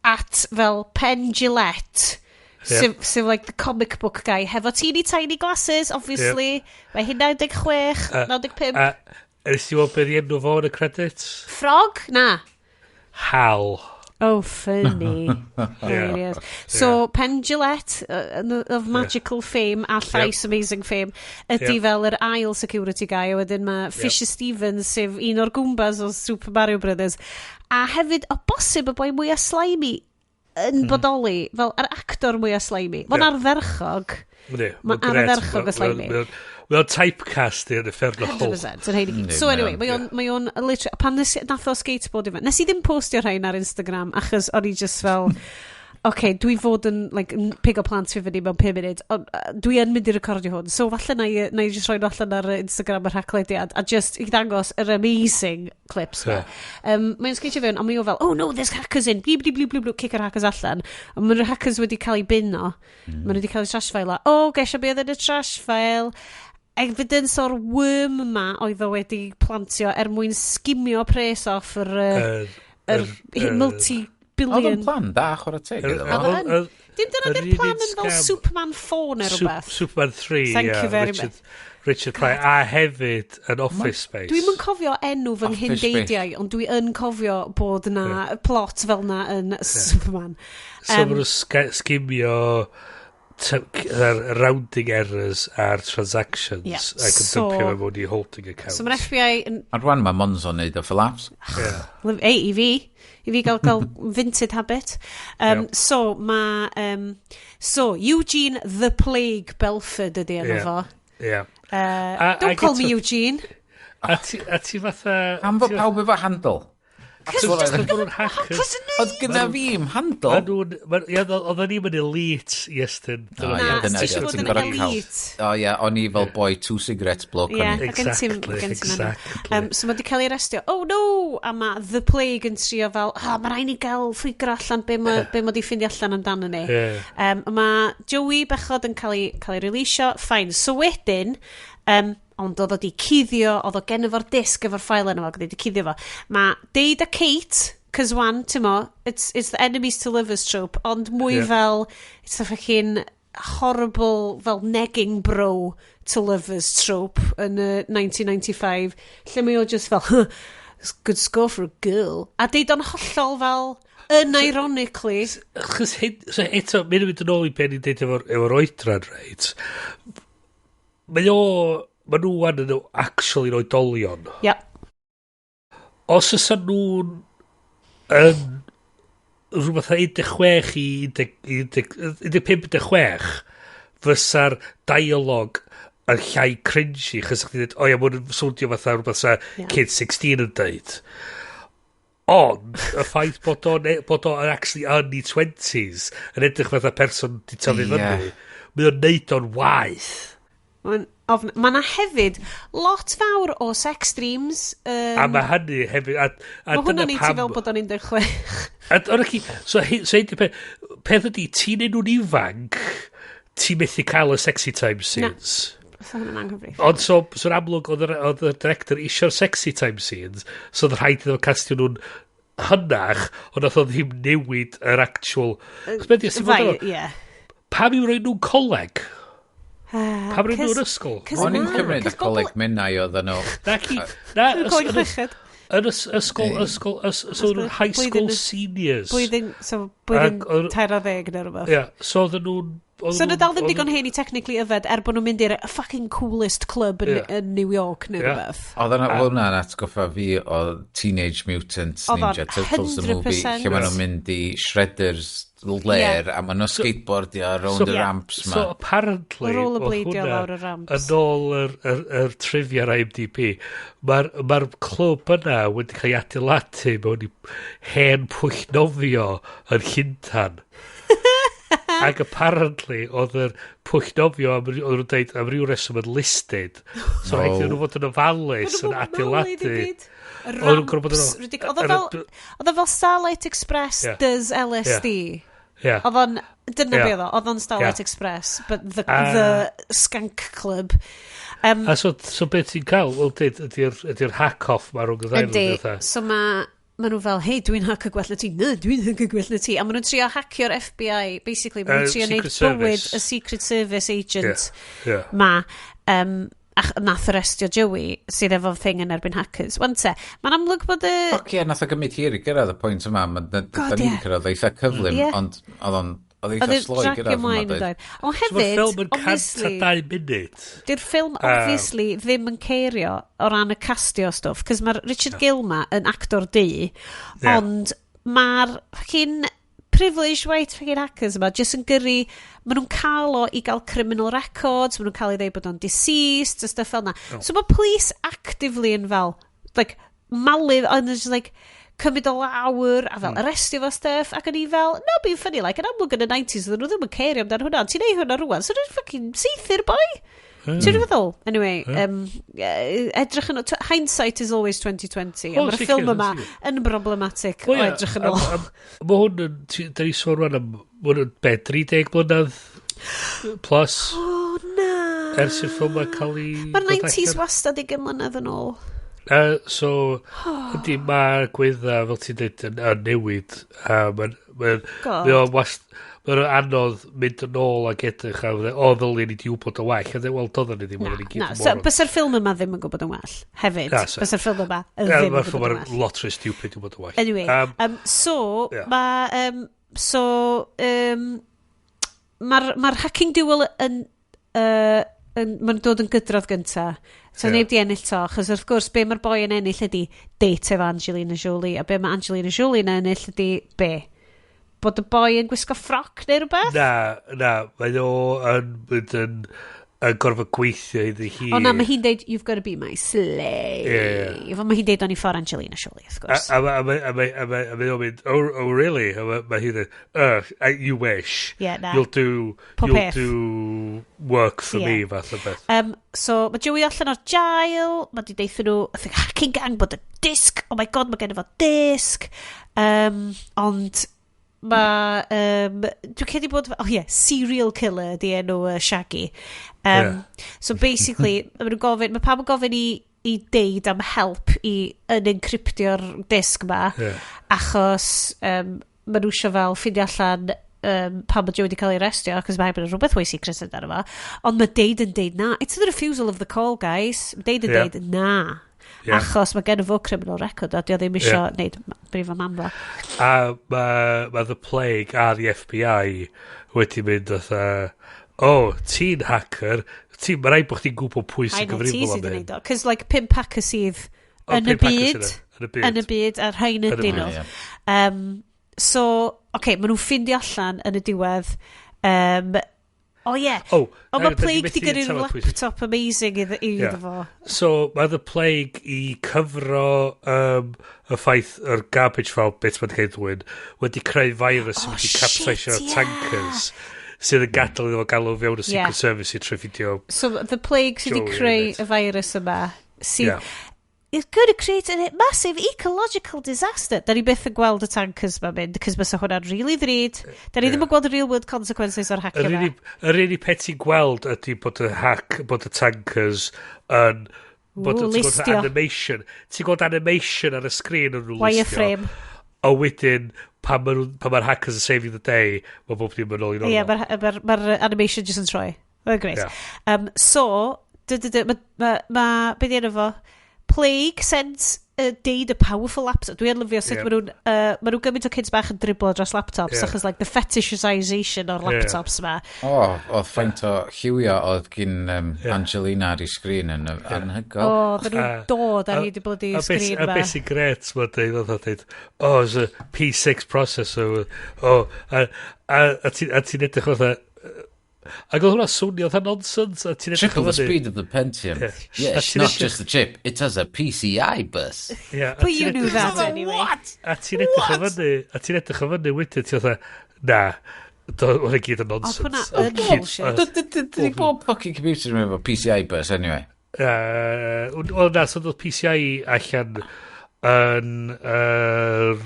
at fel Penn Jillette, sef like the comic book guy, hefo teeny tiny glasses, obviously. Mae hyn 96, 95. A nes ti weld beth i enw fo yn y credits? Frog? Na. Hal. Oh, funny. Hilarious. So, Penn Jillette of magical fame a llais amazing fame ydy fel yr ail security guy, a wedyn mae Fisher Stevens, sef un o'r Goombas o Super Mario Brothers, a hefyd o bosib y boi mwyaf slimy yn bodoli, fel yr actor mwyaf slimy. Mae'n ardderchog. Mae'n ardderchog o slimy. Mae o'n typecast i'n uffernol. 100%. Yn rhaid i gyd. So anyway, mae o'n literally, pan nath o skateboard i fe, nes i ddim postio rhain ar Instagram, achos o'n i just fel, okay, dwi fod yn like, pigo plant fi fyny mewn 5 munud, ond dwi yn mynd i recordio hwn, so falle na i just rhoi nhw allan ar Instagram yr haglediad, a just i ddangos yr amazing clips ma. Mae'n skateio fewn, ond mae o fel, oh no, there's hackers in, blib, blib, blib, blib, blib, kick yr hackers allan. Ond mae'r hackers wedi cael eu bino, maen nhw wedi cael eu trash file, a, oh, gesio be oedd yn y trash file. Evidence o'r worm yma oedd o wedi plantio er mwyn skimio pres off yr multi-billion. Oedd o'n plan da, chwarae teg iddo fo. Dim dyna di'r plan yn fel Superman 4 neu rhywbeth. Superman 3, Thank you very much. Richard Pryor, a hefyd yn Office Space. Dwi'm yn cofio enw fy nghyndeidiau, ond dwi yn cofio bod na plot fel na yn Superman. So maen nhw'n skimio rounding errors a'r transactions ac yn dympio fe mewn i holding accounts. So mae'r FBI... A rwan mae Monzo neud o for laughs. Ei, i fi gael vinted habit. So mae... So, Eugene the Plague Belford ydy enw fo. Don't call me Eugene. A ti fatha... Am fod pawb efo handle? Cos nhw'n hackers. Oedd gyda fi'm handle. Oedden ni'm yn elite, Iestyn. Na, ti eisiau bod yn elite. O ie, o'n i fel boy two cigarettes bloke. Ie, exactly. So mae wedi cael ei arestio. Oh no! A mae The Plague yn trio fel, oh, mae rhaid ni gael ffigro allan be mae wedi ffeindio allan amdano ni. Mae Joey bechod yn cael ei releasio. Fine. So wedyn, ond oedd o di cuddio, oedd o gen efo'r disg efo'r ffael yna fo, oedd o di cuddio fo. Mae Dade a Kate, cos wan, ti'n mo, it's the enemies to lovers trope, ond mwy fel, it's the fucking horrible, fel negging bro to lovers trope yn 1995, lle mae o just fel, huh, it's good score for a girl. A deud o'n hollol fel, unironically. Chos hyn, so eto, mynd yn ôl i ben i'n deud efo'r oedran, reit? Mae o... Mae nhw wan yn actually yn oedolion. Yep. Os ysa nhw'n yn rhywbeth 16 i 15-16 fysa'r dialog yn llai cringy, chos chdi'n dweud, o ia, mwyn swndio fatha rhywbeth sa kid 16 yn dweud. Ond, y ffaith bod o'n actually yn ei 20s, yn edrych fatha person di tyfu fyny, mae o'n neud o'n waeth. Mae yna hefyd lot fawr o sex dreams. A mae hynny hefyd... Mae hwnna'n neud ti fel bod o'n 16. A chi, so hyn peth ydi, ti'n enw'n ifanc, ti'n methu cael y sexy time scenes. Na, so hwnna'n anghyfreithiol. Ond so'n amlwg oedd y director isio'r sexy time scenes, so oedd rhaid iddo castio nhw'n hynach, ond oedd o ddim newid yr actual... Ie. Pam i'w roi nhw'n coleg? Pam rydyn nhw'n ysgol? O'n i'n cymryd y coleg Menai oedd nhw. Na, yn ysgol, so nhw'n high school seniors. Blwyddyn, so blwyddyn 13 neu rhywbeth. Ie, so oedden nhw'n... So nhw dal ddim digon hen i technically yfed er bod nhw'n mynd i'r fucking coolest club yn New York neu rhywbeth. Oedd hwnna'n atgoffa fi o Teenage Mutant Ninja Turtles the movie, lle maen nhw'n mynd i Shredder's lair a maen nhw'n skateboardio round the ramps ma. So apparently, rollerbladio lawr y ramps. Yn ôl yr trivia ar IMDb, mae'r clwb yna wedi cael ei adeiladu mewn i hen pwll nofio yn Llundain. Ac apparently, oedd yr pwll nofio am, oedd nhw'n dweud am ryw reswm yn listed. So rhaid iddyn nhw fod yn ofalus yn adeiladu. Ramps. Oedd o fel Starlight Express does LSD. Yeah. Oedd o'n, dyna be oedd o, oedd o'n Starlight Express, but the Skank Club. A so beth ti'n cael, wel, dyd, ydy'r hack-off ma rhwng y ddau. Ydy, so ma nhw fel, "Hei, dwi'n hacker gwell na ti." "Na, dwi'n hacker gwell na ti." A ma nhw'n trio hackio'r FBI, basically, ma nhw'n trio neud bywyd y Secret Service agent ma. A nath arrestio Joey, sydd efo thing yn erbyn hackers. Wan te, mae'n amlwg bod y Fuck ie, nath o gymryd hir i gyrraedd y pwynt yma. Da ni wedi cyrraedd eitha cyflym, ond oedd o'n oedd eitha slo i gyrraedd yma. Doedd. Ond hefyd, so ffilm yn 102 munud. Di'r ffilm, obviously, ddim yn ceirio o ran y castio stwff, cos mae'r Richard Gill ma yn actor du, ond mae'r fucking privileged white fucking hackers yma just yn gyrru, maen nhw'n cael o i gael criminal records, maen nhw'n cael ei ddeud bod o'n deceased, a stuff fel na. Oh. So mae police actively yn fel, like, malu, and just like, cymryd o lawr a fel arrestio fo stuff ac o'n i fel, no being funny, like, yn amlwg yn y 90s oedden nhw ddim yn cario amdano hwnna, ti'n neud hwnna rwan, so nhw'n fucking saethu'r boi. Ti'n feddwl? Anyway, edrych yn... Hindsight is always 2020. A mae'r ffilm yma yn problematic o edrych yn ôl. Mae hwn yn... Da ni sôn rwan am... Mae hwn yn be, 30 blynedd plus? Oh, na. Ers i'r ffilm yma cael ei Mae'r 90s wastad 20 mlynedd yn ôl. So, ydy, mae'r gwedda, fel ti'n dweud, yn newid. Mae'n anodd mynd yn ôl ac edrych a o, ddylen ni di wybod yn well. A dweud, wel, doedden ni ddim, oedden ni gyd yn moron. Bysa'r ffilm yma ddim yn gwybod yn well, hefyd. Bysa'r ffilm yma ddim yn gwybod yn well. Lot rhy stupid i wybod yn well. Anyway, so, mae... So, mae'r hacking duel yn... Mae'n dod yn gydradd gynta. So neb di ennill to, achos wrth gwrs be mae'r boi yn ennill ydi date efo Angelina Jolie, a be mae Angelina Jolie yn ennill ydi be? Bod y boi yn gwisgo ffroc neu rhywbeth? Na, mae o yn mynd yn gorfod gweithio iddi hi. O na, mae hi'n deud, "You've got to be my slave." Yeah. Mae hi'n deud o'n i ffordd Angelina Jolie, wrth gwrs. A mae o'n mynd, oh really?" A mae hi'n deud, "You wish." Yeah, na. You'll do work for me," fath o beth. So, mae Joey allan o'r jail, mae di deithio nhw, I think hacking gang, bod y disc, oh my God, mae gen i fo disc. Ond mae, dwi'n credu bod, oh yeah, serial killer di enw Shaggy. So basically, mae nhw'n gofyn, mae pawb yn gofyn i deud am help i yn encryptio'r disc ma, achos mae nhw eisiau fel ffindio allan pam bod Joe wedi cael ei arrestio, achos mae bod rhywbeth way secret amdano fo. Ond mae Deud yn deud na. It's the refusal of the call, guys. Mae Deud yn deud na. Achos mae gen fo criminal record a di o ddim isio neud brifo mam fo. A mae The Plague a the FBI wedi mynd fatha, "Oh, ti'n hacker, ti'n, mae rhaid bod chdi'n gwybod pwy sy'n gyfrifol am hyn." Cos like pump hacker sydd yn y byd, yn y byd, a'r rhain ydyn nhw. So, okay, maen nhw'n ffindio allan yn y diwedd. Oh yeah. Oh, oh, mae Plague di gyrru'r laptop amazing iddo fo. So, mae The Plague i cyfro y ffaith yr garbage file bit mae'n cael ei ddwyn wedi creu virus sydd wedi capsizeio tankers sydd yn gadael iddo fo galw fewn y Secret Service i trio ffindio So, The Plague sydd wedi creu y virus yma sydd is going to create a massive ecological disaster. Da ni byth yn gweld y tankers ma'n mynd, cos bysa hwnna'n really ddrud. Da ni ddim yn gweld y real world consequences o'r hack yma. Yr unig peth ti'n gweld ydy bod y hack, bod y tankers yn... Bod ti'n gweld animation. Ti'n gweld animation ar y sgrin yn nhw listio. Wireframe. A wedyn, pan mae'r hackers yn saving the day, mae bob dim yn ôl i normal. Ie, yeah, mae'r animation just yn troi. Mae'n great. So, ma, be di enw fo? Plague sends deud a powerful laptop. Dwi'n lyfio sut ma nhw'n gymaint o kids bach yn driblo dros laptops, achos like the fetishization o'r laptops yma. O, oedd faint o lliwio oedd gyn Angelina ar ei sgrin yn anhygoel. O, oedden nhw'n dod ar hyd i bloody sgrin yma. A beth sy'n gret, mae'n dweud, oedd dweud, "Oh, it's a P6 processor." Oh, a ti'n edrych fatha, ac oedd hwnna swnio fatha nonsense. A ti'n Triple the speed of the Pentium. Yeah, it's not just the chip, it has a PCI bus. Yeah, but you knew that anyway. What? A ti'n edrych o fyny, a ti'n edrych o fyny wedyn, ti'n fatha, na, hwnna gyd yn nonsense. Oedd hwnna yn bullshit. Dydy bob fucking computer yn efo PCI bus anyway. Wel na, so doedd PCI allan yn yr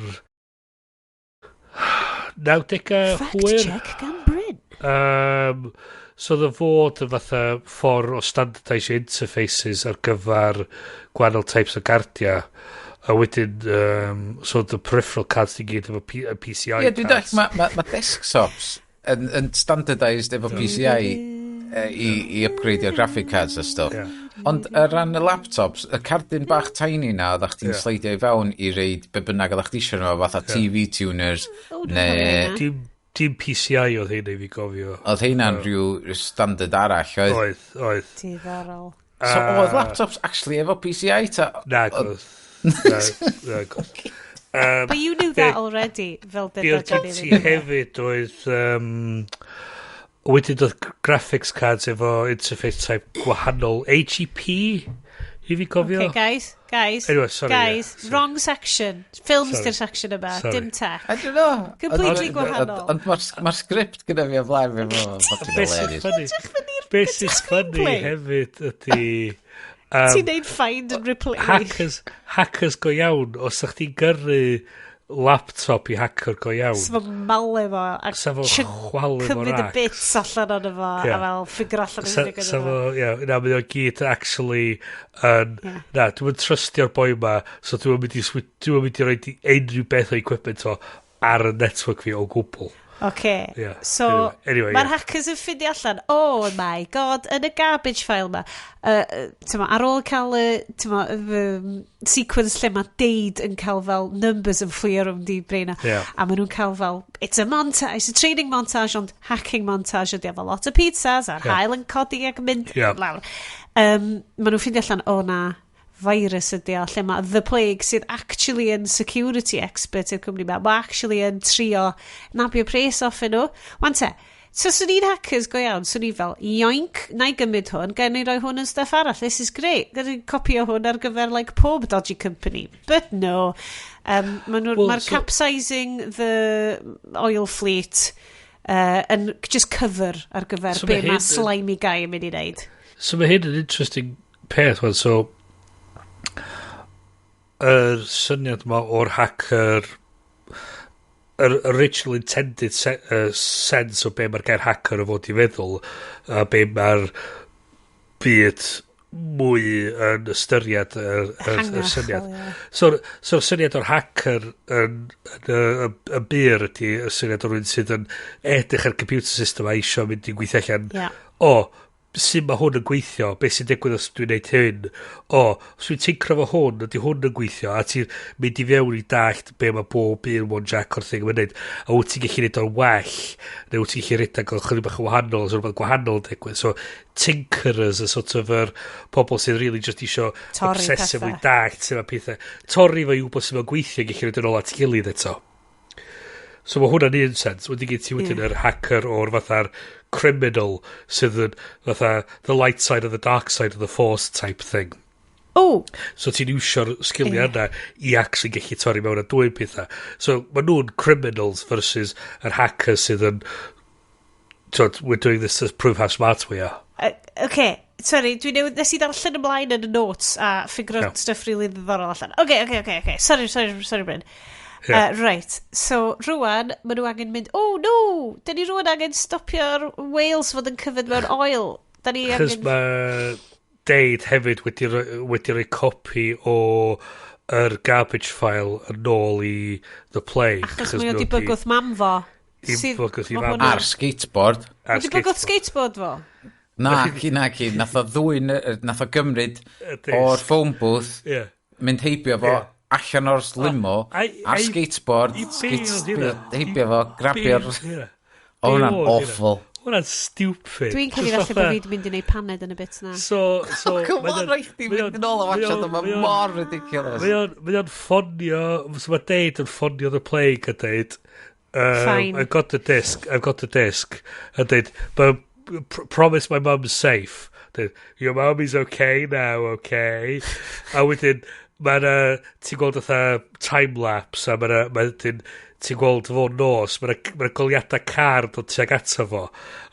90au Fact hwyr. check gan Bryn. So oedd y fod yn fatha ffordd o standardisio interfaces ar gyfer gwahanol types o gardia. A wedyn, so the peripheral cards i gyd efo PCI Ie, dwi'n cards. dall, ma desktops yn standardised efo PCI i upgradeio graphic cards a stuff. Ond ar ran y laptops, y cardyn bach tiny na oeddach chdi'n sleidio i fewn i reid be bynnag oeddach chdi eisiau nhw, fatha TV tuners, O, dwi'n neu cofio hynna. Dim PCI oedd hynna i fi gofio. Oedd heina'n rhyw standard arall, oedd? Oedd. Diddorol. So oedd laptops actually efo PCI ta? Na, oedd. Na, oedd. But you knew that already, fel Be dydda oedd gen Johnny ti ddim. hefyd oedd... Wedyn oedd graphics cards efo interface type gwahanol. AGP, i fi gofio? Okay, guys, guys, Anyway, sorry, guys, yeah, sorry. wrong section. Films Sorry. di'r section yma, Sorry. dim tech. I don't know. Completely Ond- gwahanol. Ond mae'r ma sgript gyda fi o flaen fi, mae'n fucking Beth sy'n hilarious. funny, beth sy'n funny screenplay. hefyd ydy... Ti'n neud find and replace. Hackers go iawn, os ydych chi'n gyrru laptop i hacker go iawn, Sa fo malu fo a Sa fo chwalu fo'r cymryd y axe. bits allan ono fo a fel figure allan yn Sa fo, ie, na, mae o gyd actually yn, na, dwi'n trystio'r boi ma, so dwi'n mynd i, dwi'm yn mynd i roi unrhyw beth o equipment o ar y network fi o gwbl. Okay. Yeah. So, Anyway, mae'r yeah. hackers yn ffindio allan, oh my God, yn y garbage file ma. T'mo, ar ôl cael y t'mo, sequence lle mae Dade yn cael fel numbers yn fflio rownd i brain o. A maen nhw'n cael fel, it's a montage, it's a training montage, ond hacking montage ydi efo lot o pizzas, a'r haul yn codi ac yn mynd lawr. Maen nhw'n ffindio allan, o na, virus ydi o, lle mae The Plague sydd actually yn security expert i'r cwmni ma, mae actually yn trio nabio pres off nhw. Wan te, so swn i'n hackers go iawn, swn i fel, yoink, na i gymryd hwn, gan i roi hwn yn stuff arall, this is great, gan i copio hwn ar gyfer like pob dodgy company. But no, ma nhw, Well, mae'r capsizing the oil fleet yn just cover ar gyfer So be ma' mae hyn slimy guy yn mynd i wneud. So mae hyn yn interesting peth, wan, so yr syniad ma o'r hacker, yr original intended sense o be mae'r gair hacker o fod i feddwl a be mae'r byd mwy yn ystyried yr Ehangach, syniad. o, ie. So syniad o'r hacker yn byr ydy y syniad o rhywun sydd yn edrych ar computer system a isio mynd i gweithio allan o, sut mae hwn yn gweithio, beth sy'n digwydd os dwi'n neud hyn, o, os dwi'n tincro fo hwn, ydy hwn yn gweithio, a ti'n mynd i fewn i dallt be mae bob un one jack o'r thing yn neud, a wyt ti'n gallu neud o'n well, neu wyt ti'n gallu redag o'n chydig bach yn wahanol, os rhywbeth gwahanol yn digwydd. So, tinkerers y sort of yr pobl sydd really just isio Torri obsessively pethau. dallt sut mae pethau, torri fo i wybod sut mae'n gweithio, gallu neud yn ôl at gilydd eto. So mae hwnna'n un sense. Wedyn gen ti wedyn yr hacker o'r fatha'r criminal sydd yn fatha the light side of the dark side of the force type thing. O, So ti'n iwsio'r sgiliau yna i actually gallu torri mewn a dwyn pethau. So mae nhw'n criminals versus yr hacker sydd yn t'wod, we're doing this to prove how smart we are. Okay, sorry, dwi newydd, nes i ddarllen ymlaen yn y notes a figure out stuff really ddiddorol allan. Okay. Sorry, sorry, sorry, Bryn. Right, so rwan, maen nhw angen mynd, oh no, dyn ni rwan angen stopio'r whales fod yn covered mewn oil. Da ni Chos angen mae Dade hefyd wedi rhoi copi o yr garbage file yn ôl i The Plague. Achos mae o di bygwth mam fo. I bygwth i ma' mam. hwnna- Ar skateboard. Ar Mae di bygwth skateboard fo. Na, ci, na, ci. Nath o ddwyn, nath o gymryd Y disc. o'r phone booth, mynd heibio fo, allan o'r limo, ar skateboard, I be oedd hynna? heibio fo, grabio'r Be oedd hynna? O, hwnna'n Be oedd hynna? awful. Hwnna'n stupid. Dwi'n credu Just falle bod fatha fi wedi mynd i wneud paned yn y bit na. So, Come mae on, o'n rhaid chdi mae fynd yn ôl a watchad o, mae mor ridiculous. Mae o'n ffonio, so mae Dade yn ffonio The Plague a deud, Fine. I've got the disc, I've got the disc, a deud, but promise my mum's safe. Deud, your mum is okay now, okay? A wedyn, mae yna, ti'n gweld fatha time-lapse, a mae yna, mae wedyn, ti'n gweld fo nos, mae yna ma goleuadau car dod tuag ato fo.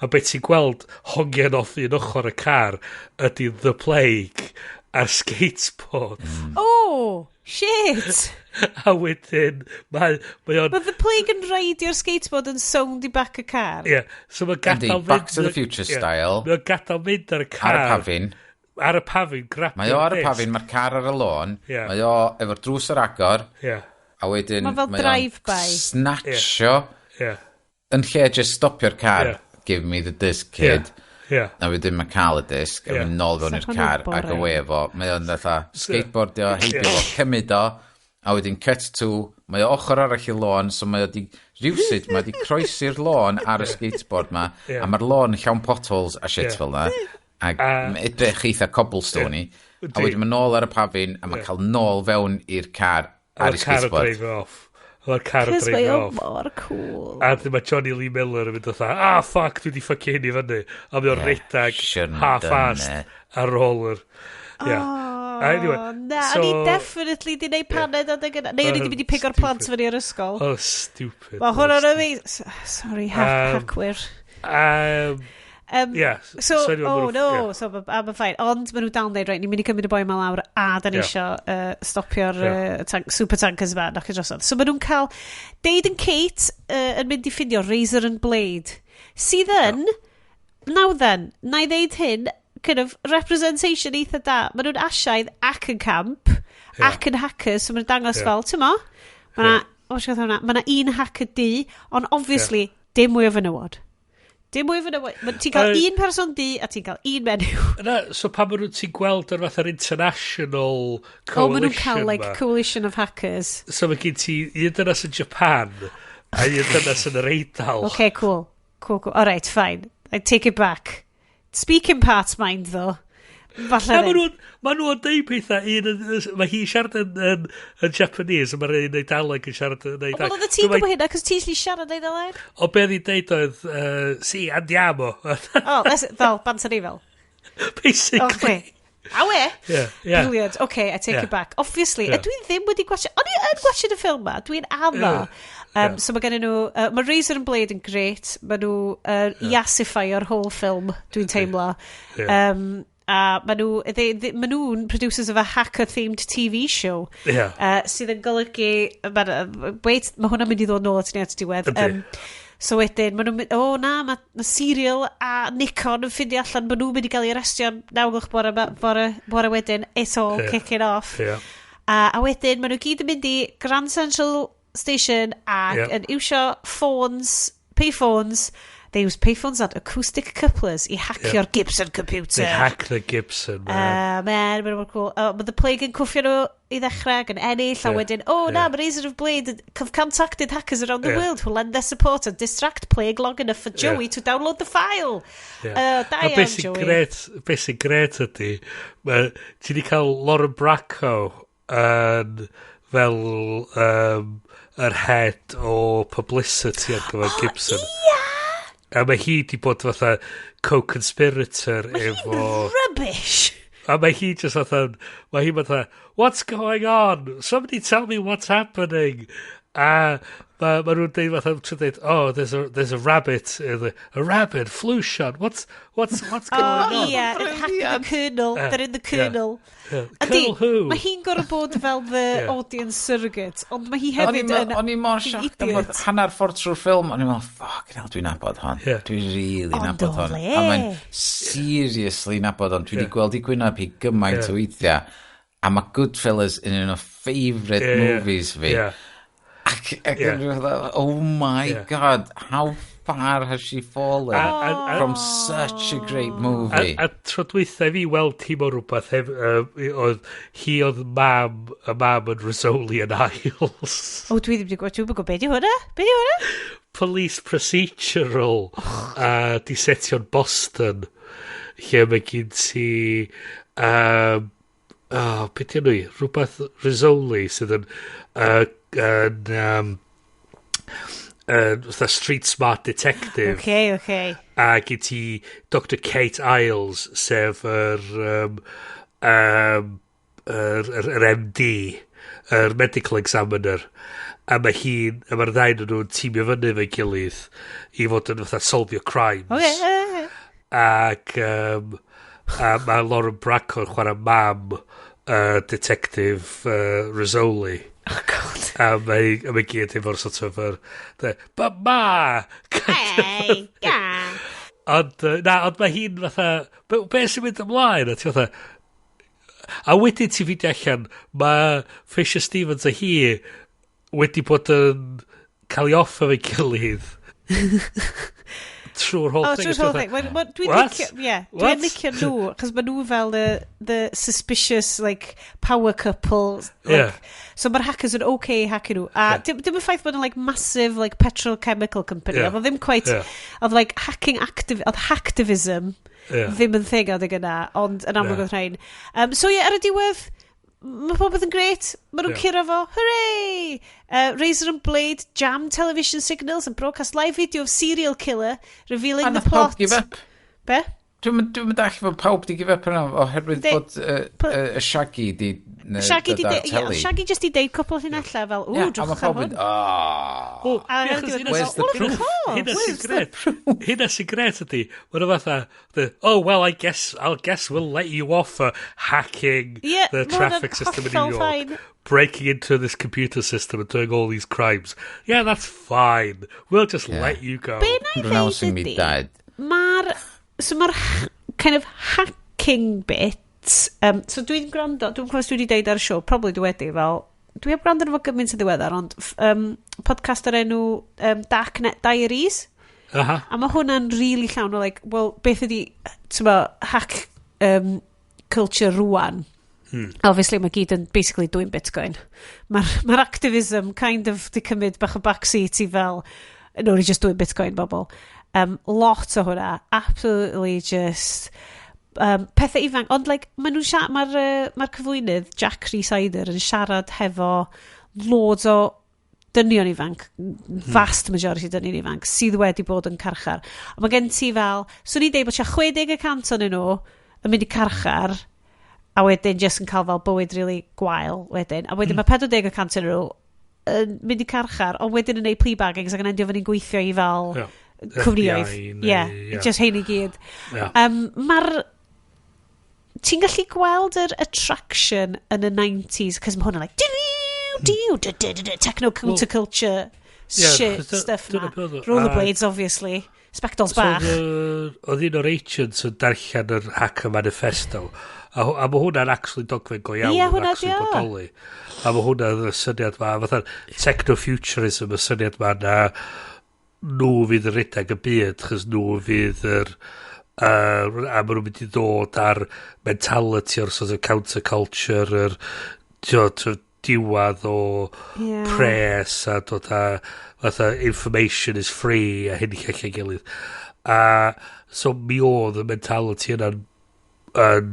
A beth ti'n gweld hongian off un ochr y car ydy The Plague ar skateboard. Oh, shit! A wedyn, mae o'n... Mae The Plague yn reidio'r skateboard yn sownd i back y car. Ie, so mae'n gadael fynd... Back to the Future style. Mae'n gadael mynd ar y car. Ar y pafin. Ar y pafin, grabio'r Mae o ar y pafin, mae'r car ar y lôn. Yeah. Mae o efo'r drws ar agor. Yeah. A wedyn... Mae fel drive-by. Snatcho. Yeah. Yn lle just stopio'r car. Yeah. Give me the disc, kid. Yeah. Yeah. A wedyn mae cael y disc, a mynd nôl fewn i'r car ac away efo. Mae o'n fatha skateboardio, heibio fo, cymryd o, a wedyn cut to, mae o ochr arall i lôn, so mae o di, rhywsut, mae o di croesi'r lôn ar y skateboard ma, a mae'r lôn llawn potholes a shit fel na, ac edrych eitha cobblestone-i, a wedyn mae nôl ar y pafin, a mae cael nôl fewn i'r car ar y skateboard. Mae'r car yn dreifio off. Cos mae o mor cool. A mae Johnny Lee Miller yn mynd fatha, ah, fuck, dwi di ffuckio hyn i fyny. A mae o'n redag half-assed ar ôl yr... Yeah. Oh, anyway, na, so, o'n i definitely di neud paned adeg yna. Neu o'n i di mynd i pigo'r plant fyny ar ysgol. Oh, stupid. Mae hwnna'n amazing. Sorry, hacwyr. Yeah, so, anyway, oh no, yeah. So I'm fine. Ond maen nhw dal yn dweud, right, ni'n mynd i cymryd y boi yma lawr a da ni isio stopio'r super tankers yma, knock it drosodd. So maen nhw'n cael Dade and Kate yn mynd i ffindio Razor and Blade, sydd yn, now then, na i ddeud hyn, kind of representation eitha da. Maen nhw'n Asiaidd ac yn camp, ac yn hackers, so maen nhw'n dangos fel, ti'n mo? Mae 'na un hacker du, ond obviously, dim mwy o fenywod. Dim mwy o fenywod. Ti'n cael un person du a ti'n cael un menyw. Na, so pan maen nhw'n ti'n gweld yr fath yr international coalition. O, maen nhw'n cael, like, coalition of hackers. So mae gen ti un dynas yn Japan a un dynas yn yr Eidal. Okay, cool. Cool, cool. All right, fine. I take it back. Speaking parts mind, though. Falle ddim. Ma nhw'n deud pethau. Mae hi'n siarad yn Japanese, a mae'r un Eidaleg yn siarad yn Eidaleg. Wel, oedd ti'n gwybod hynna, cos ti'n lli siarad Eidaleg? O, be oedd hi'n deud oedd, si, andiamo. Oh, fel, bant ni fel. Basically. Okay. Awe! Yeah, yeah. Brilliant. Okay, I take it back. Obviously, ydw i ddim wedi gwachio... O'n i yn gwachio y ffilm ma, dwi'n addo. So mae gen nhw... Mae Razor and Blade yn great. Mae nhw yassify-o'r whole film, dwi'n teimlo. A mae nhw... Mae nhw'n producers of a hacker-themed TV show. Sydd yn golygu... Wait, mae hwnna'n mynd i ddod nôl at ni at y diwedd. So wedyn, maen nhw'n mynd, oh na, mae Serial a Nikon yn ffindio allan bod nhw'n mynd i gael ei arestio am 9 bore wedyn, it's all kicking off. Yeah. A wedyn, maen nhw gyd yn mynd i Grand Central Station ac yn iwsio phones, payphones. They use payphones and acoustic couplers i hackio'r Gibson computer. They hack the Gibson, man. Man, mae'n mor cool. Mae The Plague yn cwffio nhw i ddechrau ac yn ennill, a wedyn, oh na, mae Razor of Blade have contacted hackers around the world who lend their support and distract Plague long enough for Joey to download the file. Da iawn, Joey. Beth sy'n gret ydy, ti di cael Lauren Bracco yn fel yr head o publicity ar gyfer Gibson. Ia! A mae hi di bod fatha co-conspirator efo... Mae hi'n rubbish! A mae hi just fatha... Mae hi fatha, what's going on? Somebody tell me what's happening! A mae nhw'n deud fatha, ti'n deud, oh, there's a rabbit, a rabbit, flu shot, what's going on? Oh, yeah, hack the kernel, they're in the kernel. Kernel who? Mae hi'n gorfod bod fel the audience surrogate, ond mae hi hefyd yn O'n i mor shocked am bod hanner ffordd trwy'r ffilm, o'n i'n meddwl, fuck, hell, dwi'n nabod hon. Dwi'n really nabod hon. A mae'n seriously nabod hon. Dwi wedi gweld i gwyneb hi gymaint o weithiau. A mae Goodfellas yn un o favourite movies fi. Ac oh my God, how far has she fallen from such a great movie? A tro dwytha i fi weld hi mewn rhywbeth, oedd hi oedd mam, y mam yn Rizzoli and Isles. O, dwi ddim wedi gweld, dwi'n gwybod, be di hwnna? Be di hwnna? Police procedural a di setio'n Boston, lle mae gen ti... Be di enw i? Rhywbeth Rizzoli sydd yn... fatha street smart detective. Okay. A gen ti Dr Kate Isles, sef yr MD, yr medical examiner. A mae hi, a mae'r ddau nhw'n tîmio fyny efo'i gilydd i fod yn fatha solve your crimes. Okay. Ac a mae Lauren Bracco yn chwarae mam detective Rizzoli. Oh, God. A mae gyd efo'r sort of yr, "But ma!" Hey, yeah. Ond, na, ond mae hi'n fatha, "Be sy'n mynd ymlaen?" A ti fatha, a wedyn ti'n ffeindio allan, mae Fisher Stevens a hi wedi bod yn cael ei off efo'i gilydd trwy'r whole Oh, thing. trwy'r whole thing. Well, dwi'n What? licio, yeah, What? dwi'n licio nhw, achos maen nhw fel the suspicious, like, power couple. Like, so mae'r hackers yn okay hackio nhw. A dim y ffaith bod yn, like, massive, like, petrochemical company. Oedd o ddim quite, oedd, like, hacking active, oedd hacktivism ddim yn thing adeg yna, ond yn amlwg Na. oedd rhain. So ie, yeah, ar y diwedd, mae popeth yn great. Maen nhw'n curo fo. Hooray! Razor and Blade jam television signals and broadcast live video of serial killer revealing A the nath pawb plot. give up. Be? Dwi'n mynd all fod pawb di give up yna oherwydd bod Shaggy di Shaggy di dod ar yeah, teli. Shaggy just di deud cwpl o llinellau fel, "Ww, Ie, a mae drwch ar pawb hwn." yn, "Oh." O, A ie, ar achos diwedd hynna Where's the well, of proof? course. Hynna sy'n Where's the gret. Hynna sy'n gret ydy. Mae'n fatha, "Oh, well, I guess we'll let you off for hacking Ie, the ma' hwnna'n traffic system in New hollol York. fine. Breaking into this computer system and doing all these crimes. Yeah, that's fine. We'll just let you go." Be na i ddeud Pronouncing me ydi, dead. Mae'r, so mae'r kind of hacking bit, so dwi'n gwrando, dwi'n gwybod os dwi wedi deud ar y show, probably dwi wedi, fel, dwi heb gwrando arno fo gymaint yn ddiweddar, ond podcast o'r enw Darknet Diaries, a mae hwnna'n really llawn o, like, well, beth ydi, ti'n mo, hack culture rwan. Obviously, mae gyd yn basically dwyn Bitcoin. Mae'r ma activism kind of di cymryd bach o backseat i fel, no, ni just dwyn Bitcoin, bobl. Lot o hwnna. Absolutely just pethau ifanc. Ond, like, ma nhw'n siarad, mae'r ma cyflwynydd, Jack Rhysider, yn siarad hefo loads o dynion ifanc, vast majority dynion ifanc, sydd wedi bod yn carchar. A mae gen ti fel, swn i'n deud bod tua 60% ohonyn nhw yn mynd i carchar, a wedyn just yn cael fel bywyd really gwael wedyn. A wedyn mae 40% ohonyn nhw yn mynd i carchar, ond wedyn yn neud plea bargains ac yn endio fyny'n gweithio i fel cwmnïoedd. FBI Ie, neu- ie. just hein i gyd. Ie. Mae'r... Ti'n gallu gweld yr attraction yn y 90s, cos mae hwnna like, diw, diw, du, du, du, du, techno counterculture Ie, shit achos stuff dyna na. be oedd o. Rollerblades, obviously. Spectols So bach. oedd un o'r agents yn darllen yr Hacker Manifesto. A mae hwnna'n actually dogfen go iawn. Ie, yn hwnna actually 'di o. bodoli. A mae hwnna'n y syniad ma, fatha techno-futurism, y syniad ma na nhw fydd yn rhedeg y byd, chos nhw fydd yr... A maen nhw'n mynd i ddod ar mentality o'r sort of counterculture, yr t'wod, diwadd o pres a dod â fatha information is free a hyn i ll gilydd. A so mi oedd y mentality yna'n yn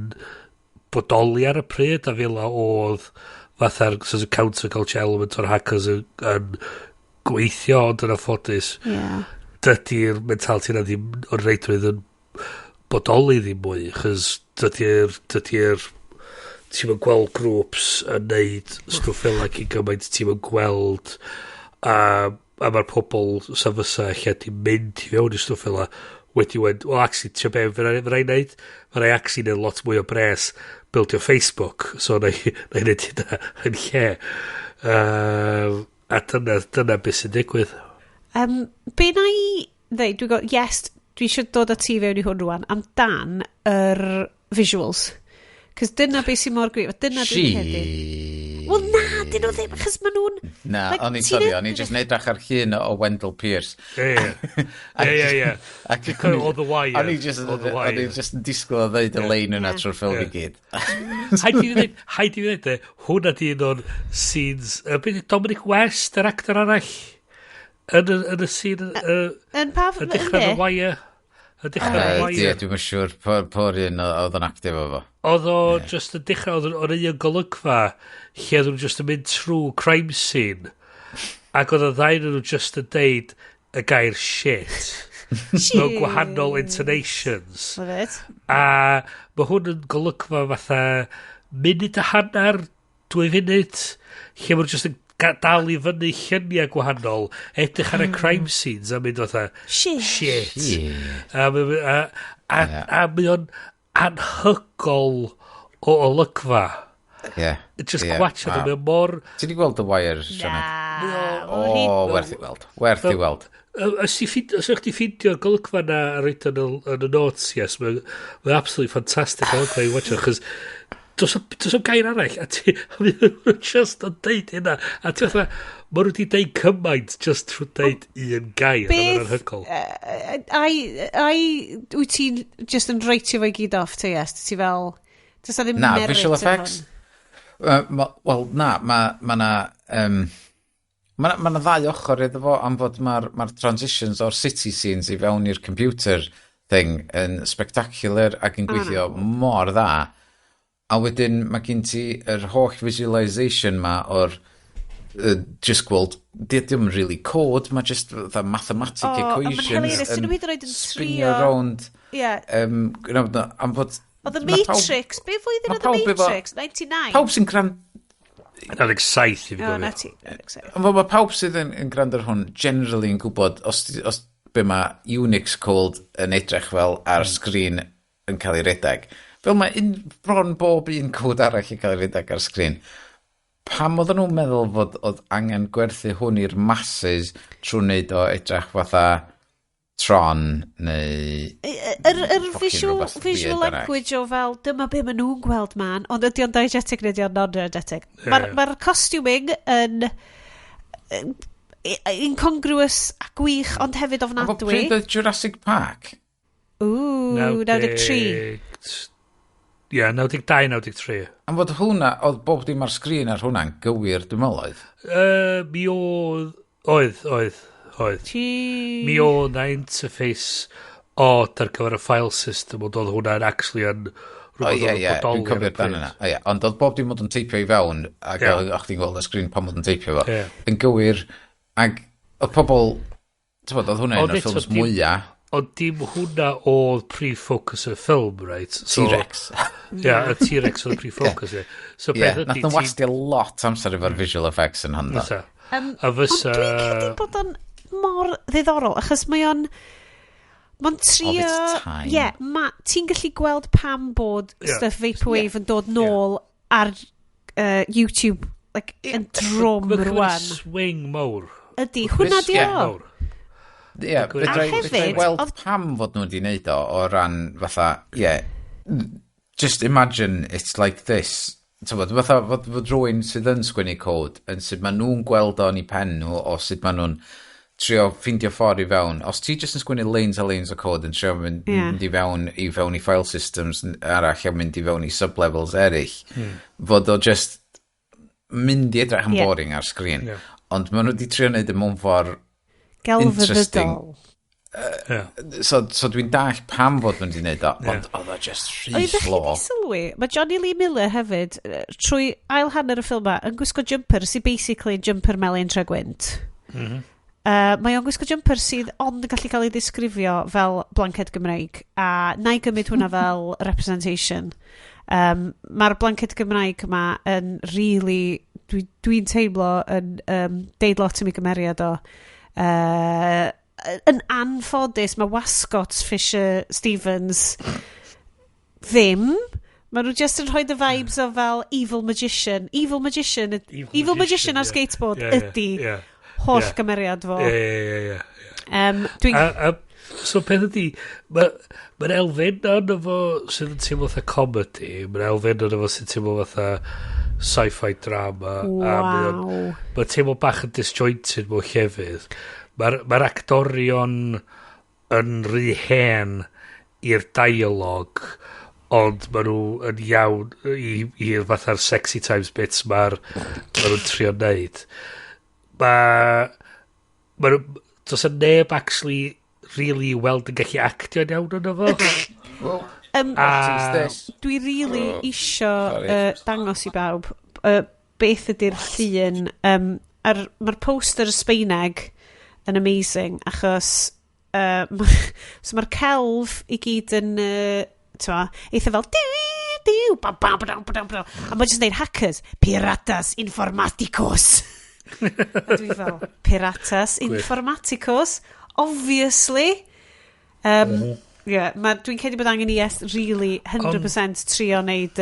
bodoli ar y pryd a fel oedd fatha'r sort of counterculture element o'r hackers yn gweithio, ond yn anffodus dydy'r mentality yna ddim o'r reidrwydd yn bodoli ddim mwy, chos dydy'r ti'n yn gweld grŵps yn neud stwff fel ac i gymaint, ti'n yn gweld a mae'r pobl sa fysa lle di mynd i fewn i stwff fel wedi wend, "Well, actually, ti'n be, fe rai neud? Fe rai actually neud lot mwy o bres buildio Facebook, so na i neud hynna yn lle." A dyna beth sy'n digwydd. Be na i ddeud, dwi'n gwybod, yes, dwi eisiau dod â ti fewn i hwn rwan, amdan yr visuals. Cos dyna beth sy'n mor gryf, dyna dwi'n credu. Wel na, dyn nhw ddim, achos maen nhw'n Na, like, o'n i'n ti'n sori, o'n i'n edrych- just neud ar llun o Wendell Pierce. Ie. O The Wire. O'n i just, O The o'n i Wire. just yn disgwyl o ddeud y lein yna trwy'r ffilm i gyd. Haid i fi ddeud, hwnna di un o'r scenes, beth yw Dominic West, yr actor arall, yn y scene, Yn pa yn dechrau The Wire. Yn dechrau The Ie, Wire. dwi'n siŵr po'r un oedd yn actio fo fo. Oedd o just yn dechrau, oedd o'n un golygfa lle oedd nhw just yn mynd trwy crime scene. Ac oedd y ddau nhw just yn deud y gair "shit" mewn gwahanol intonations. Love it. A mae hwn yn golygfa fatha munud a hanner, 2 funud, lle maen nhw just yn dal i fyny lluniau gwahanol, edrych ar y crime scenes a mynd fatha, "Shit." "Shit." Shit. A mae o'n anhygol o olygfa. Yeah. Just gwatcha yeah, mae mor... Ti di gweld The Wire, Sioned? Na. O, werth i weld. Werth i weld. Os ych ti ffeindio'r golygfa na a roed yn y notes, yes, mae'n absolutely fantastic golygfa i watch, achos does o'm gair arall, a ti just yn deud hynna, a ti fatha, ma' nhw wedi deud cymaint just trwy deud un gair, a mae'n anhygoel. Ai, wyt ti'n just yn writeio fo i gyd off, ti yes, ti fel, does na ddim na, merit visual effects? Wel, na, ma na... Mae 'na ddau ochr iddo fo am fod mae'r ma transitions o'r city scenes i fewn i'r computer thing yn spectacular ac yn gweithio mor dda. A wedyn mae gen ti yr holl visualisation ma o'r just gweld, di ddim really code, mae just the mathematic equations yn spinio round. Yeah. Am fod... O The Matrix, be flwyddyn oedd The Matrix? 99? Pawb sy'n gwrando 97 i fi gofio. Na ti, 97. Ond mae pawb sydd yn gwrando ar hwn generally yn gwybod os be mae Unix code yn edrych fel ar sgrin yn cael ei redeg. Fel mae bron bob un code arall yn cael ei redeg ar sgrin. Pam oedden nhw'n meddwl fod oedd angen gwerthu hwn i'r masses trwy wneud o edrych fatha Tron neu... Yr visual language o fel, dyma be maen nhw'n gweld man, ond ydy o'n diegetic neu ydy o'n non-diegetic. Yeah. Mae'r costuming yn incongruous a gwych, ond hefyd ofnadwy. Pryd oedd Jurassic Park? Ooh, 93. Ie, 92, 93. Am fod hwnna, oedd bob dim ar sgrin ar hwnna'n gywir, dwi'n meddwl oedd? Mi oedd, oedd. Mi oedd na interface odd ar gyfer y file system, ond oedd hwnna'n actually yn rhywbeth oedd yn bodoli. Dwi'n cofio'r dan yna. O, ie, ond oedd bob dim oedd yn teipio i fewn, ac o'ch ti'n gweld y sgrin pan oedd yn teipio fo. Yn gywir, ac oedd pobl, ti'n bod, oedd hwnna un o'r ffilms mwyaf. Ond dim hwnna oedd prif ffocws y ffilm, right? So, T-Rex. Ie, y T-Rex oedd y prif ffocws. Yeah. So beth ydy... Nath nhw wastio lot amser efo'r visual effects yn hwnna. A fysa... Ond dwi'n credu bod o'n mor ddiddorol, achos mae o'n... Mae'n trio... Ie, ti'n gallu gweld pam bod stuff Vaporwave yn dod nôl ar YouTube, like, yn drwm rwan. Swing mawr. Ydy, hwnna di o. Ie, fedra i weld pam fod nhw wedi wneud o ran fatha, ie, just imagine it's like this. Tybod, fatha fod rhywun sydd yn sgwennu code, yn sut maen nhw'n gweld o yn eu pen nhw, o sut maen nhw'n trio ffeindio ffordd i fewn. Os ti just yn sgwennu lanes a lanes o code yn trio mynd i fewn i file systems arall a mynd i fewn i sublevels eraill, fod o just mynd i edrych yn boring ar sgrin. Yeah. Ond maen nhw wedi trio wneud y mewn ffordd interesting. So dwi'n dallt pam fod nhw'n wedi wneud o, ond oedd o just rhy slow. Oeddech chi sylwi, mae Johnny Lee Miller hefyd, trwy ail hanner y ffilm ma, yn gwisgo jumper sydd basically jumper melyn tregwynt. Mm-hmm. Mae o'n gwisgo jumper sydd ond yn gallu cael ei ddisgrifio fel blanced Gymraeg, a na i gymryd hwnna fel representation. Mae'r blanced Gymraeg yma yn really, dwi'n teimlo yn deud lot am ei gymeriad o. Yn anffodus, mae wasgots Fisher Stevens ddim. Mae nhw just yn rhoi the vibes o fel evil magician. Evil magician, evil magician ar skateboard ydy holl gymeriad fo. Ie. So peth ydy, mae'n elfen arno fo sydd yn teimlo fatha comedy, mae'n elfen arno fo sydd yn teimlo fatha sci-fi drama. Wow. Mae'n teimlo bach yn disjointed mewn llefydd. Mae'r actorion yn rhy hen i'r dialog, ond maen nhw yn iawn i'r fatha'r sexy times bits maen nhw'n trio neud. Mae does y neb actually really weld yn gallu actio'n iawn yno fo. Dwi really isio dangos i bawb beth ydy'r llun. Mae'r poster Sbaeneg yn amazing, achos so mae'r celf i gyd yn eitha fel diw, diw, bam, bam, bam, bam, bam, a mae'n just yn deud hackers, piratas informáticos. A dwi fel, piratas informáticos, obviously. Yeah, dwi'n credu bod angen i yes, really 100% trio wneud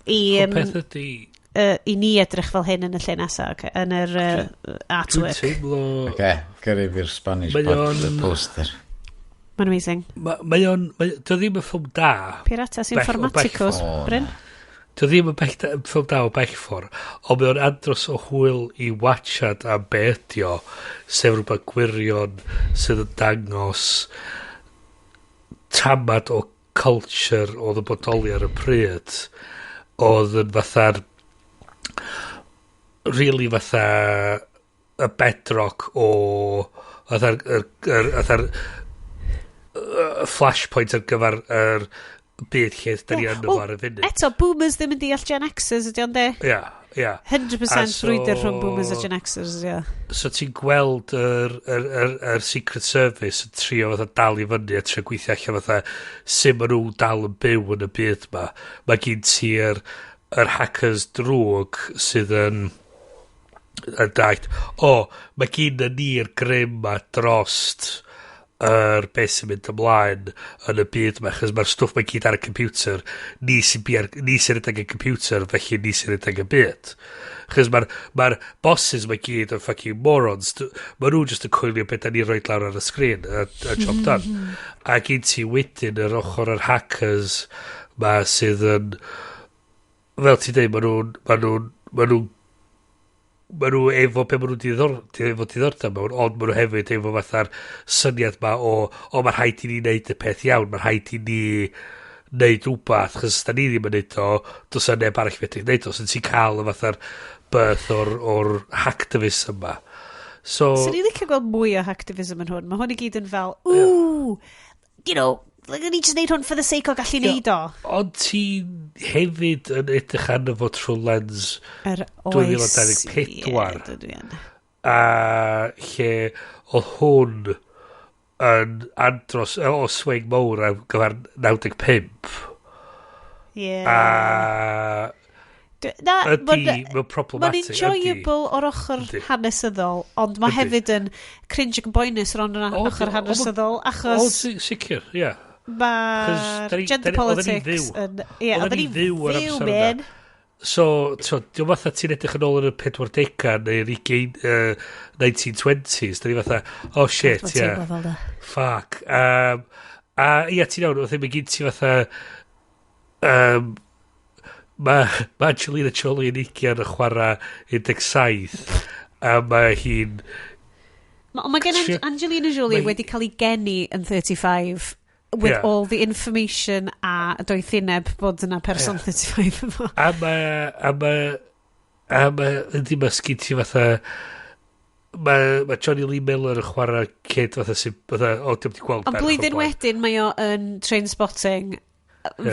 I, Peth ydy, i ni edrych fel hyn yn y lle nesaf, okay, yn yr artwork. Dwi'n teimlo... Oce, gyrru fi'r Spanish poster. Mae'n amazing. Mae o'n... Dio ddim yn ffilm da. Piratas Informaticos, Bryn. Dio ddim yn ffilm da o bell ffordd, ond mae o'n andros o hwyl i watchad am be ydi o, sef rhywbeth gwirion sydd yn dangos tamad o culture oedd yn bodoli ar y pryd, oedd yn fatha'r really fatha y bedrock o fatha'r flashpoint ar gyfer yr byd lle da ni ynddo ar y funud. Eto, boomers ddim yn deall Gen Xers ydy ond de? Ia, ia. 100% frwydr rhwng boomers a Gen Xers, ia. So ti'n gweld yr Secret Service yn trio fatha dal i fyny a trio gweithio allan fatha sut maen nhw dal yn byw yn y byd ma. Mae gen ti'r hackers drwg sydd yn dallt, o, mae gen ni'r grym ma drost yr beth sy'n mynd ymlaen yn y byd yma, achos mae'r stwff mae gyd ar y computer, ni sy'n rhedeg y computer, felly ni sy'n rhedeg y byd. Achos mae'r bosses mae gyd yn fucking morons, mae nhw just yn coelio beth da ni'n rhoi lawr ar y sgrin, a job done. A gyd ti wedyn yr ochr yr hackers ma sydd yn, fel ti'n dweud, ma nhw efo be ma nhw'n efo diddordeb mewn, ond ma nhw hefyd efo fatha'r syniad ma o mae rhaid i ni wneud y peth iawn, mae rhaid i ni wneud rhywbeth, chos da ni ddim yn wneud o, does na neb arall fedru wneud o, so ti'n cael y fatha'r birth o'r hacktivism yma. So ni'n licio gweld mwy o hacktivism yn hwn. Mae hwn i gyd yn fel, ooh, you know, ni just neud hwn for the sake o gallu neud o. Ond ti hefyd yn edrych arno fo trwy lens 2024. A lle oedd hwn yn andros o swing mawr ar gyfer 95. Ie. A ydy, mae'n problematic. Mae'n enjoyable o'r ochr hanesyddol, ond mae hefyd yn cringe ac yn boenus o'r ochr hanesyddol, achos... O, sicr, ie. Mae'r gender politics yn... Ie, oedden ni'n fyw ar amser yna. So, diolch fatha ti'n edrych yn ôl yn y 40au neu'r 1920s, da ni fatha, oh shit, ie. Fuck. A ia, ti'n iawn, oedd ddim yn gyd ti fatha... Mae Angelina Jolie yn 20 yn chwarae 17, a mae hi'n... Ond mae gen Angelina Jolie wedi cael ei geni yn 35, with all the information a doethineb bod yna person 35 yma. A mae ydy ma sgyn ti fatha mae Johnny Lee Miller yn chwarae kid fatha sy'n fatha, o, dim di gweld. Ond blwyddyn wedyn mae o yn Trainspotting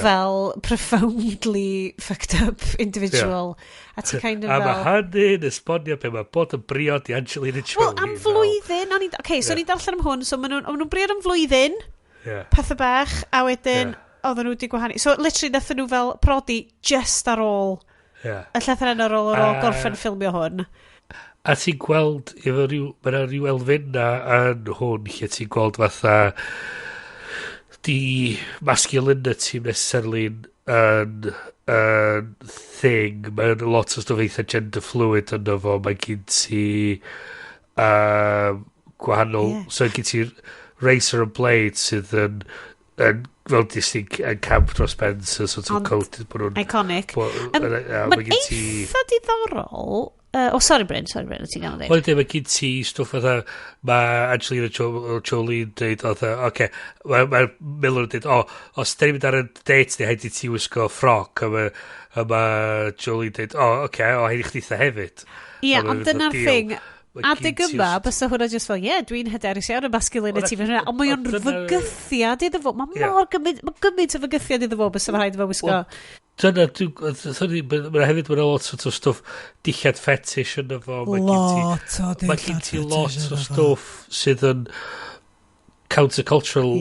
fel profoundly fucked up individual. A ti kind of a fel... mae hynny'n esbonio be mae bod yn briod i Angelina Jolie. Wel, am flwyddyn, okay, so o'n i'n darllen am hwn, so maen nhw'n briod am flwyddyn, pethau bach, a wedyn oedden nhw wedi gwahanu. So literally nathon nhw fel prodi just ar ôl, y llythyren ar ôl gorffen ffilmio hwn. A ti'n gweld, efo rhyw, mae yna rhyw elfenna yn hwn lle ti'n gweld fatha di masculinity necessarily yn thing. Mae'n lot o stwff eitha gender fluid ynddo fo. Mae gen ti gwahanol... Yeah. So gen ti Razor and Blade sydd yn fel dis yn camp dros ben, so sort of coated. Iconic. Mae'n eitha diddorol. Oh, sorry Bryn, ti'n gael dweud. Wel, mae gen ti stwff fatha, mae Angelina Jolie yn dweud, fatha, oce, mae Miller yn dweud, o, os da ni'n mynd ar y date ni, haid i ti wisgo ffroc, a mae Jolie yn dweud, o, oce, o, haid i chditha hefyd. Ie, ond dyna'r thing, adeg yma, bysa hwnna just fel, ie, dwi'n hyderus iawn y masculinity fan hynna, ond mae o'n fygythiad iddo fo, mae mor gymaint, mae gymaint o fygythiad iddo fo, bysa rhaid iddo fo wisgo. Dyna, mae hefyd mae'n lot o stwff dillad fetish ynddo fo. Lot o dillad fetish. Mae gen ti lot o stwff sydd yn countercultural,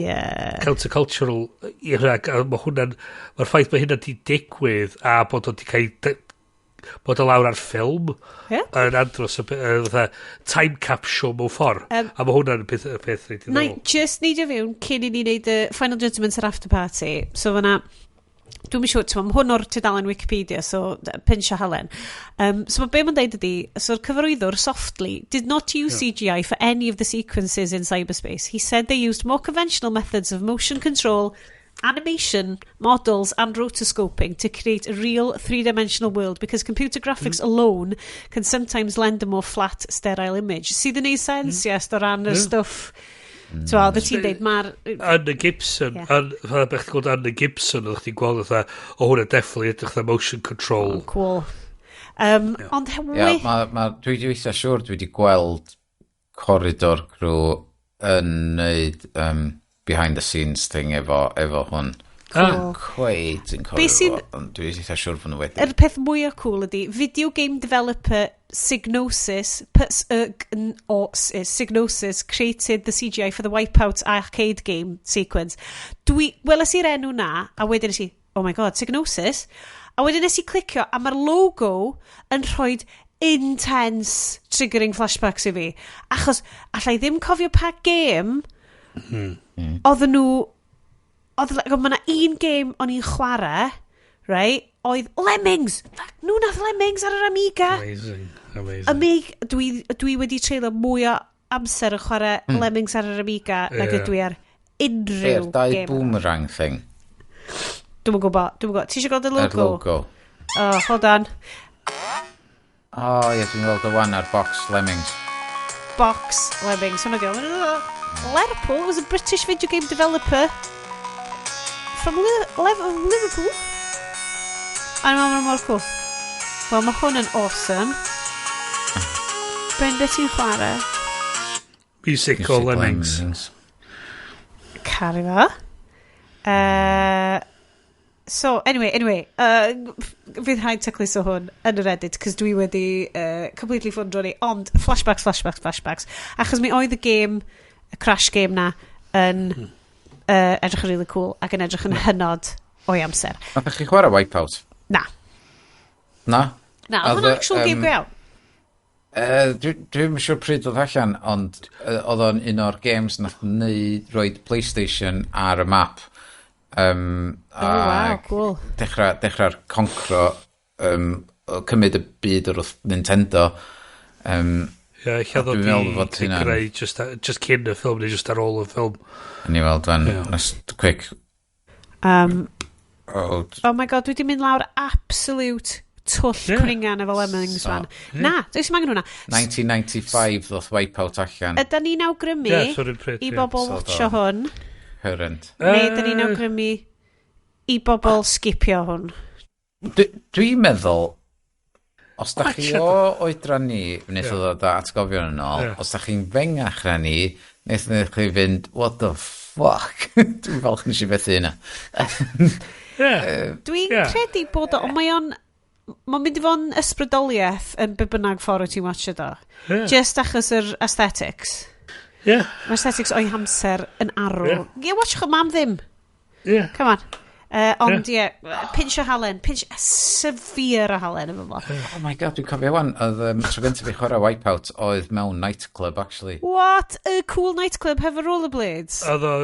countercultural, i hynna, mae hwnna'n, mae'r ffaith mae hynna di digwydd a bod o'n di cael bod o lawr ar ffilm yn andros o fatha time capsule mewn ffordd. A mae hwnna'n peth reit diddorol. Na, just neidio fewn cyn i ni wneud y Final Judgment ar after party. So fyna Dwi'n siŵr, ti'n ma hwn o'r tudalen Wikipedia, so pinch o halen. So mae be mae'n deud ydi, so'r cyfarwyddwr, Softly, did not use CGI for any of the sequences in cyberspace. He said they used more conventional methods of motion control, animation, models and rotoscoping to create a real three-dimensional world because computer graphics alone can sometimes lend a more flat, sterile image. Sydd yn neud sens, yes, o ran y stwff. Ti'n mm. Ti'n deud, mae'r Yn y Gibson, yn, fatha beth gweld yn y Gibson, oeddech chdi'n gweld fatha, o hwnna definitely edrych fatha motion control. Oh, cool. Ond yeah, ma, dwi wedi eitha siŵr dwi wedi gweld Corridor Crew yn neud behind the scenes thing efo hwn. Cool. Cweit yn cofio fo, ond dwi eitha siŵr fod nhw wedi. Yr peth mwyaf cool ydy, video game developer Psygnosis, P-S-Y-G-N-O, Psygnosis created the CGI for the Wipeout arcade game sequence. Dwi, weles i'r enw na, a wedyn nes i, "Oh my God, Psygnosis." A wedyn nes i clicio, a mae'r logo yn rhoi intense triggering flashbacks i fi. Achos allai ddim cofio pa game oedden nhw oedd, like, mae yna un game o'n i'n chwarae, right, oedd Lemmings! Fuck, nhw nath Lemmings ar yr Amiga. Amazing, amazing. Amiga, dwi wedi treulio mwy o amser yn chwarae Lemmings ar yr Amiga nag ydw i ar unrhyw Yr dau game. boomerang thing. Dwi'm yn gwybod, dwi'n gwybod. Ti eisiau gweld y Yr logo? logo. Oh, hold on. O, oh, ie, dwi'n gweld y one ar box Lemmings. Box Lemmings. Hwnnw di o. Lerpool was a British video game developer from Liverpool. A mae'n mor cool. Wel, mae hwn yn awesome. Bryn, beth ti'n chwarae? Music o Lemmings. Caru fo. So, anyway, fydd rhaid tacluso hwn yn yr edit, cos dwi wedi completely ffwndro ni, ond flashbacks, flashbacks, flashbacks. Achos mi oedd y game, y crash game na, yn edrych yn really cool ac yn edrych yn hynod o'i amser. Nath chi chwarae Wipeout? Na. Na? Na, oedd Oedd hwnna'n y, actual game go iawn. Dwi'm siŵr pryd oedd allan, ond oedd o'n un o'r games nath neud roid PlayStation ar y map. Oh, wow, Ac cool. Dechrau'r concro, o cymryd y byd o'r wrth Nintendo. Ie, lle Dwi'n ddod meddwl i fod hynna'n- greu just cyn y ffilm neu just ar ôl y ffilm. Ni weld fan, nes quick. Oh, Oh my God, dwi wedi mynd lawr absolute twll cwningan efo Lemmings So, fan. Na, does dim angen hwnna. 1995 ddoth Wipeout allan. Ydan ni'n awgrymu Ie, so 'run pryd, i ie. bobl So watcho do. hwn, Current. neu ydyn ni'n awgrymu i bobl skipio hwn? Dwi'n meddwl, os da chi o oedran ni, wnaeth o ddod â atgofion yn ôl, os da chi'n fengach na ni, wnaeth chi fynd, "What the fuck?" Dwi'n falch nes i fethu hynna. Dwi'n credu bod o, ond mae o'n, mae'n mynd i fod yn ysbrydoliaeth yn be bynnag ffordd wyt ti'n watcho do. Just achos yr aesthetics. Mae'r aesthetics o'i hamser yn arw. Ie, yeah, watch o, mam ddim. Come on. Ond ie, yeah, pinch o halen, pinch severe o halen efo fo. Oh my God, dwi'n cofio wan, oedd tro gyntaf fi chwarae Wipeout oedd mewn nightclub, actually. What a cool nightclub hefo rollerblades. Oedd o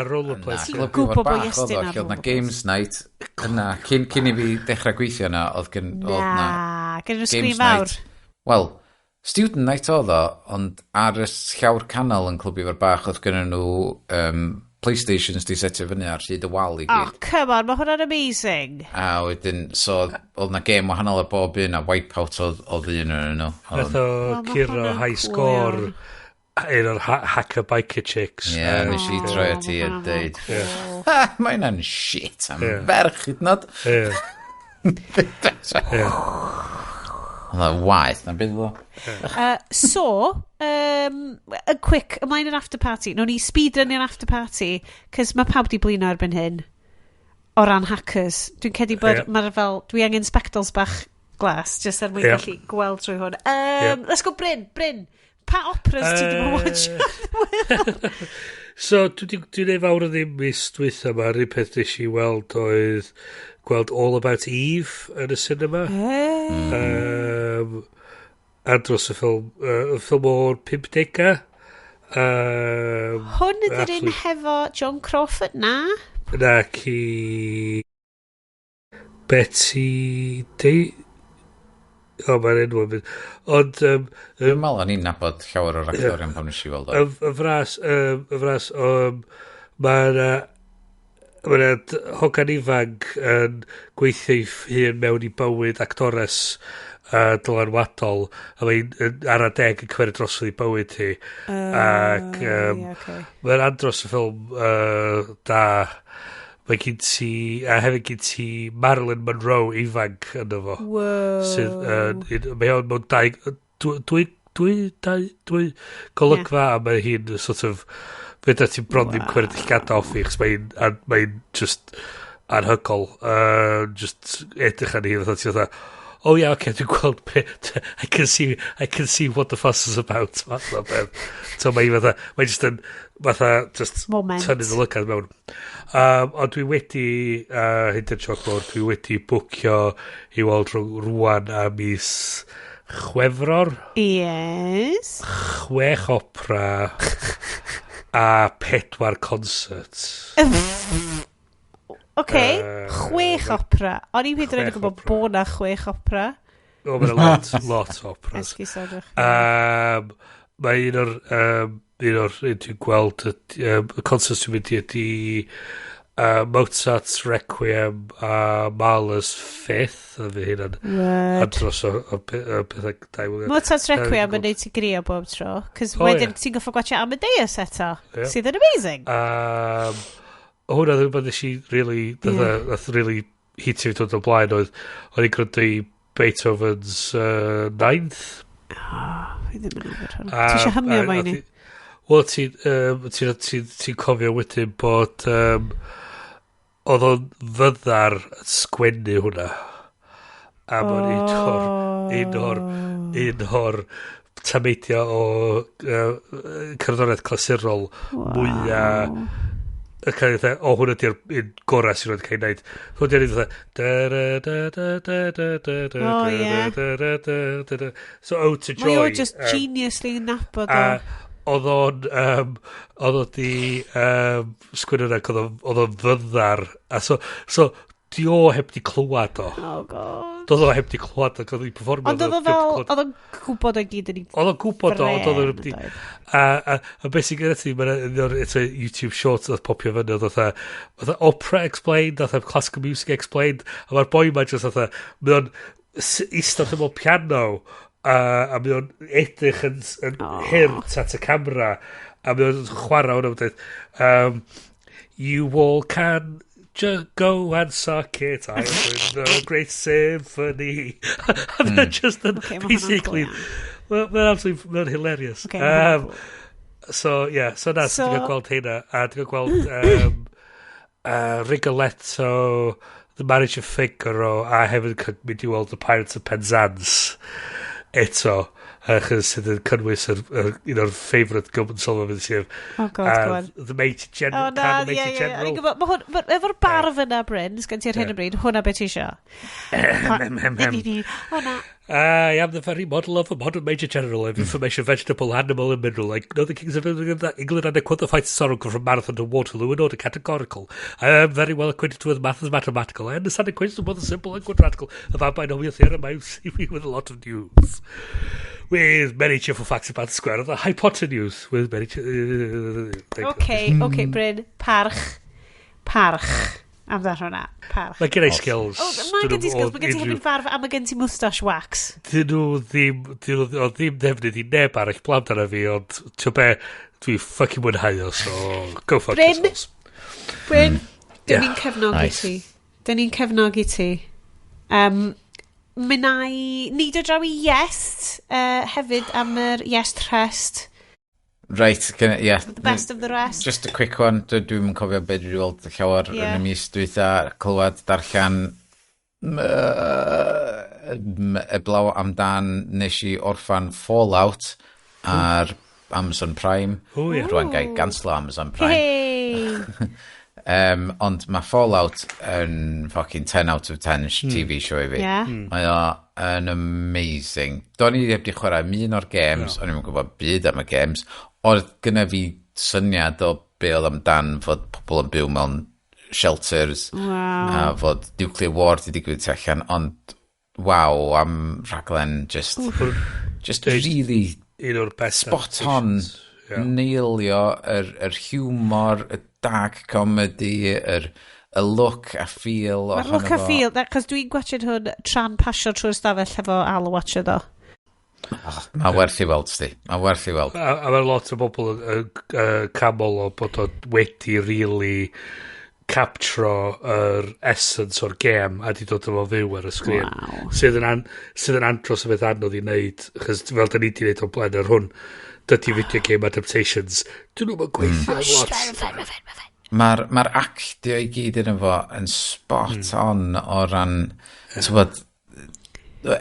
rollerblades. Ti'n Clwb gwbod Ifor bod Bach oedd Iestyn o, ar lle oedd na rollerblades. games night yna, cyn i fi dechrau gweithio yna, oedd gen, oedd na Na, gen nhw sgrin games fawr. night. Wel, student night oedd o, ond ar y llawr canol yn Clwb Ifor Bach oedd gen nhw PlayStations di setio fyny ar hyd y wal i Oh, gyd. come on, mae hwnna'n amazing. A wedyn, so oedd na game wahanol ar bob un, a Wipeout oedd un o'n nhw. Nath o O, ma' curo hwnna'n high cool score iawn. un o'r hacker biker chicks. Ie, nes i troi at i ma' a hwnna'n deud, cool. "Ha, mae hynna'n shit am ferch hyd yn oed." Ie. Oedd o'n waeth, na beth o. So, a quick, ymlaen yr after party. Nawn ni speedrun i'r after party, cys mae pawb di blino erbyn hyn o ran hackers. Dwi'n credu bod Ie. mae'r fel, dwi angen spectols bach glas, just er mwyn gallu gweld trwy hwn. Let's go Bryn, Bryn. Pa operas ti di bod yn watch? So, dwi neud fawr o ddim mis dwytha yma. Yr un peth nes i weld oedd gweld All About Eve yn y cinema. Andros y ffilm, y ffilm o'r 50au. Hwn ydy'r un hefo Joan Crawford, na? Na, ci. Betty Day. O, mae'r enw yn mynd. Ond Dwi'n meddwl o'n i'n nabod llawer o'r actorion pan nes i weld o. Y fras, mae'n hogan ifanc yn gweithio ei hun mewn i bywyd actores dylanwadol a mae'n ar adeg yn cymryd drosodd i bywyd hi ac Ie, ocê. mae'n andros o ffilm da. Mae gen ti a hefyd gen ti Marilyn Monroe ifanc ynddo fo sydd mae o'n mewn dau dwy dwy dau dwy golygfa a mae hi'n sort of fedra ti bron ddim cymryd llgada off hi, achos mae'n just anhygoel, just edrych ar hi fatha ti fatha, "Oh yeah, okay, dwi'n gweld be, I can see what the fuss is about," fath o beth. So mae hi fatha, mae just yn fatha just Moment. tynnu dy lygad mewn. Ond dwi wedi hyn di'r sioc mawr, dwi wedi bwcio i weld rhwng rwan a mis Chwefror 6 opera a 4 concert. Oce, 6 opera. O'n i'n hyd yn oed yn 6 gwybod opera. bod na 6 opera. O, mae'n lot, lot o operas. Esgusodwch. Mae un o'r un dwi'n gweld, y concert dwi'n mynd i ydi Mozart's Requiem a Mahler's Fifth, a fi hynna'n Word. andros o pethau da i wylio. Mozart's Requiem yn neud ti grio bob tro. Cos O, wedyn ie. ti'n goffo gwatcha Amadeus eto. Ie. Sydd yn amazing. Hwnna ddim rhywbeth nes i really, nath really hitio fi dod o blaen oedd i'n gwrando i Beethoven's Ninth. Fi ddim yn nabod hwnna. Ti eisiau hymio fo i ni? Wel, ti'n ti, ti, ti cofio wedyn bod oedd o'n fyddar yn sgwennu hwnna. A mae'n un o'r tameidia o cerddoriaeth clasurol mwyaf y cael ei dweud, "O, hwnna di'r un gorau sy'n wedi cael ei wneud." Hwnna di'r un fatha da da da da da da da da O, da ie. da da da da da. So Ode to Joy. Mae o just geniusly yn nabod o. A oedd o di sgwennu hwnna, ac oedd o'n fyddar. A so di o heb di clywed o. Oh God. Doedd o heb di clywed o, oedd hi'n performio. Ond oedd o fel, oedd o'n gwybod o gyd yn ei Oedd o'n gwybod o, ond oedd o'n bren, di. doedd? A beth sy'n gyda ti, mae'n un o'r eto YouTube Shorts oedd popio fyny, oedd fatha Opera Explained, fatha Classical Music Explained, a mae'r boi ma just fatha, mae o'n eistedd wrth ymyl piano, a mae o'n edrych yn hurt at y camera, a mae o'n chwarae hwnna, mae'n dweud, "You all can just go and suck it, I am the great symphony." A mae'n just yn Ocê, ma' hwnna'n basically, cool. mae'n absolutely, mae'n hilarious. Ocê, ma' hwnna'n cool. So, yeah, so na, so, dwi'n gweld hynna, a dwi'n gweld Rigoletto, The Marriage of Figaro, a hefyd mynd i weld The Pirates of Penzance eto, achos sydd yn cynnwys un o'r favourite Gilbert Sullivan sef Oh God, go on. The Major General, Oh na, the ie, Major ie. O'n General. i'n gwybod, ma' hwn, efo'r barf yna, Bryn, sgan ti ar hyn o bryd, hwnna beth ti isio. Hem, hem, hem. O na. I am the very model of a modern major general of information, vegetable, animal, and mineral. I know the kings of England and the fights sorrow from Marathon to Waterloo in order categorical. I am very well acquainted with math as mathematical. I understand equations both simple and quadratical. About binomial theorem, I see me with a lot of news. With many cheerful facts about the square of the hypotenuse. With many. Oce, Bryn, parch. Parch. Amdan hwnna. Parch. Mae gen i skills. O, mae gen ti skills, mae gen ti hefyd farf a mae gen ti moustache wax. Dyn nhw ddim, dyn nhw o ddim defnydd i neb arall blaw amdano fi, ond ti'n be, dwi fucking mwynhau o, so go fuck Bryn. yourselves. Bryn, dyn Yeah. ni'n cefnogi Nice. ti. Dyn ni'n cefnogi ti. Mi na i neidio draw i Iest hefyd am yr Iest rhest. Right, yeah. The best of the rest. Just a quick one. Dwi'm yn cofio beth dwi wedi weld llawer yn y mis dwytha. Clywed, darllen, eblaw amdan nes i orffan Fallout ar Amazon Prime. O, ie. Rwan gai ganslo Amazon Prime. Hey! Ond mae Fallout yn fucking 10 out of 10 TV show i fi. Mae o yn amazing. Do'n i heb di chwarae un o'r games, o'n i'm yn gwybod byd am y games, oedd gyna fi syniad o be oedd amdan fod pobl yn byw mewn shelters. A fod nuclear war di digwydd tu allan, ond waw, am rhaglen just really un o'r best spot on, nailio yr humor, y dark comedy, y look a feel Mae'r look a feel, cos dwi'n gwachod hwn tra'n pasio trwy'r stafell efo Al watchad o. Oh, mae werth i weld, sti. Mae werth i weld. A mae lot o bobl yn camol o bod o wedi really captro yr essence o'r gêm a di dod efo fyw ar y sgrin. Wow. Sydd yn andros o beth anodd i wneud, chos fel da ni di wneud o blaen ar hwn, dydy video game adaptations, dyn nhw'n gweithio lot. Mae'r actio i gyd yn efo yn spot on o ran, yeah,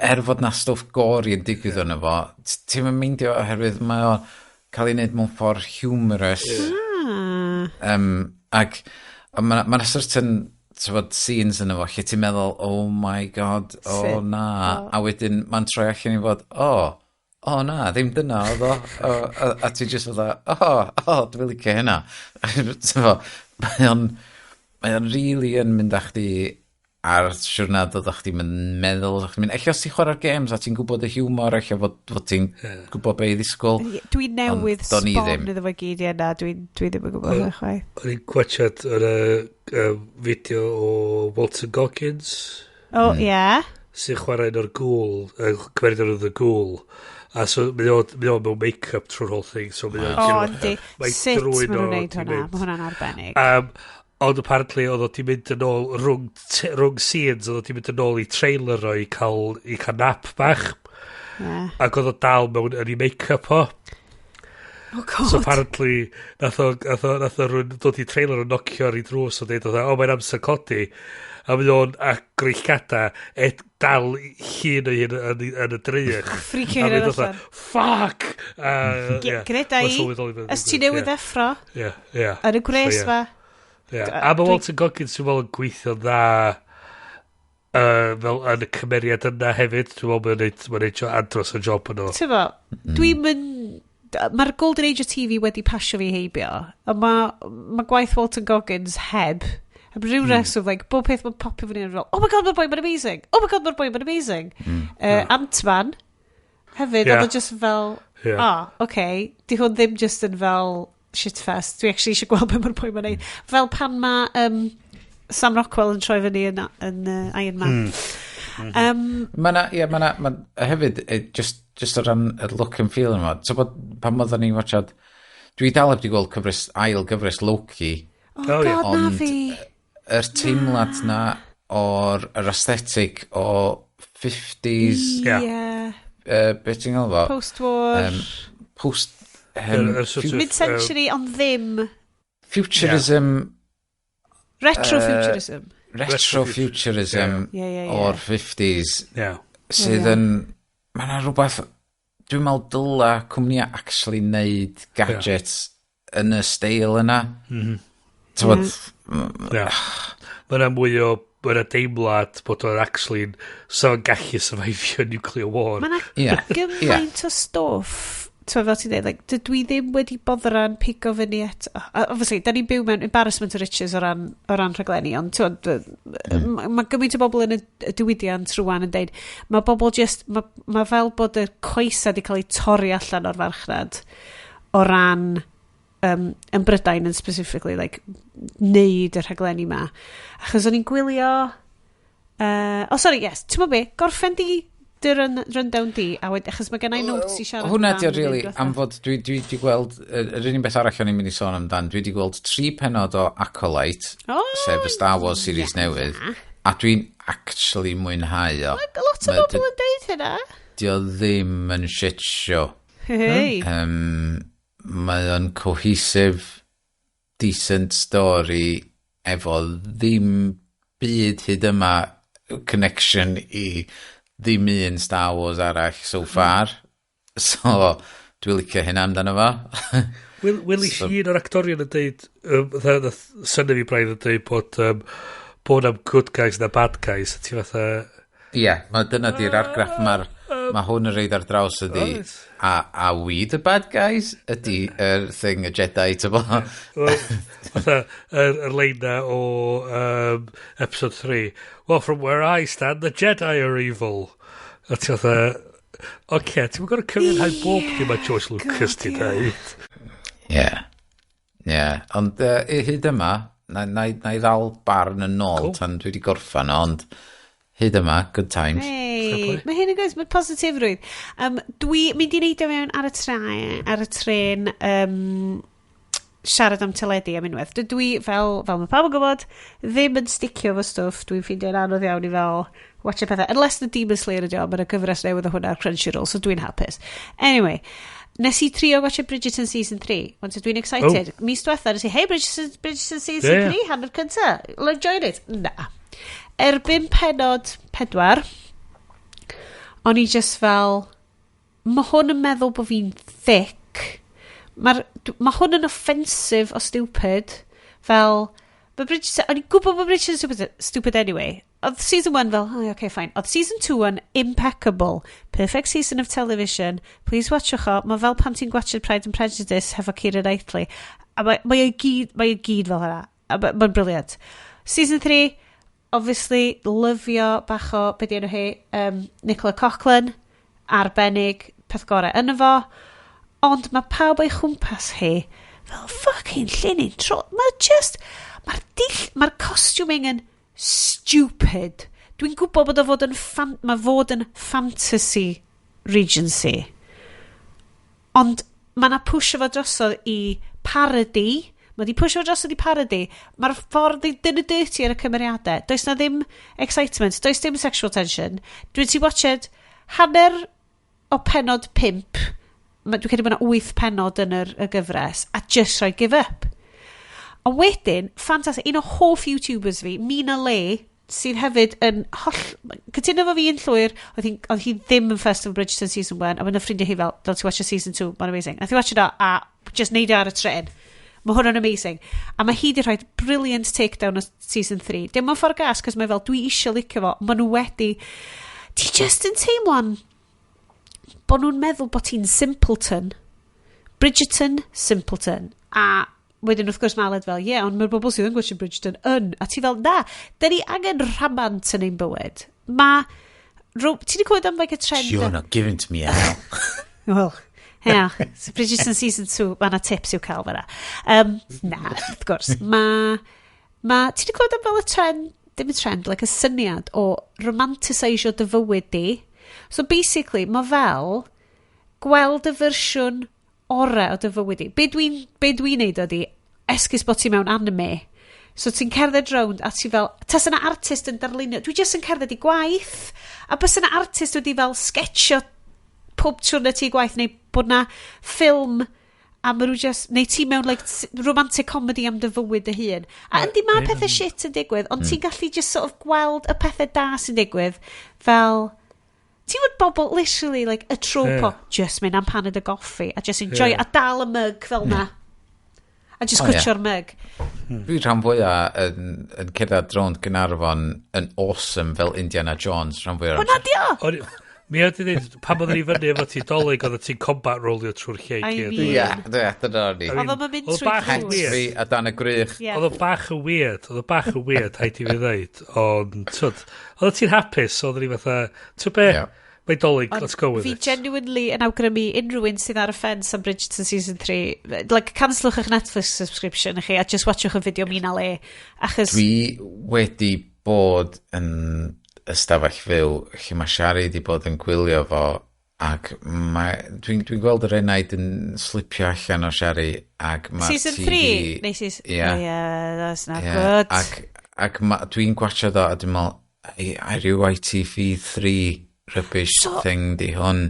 er fod na stwff gory yn digwydd yn efo, ti'n meindio oherwydd mae o'n cael ei wneud mewn ffordd humorous. Ac mae ma certain, t'wod, scenes yn efo lle ti'n meddwl, "Oh my God, oh na." A wedyn mae'n troi allan i fod, oh na, ddim dyna oedd o." A ti just fatha, Oh, dwi'n licio hynna." T'mo, mae o'n really yn mynd â chdi ar siwrna dod chdi'n mynd meddwl, chdi'n mynd, ella os ti'n chwarae'r games a ti'n gwybod y humor, ella fod ti'n gwybod be i ddisgwyl. Dwi newydd Ond do'n i sbon ddim. iddo fo gyd, ie, na, dwi ddim yn gwybod hynny chwaith. O'n i'n gwachad yr fideo o Walton Goggins O, ie. sy'n chwarae un o'r ghoul, cymeriad o'r The Ghoul. A so mae o mewn make-up trwy'r whole thing. So mae O, yndi. Mae Sut drwyn maen nhw'n o neud 'di hwnna? mynd. Mae hwnna'n arbennig. Ond apparently oedd o di mynd yn ôl rhwng scenes, oedd o di mynd yn ôl i trailer o i cael nap bach. Ac oedd o dal mewn yn ei make-up o. Oh God. So apparently, nath o rhywun dod i trailer o nocio ar ei drws o dweud, "O, mae'n amser codi." A mae o'n agor ei llgada, et dal llun o'i hun yn y drych. Freakio A hynna mynd fatha, allan. "Fuck!" Greda Mae'n i, sylweddoli beth os ti newydd ddeffro, Ie. yn y gwres So, ie. fa. Ie. A mae Walton Goggins dwi'n meddwl yn gweithio dda fel yn y cymeriad yna hefyd. Dwi'n meddwl mae'n neud andros o job yn o. Ti'n bo, dwi'n mynd... Mae'r Golden Age o TV wedi pasio fi heibio. A mae gwaith Walton Goggins heb. Am ryw reswm, like, bob peth mae'n popio fyny yn fel, "Oh my God, mae'r boi mae'n amazing! Oh my God, mae'r boi mae'n amazing!" Ant-Man, hefyd, oedd o just fel, "Ah, oh, okay, di hwn ddim just yn fel shitfest, dwi actually eisiau gweld beth mae'r boi mae'n neud." Fel pan mae Sam Rockwell yn troi fyny yn Iron Man. Mae na, ie, mae na, ma, a hefyd, just o ran y look and feel yma, ti'n bod, pan oedden ni'n watchad, dwi dal heb di gweld cyfres, ail gyfres Loki, Oh, Oh, ie. God, na Ond- fi. yr teimlad na o'r yr aesthetic o 50s, Ie. Beth ti'n gael fo? Post-war. Post, Yr sort of, Mid-century, ond ddim. Futurism, Retro-futurism. Retro-futurism Ie. o'r 50s, sydd Ie. yn, mae yna rhywbeth, dwi'n meddwl dyla cwmnïau actually neud gadgets yn y steil yna. Ti'n bod, Ie. Mae yna mwy o, mae yna deimlad bod o'n actually so o'n gallu survivio nuclear war. Mae yna gymaint o stwff, ti'n fel ti'n dweud, like, dydw i ddim wedi boddran pigo fyny eto. A, obviously, da ni'n byw mewn embarrassment of riches o ran rhaglenni, ond ti'n mae gymaint o bobl yn y diwydiant rwan yn deud, mae bobl just, mae fel bod y coesa wedi cael ei torri allan o'r farchnad o ran yn Brydain yn specifically, like, neud y rhaglenni ma. Achos o'n i'n gwylio... Oh, sorry, yes. Ti'n be? Gorffen di rundown di, a achos mae gen i notes i siarad Hwna amdan di o yn really, diwetha. am fod dwi di gweld, yr unig beth arall o'n i'n mynd i sôn amdan, dwi di gweld tri penod o Acolyte, sef y Star Wars series newydd, a dwi'n actually mwynhau o. Mae lot o bobl yn deud hynna. Di o ddim yn shit show. Hei. Mae o'n cohesive, decent story efo ddim byd hyd yma connection i ddim un Star Wars arall so far. So, dwi'n licio hynna amdano fo. Wel, un o'r actorion yn deud, nath syni fi braidd yn deud bod am good guys na bad guys, a ti fatha, Ie, yeah, mae dyna di'r argraff mae'r Mae hwn yn reid ar draws ydi, a we the bad guys ydy yr thing, y Jedi, ti'n bo? Wel, fatha, yr lein na o episode 3. "Well, from where I stand, the Jedi are evil." A ti fatha, oce, ti'n gorau cyfiawnhau bob dim mae George Lucas ti dweud. Ie. Ie. Ond hyd yma, na i ddal barn yn ôl tan dwi wedi gorffan o, ond hyd yma, good times. Hey, mae hyn yn gwrs, mae positifrwydd. Dwi mynd i neidio mewn ar y tren siarad am teledu am unwaith. Dwi fel mae pawb yn gwybod, ddim yn sticio fo stwff. Dwi'n ffeindio'n anodd iawn i fel watch y pethau. Unless the Demon Slayer ydi o, mae'n gyfres newydd o hwnna ar Crunchyroll, so dwi'n hapus. Anyway, nes i trio watch Bridgerton season 3. Ond so dwi'n excited. Oh. Mis diwetha, nes i, "Hey, Bridgerton, Bridgerton season 3, hanner cynta. Like, join it." Na. Erbyn pennod 4, o'n i just fel, mae hwn yn meddwl bod fi'n thick. Ma hwn yn offensive o stupid. Fel, mae Bridgerton, o'n i'n gwybod bod Bridgerton stupid, stupid anyway. Oedd season 1 fel, "Oh, okay, fine." Oedd season 2 yn impeccable. Perfect season of television. Please watchwch o. Mae fel pan ti'n gwatchad Pride and Prejudice hefo Keira Knightley. A mae o gyd fel hynna. A mae'n brilliant. Season 3, obviously, lyfio bach o, be di enw hi, Nicola Coughlan, arbennig, peth gorau yno fo. Ond mae pawb o'i chwmpas hi fel fucking llinyn tro. Mae just, mae'r dill, mae'r costuming yn stupid. Dwi'n gwybod bod o fod yn, mae fod yn fantasy Regency. Ond mae na pwysio fo drosodd i parody. Mae di pwysio fo drosodd i parody. Mae'r ffordd i dyn y dirty ar y cymeriadau. Does na ddim excitement. Does dim sexual tension. Dwi'n ti watched hanner o pennod 5. Dwi'n credu bod yna wyth pennod yn y gyfres. A just rhoi give up. Ond wedyn, ffantastig, un o hoff YouTubers fi, Mina Le, sydd hefyd yn holl... Cytuno fo fi yn llwyr, oedd hi ddim yn first of Bridgerton season 1, a mae'n ffrindiau hi fel, "Don't you watch season 2, mae'n amazing." Nath hi watch o, a just neud o ar y tren. Mae hwn yn amazing. A mae hi di rhoi brilliant takedown o season 3. Dim ond ffordd gas, cos mae fel, dwi eisiau licio fo. Maen nhw wedi... Ti just yn teimlo'n bod nhw'n meddwl bod ti'n simpleton. Bridgerton, simpleton. A wedyn wrth gwrs mae Aled fel, "Ie, yeah, ond mae'r bobl sydd yn gwatchio Bridgerton yn." A ti fel, "Na, da ni angen rhamant yn ein bywyd." Mae... Ti wedi clywed am like a trend? You're not giving to me, Al. Wel, yeah, so Bridgerton season 2, mae yna tips i'w cael fyna. Na, wrth gwrs. Ti wedi clywed am fel y trend, dim y trend, like y syniad o romantiseisio dy fywyd di? So basically, mae fel gweld y fersiwn orau o dy fywyd di. Be dwi'n neud ydi, esgus bod ti mewn anime. So ti'n cerdded rownd a ti fel, tas yna artist yn darlunio, dwi jyst yn cerdded i gwaith, a bys yna artist wedi fel sketcho pob siwrne ti i gwaith, neu bod na ffilm a ma nhw just, neu ti mewn like romantic comedy am dy fywyd dy hun. A yndi, mae pethau shit yn digwydd, ond ti'n gallu just sort of gweld y pethau da sy'n digwydd, fel, ti'n gwybod bobl literally like y trope o just mynd am paned o goffi a just enjoy a dal y mug fel na. A just O, ie. cwtsio'r mug. Dwi rhan fwyaf yn cerdded rownd Gaernarfon yn awesome fel Indiana Jones rhan fwyaf o'r Hwna di o! Mi oedd i ddweud, pan oedden ni fyny efo ti Dolig, oedd ti'n combat rollio trwy'r lle i I gyd. mean- Ie, ie, dyna ni. I mean, Oedd o'm yn mynd oedd o trwy bach yn drws. weird. Fi a dan y gwrych. Ie. Oedd o bach yn weird, oedd o bach yn weird, haid i fi ddweud. Ond, twyd, oedd ti'n hapus, oedd ni fatha, ti'n be, mae Dolig, Ond let's go with fi it. genuinely yn awgrymu unrhyw un sydd ar y ffens am Bridgerton season 3, like, cancelwch eich Netflix subscription chi a just watchwch y fideo Mina Le, achos Dwi wedi bod yn ystafell fyw lle mae Shari wedi bod yn gwylio fo ac dwi'n gweld yr enaid yn slipio allan o Shari ac mae'r season TV 3 neu season Ie. Oh, yeah, that's not Ie, good. Ac dwi'n gwachio do a dwi'n meddwl, ai rhyw ITV3 rubbish thing di hwn.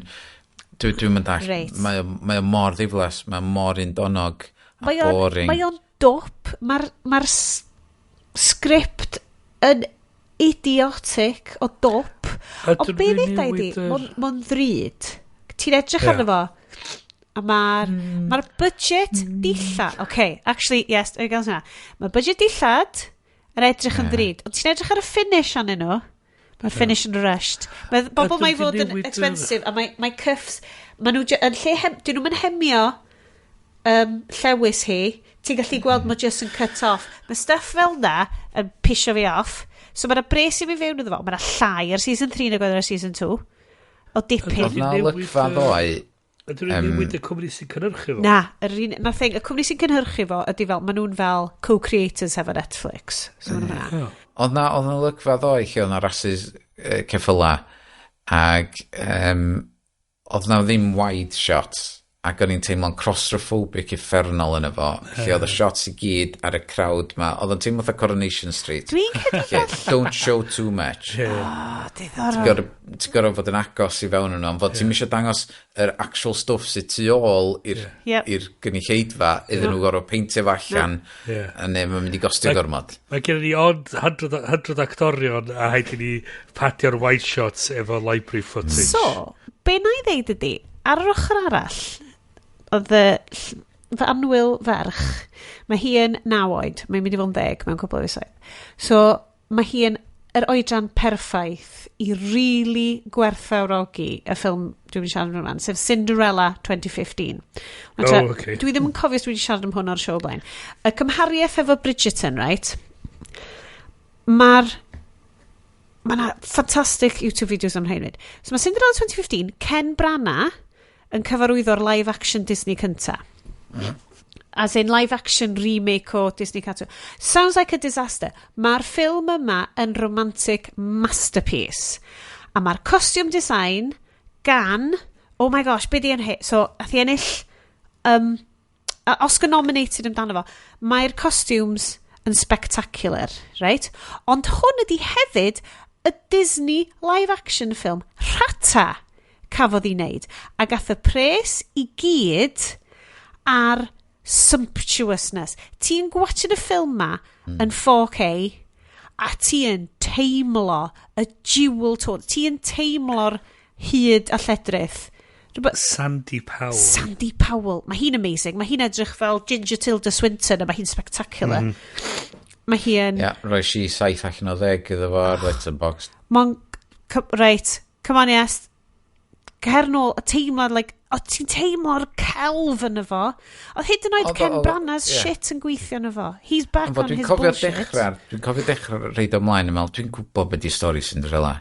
Dwi'n mynd all. Mae o mor ddiflas, mae o mor undonog a boring. Mae o'n dop. Mae'r sgript yn idiotic o dop. A Ond dyn be nhw'n ddedai di, newid yr- mae'n ddrud. Ti'n edrych arno fo, a mae'r ma budget dillad, okay, actually, yes, dwi'n gael hynna. Mae budget dillad yn edrych yn ddrud, ond ti'n edrych ar y finish arnyn nhw, Mae'r finish yn rushed. Mae bobl mae i fod yn expensive, a mae cuffs, mae nhw yn lle, dyn nhw'n hemio llewis hi, ti'n gallu gweld mae just yn cut off. Mae stuff fel na yn pisio fi off. So mae'na bres i fi fewn iddo fo. Mae'na llai ar season 3 nag oedd ar season 2. O dipyn. Oedd na olygfa ddoe. Ydyn nhw'n newid y cwmni sy'n cynhyrchu fo? Na, yr un, na'r thing, y cwmni sy'n cynhyrchu fo ydy fel, maen nhw'n fel co-creators hefo Netflix. So maen nhw'n fan'na. Oedd na olygfa ddoe lle oedd na rasys ceffyla ac oedd na ddim wide shots ac o'n i'n teimlo'n claustrophobic uffernol yn efo lle oedd y shots i gyd ar y crowd ma, oedd o'n teimlo fatha Coronation Street. Dwi'n credu lle, don't show too much. O, diddorol. Ti'n gorfod fod yn agos i fewn yno, ond fod ti'n eisiau dangos yr actual stuff sydd tu ôl i'r i'r gynulleidfa iddyn nhw gorfod peintio fo allan a neu mae'n mynd i gostio gormod. Mae gen ni ond 100 actorion a haid i ni padio'r wide shots efo library footage. So, be na i ddeud ydy, ar yr ochr arall, oedd fy annwyl ferch, mae hi yn 9 oed, mae'n mynd i fod yn 10 mewn cwbl o fisoedd. So, mae hi yn yr oedran perffaith i really gwerthfawrogi y ffilm dwi'n mynd i siarad am rwan, sef Cinderella 2015. Oh, okay. Dwi ddim yn cofio os dwi wedi siarad am hwn ar y siow blaen. Y cymhariaeth efo Bridgerton, right? Mae yna ffantastig YouTube videos am hyn. So mae Cinderella 2015, Ken Branagh yn cyfarwyddo'r live action Disney cynta. As in live action remake o Disney cartoon. Sounds like a disaster. Mae'r ffilm yma yn romantic masterpiece. A mae'r costume design gan... Oh my gosh, be di yn hi? So, ath i ennill Oscar nominated amdano fo. Mae'r costumes yn spectacular, right? Ond hwn ydi hefyd y Disney live action film rhata cafodd ei wneud. A gath y pres i gyd ar sumptuousness. Ti'n gwatchad y ffilm ma yn 4K a ti yn teimlo y jewel tone. Ti yn teimlo'r hyd a lledrith. Sandy Powell. Sandy Powell. Mae hi'n amazing. Mae hi'n edrych fel Ginger Tilda Swinton a mae hi'n spectacular. Mae hi yn... Ia, yeah, roes i 7 allan o 10 iddo fo ar Letterboxd. Mae'n... Reit, come on, yes. Cer nôl, y teimlad, like, o ti'n teimlo'r celf yn fo. Oedd hyd yn oed Ken Branagh's shit yn gweithio yn fo. He's back Ond on dwi'n his cofio bullshit. Dwi'n cofio dechrau reid ymlaen yn meddwl, dwi'n gwybod beth di stori Cinderella.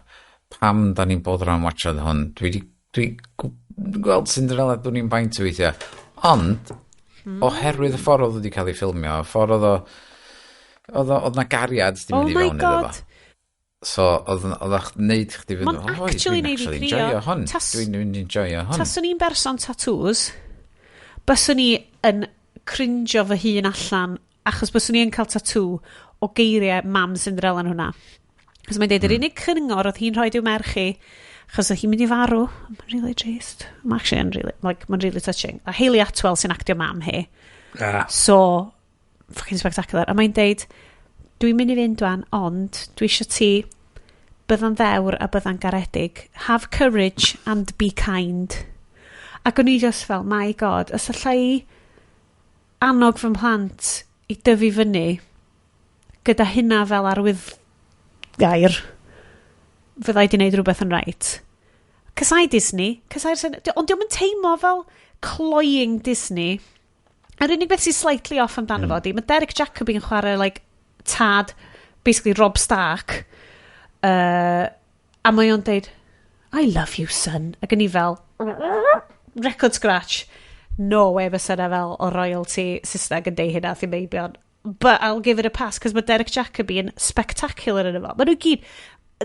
Pam da ni'n boddran watchad hwn? Dwi gweld Cinderella dwi'n ni'n faint o weithiau. Ond, oherwydd y ffordd oedd wedi cael ei ffilmio, y ffordd oedd na gariad di Oh mynd i my fewn iddo God. fo. So, oedd o'ch neud chdi fynd, Ma'n "O, actually dwi'n neud fi actually crio. enjoyo hwn. Dwi'n mynd enjoyo hwn." Taswn i'n berson tattoos, byswn i yn cringio fy hun allan, achos byswn i yn cael tattoo o geiriau mam Cinderella yn hwnna. Achos mae'n deud, yr unig cyngor oedd hi'n rhoi i'w merch hi, achos oedd hi'n mynd i farw. Mae'n really trist. Mae'n actually yn really, like, mae'n really touching. A Hayley Atwell sy'n actio mam hi. So, fucking spectacular. A mae'n deud, "Dwi'n mynd i fynd wan, ond dwi eisiau ti bydda'n ddewr a bydda'n garedig. Have courage and be kind." Ac o'n i just fel, my God, os allai i annog fy mhlant i dyfu fyny gyda hynna fel arwydd gair, fyddai di wneud rhywbeth yn right. Casau Disney, casau'r ond diolch yn teimlo fel cloying Disney. Yr unig beth sy'n slightly off amdano fo di, mae Derek Jacobi yn chwarae like, tad, basically Rob Stark, a mae o'n deud, "I love you, son." Ac yn i fel, record scratch. No way fysa yna fel o royalty Saesneg yn deud hynna wrth i meibion. But I'll give it a pass, cos mae Derek Jacobi yn spectacular yn efo. Mae nhw gyd...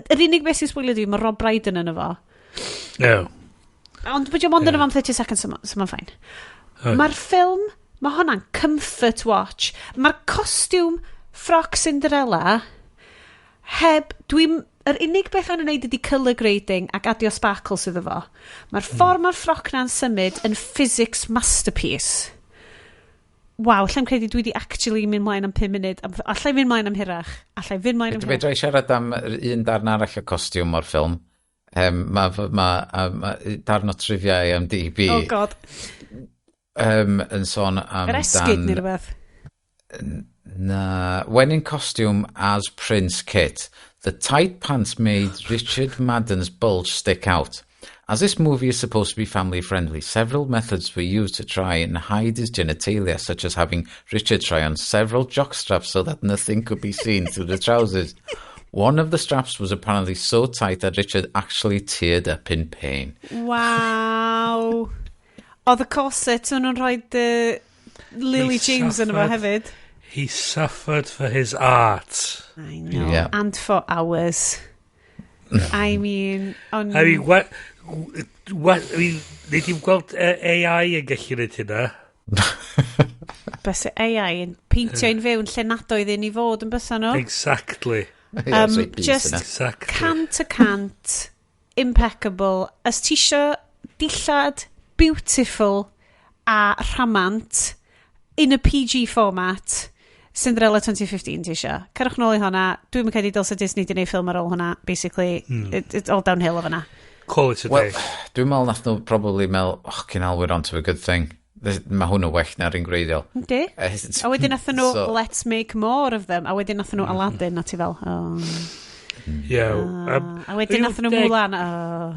Yr unig beth sy'n sbwylio dwi, mae Rob Brydon yn efo. No. Ond bod ond yn efo am 30 seconds, so ma'n fine. Mae'r ffilm, mae hwnna'n comfort watch. Mae'r costiwm ffroc Cinderella, heb, dwi'n, yr unig beth o'n wneud ydy colour grading ac adio sparkles iddo fo. Mae'r ffordd mae'r ffroc na'n symud yn physics masterpiece. Waw, allai'n credu dwi wedi actually mynd mlaen am 5 munud. Allai fynd mlaen am hirach. Allai fynd mlaen am hirach. Fedra i siarad am yr un darn arall o costiwm o'r ffilm. Ma darn o trivia IMDb Oh God. yn sôn am Yr esgid neu rhywbeth. Na, when in costume as Prince Kit, The tight pants made Richard Madden's bulge stick out. As this movie is supposed to be family friendly, several methods were used to try and hide his genitalia, such as having Richard try on several jockstraps so that nothing could be seen through the trousers. One of the straps was apparently so tight that Richard actually teared up in pain. Wow. Oedd y corset, o'n nhw'n rhoi Lily He James yn efo hefyd. He suffered for his art. I know. Yeah. And for hours. I mean... On... I mean, what, I mean, nid i'n gweld AI yn gallu gwneud hynna. Bysa AI yn peintio un fewn lle nad oedd un i fod yn bysa nhw. Exactly. Just exactly. 100%, impeccable. Os ti isio dillad beautiful a rhamant in a PG format, Cinderella 2015 ti isio. Cerwch nôl i hwnna. Dwi'n mynd credu dylse Disney di wneud ffilm ar ôl hwnna. Basically, it's all downhill o fyna. Call it a Well, day. Dwi'n meddwl nath nhw probably meddwl, "Oh, can we're onto a good thing. Mae hwn yn well na'r un gwreiddiol." Yndi. A wedyn nath nhw, "Let's make more of them." A wedyn nath nhw Aladdin, a ti fel, "Oh." Yeah. A wedyn nath nhw Mulan, oh.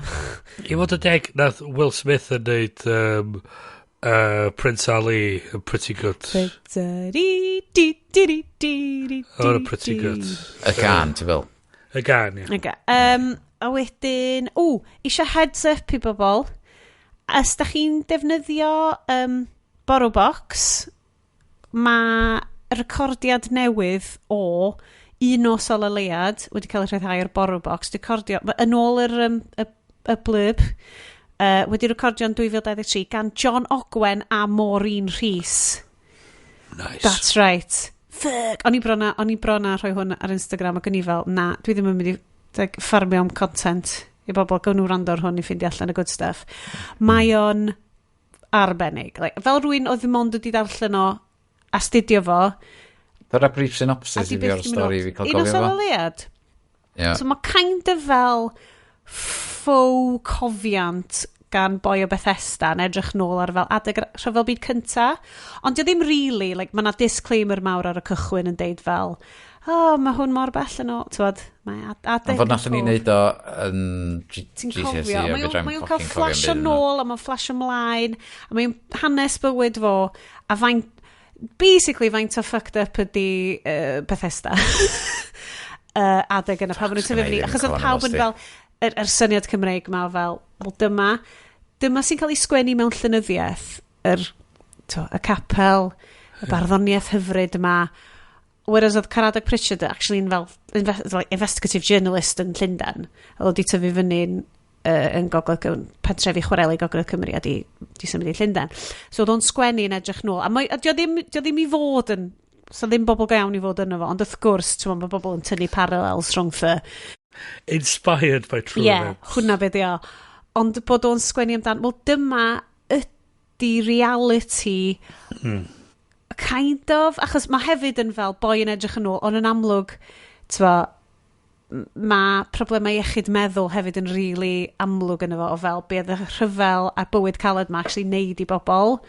I fod yn deg, nath Will Smith yn neud Prince Ali yn pretty good. Oh, pretty good. Y gân, ti fel? Y gân, ie. Okay. A wedyn, o, eisiau heads up i bobl. Os da chi'n defnyddio BorrowBox, mae recordiad newydd o Un Nos Ola Leuad wedi cael ei rhyddhau ar BorrowBox. Recordio, yn ôl y blurb, wedi recordio yn 2023 gan John Ogwen a Maureen Rhys. Nice. That's right. Fuck. O'n i bron a rhoi hwn ar Instagram ac o'n i fel, na, dwi ddim yn mynd i like, ffarmio am content i bobl, gawn nhw wrando ar hwn i ffeindio allan y good stuff. Mae o'n arbennig. Like, fel rhywun oedd ddim ond wedi darllen o, astudio fo. Dyna brief synopsis i fi o'r stori i fi cael Un gofio Nos Ola fo. Leuad. Yeah. So mae kind of fel faux cofiant gan boi o Bethesda yn edrych nôl ar fel adeg rhyfel byd cynta. Ond dio ddim really, like, mae 'na disclaimer mawr ar y cychwyn yn deud fel, "Oh, mae hwn mor bell yn ôl," t'wod, mae adeg Ond fod nathon ni wneud o yn Ti'n GCSE cofio, a mae fedrai'm o'n cael fucking cofio flash am yn byd yna. ôl, a mae'n flash ymlaen, a mae'n hanes bywyd fo, a faint, basically faint o fucked up ydi Bethesda adeg yna, pan maen nhw'n tyfu Sgynna i fyny, ddim achos oedd clem pawb yn os di. fel, yr syniad Cymreig ma o fel, wel dyma sy'n cael ei sgwennu mewn llenyddiaeth, y capel, y barddoniaeth hyfryd yma, whereas oedd Caradog Pritchard actually yn fel like, investigative journalist yn Llundain, oedd wedi tyfu fyny yn Gogledd Cymru, pentrefi chwareli Gogledd Cymru a di symud i Llundain. So oedd o'n sgwennu yn edrych nôl. A, mae, a dio ddim i fod yn, so ddim bobl go iawn i fod yno fo, ond wrth gwrs, ti'n mae bobl yn tynnu parallels rhwng the Inspired by true events. Hwnna be di o. Ond bod o'n sgwennu amdan, wel dyma ydy reality kind of, achos mae hefyd yn fel boi yn edrych yn ôl, ond yn amlwg, t'mo, mae problemau iechyd meddwl hefyd yn really amlwg yn efo, o fel be oedd y rhyfel a bywyd caled ma actually neud i bobl.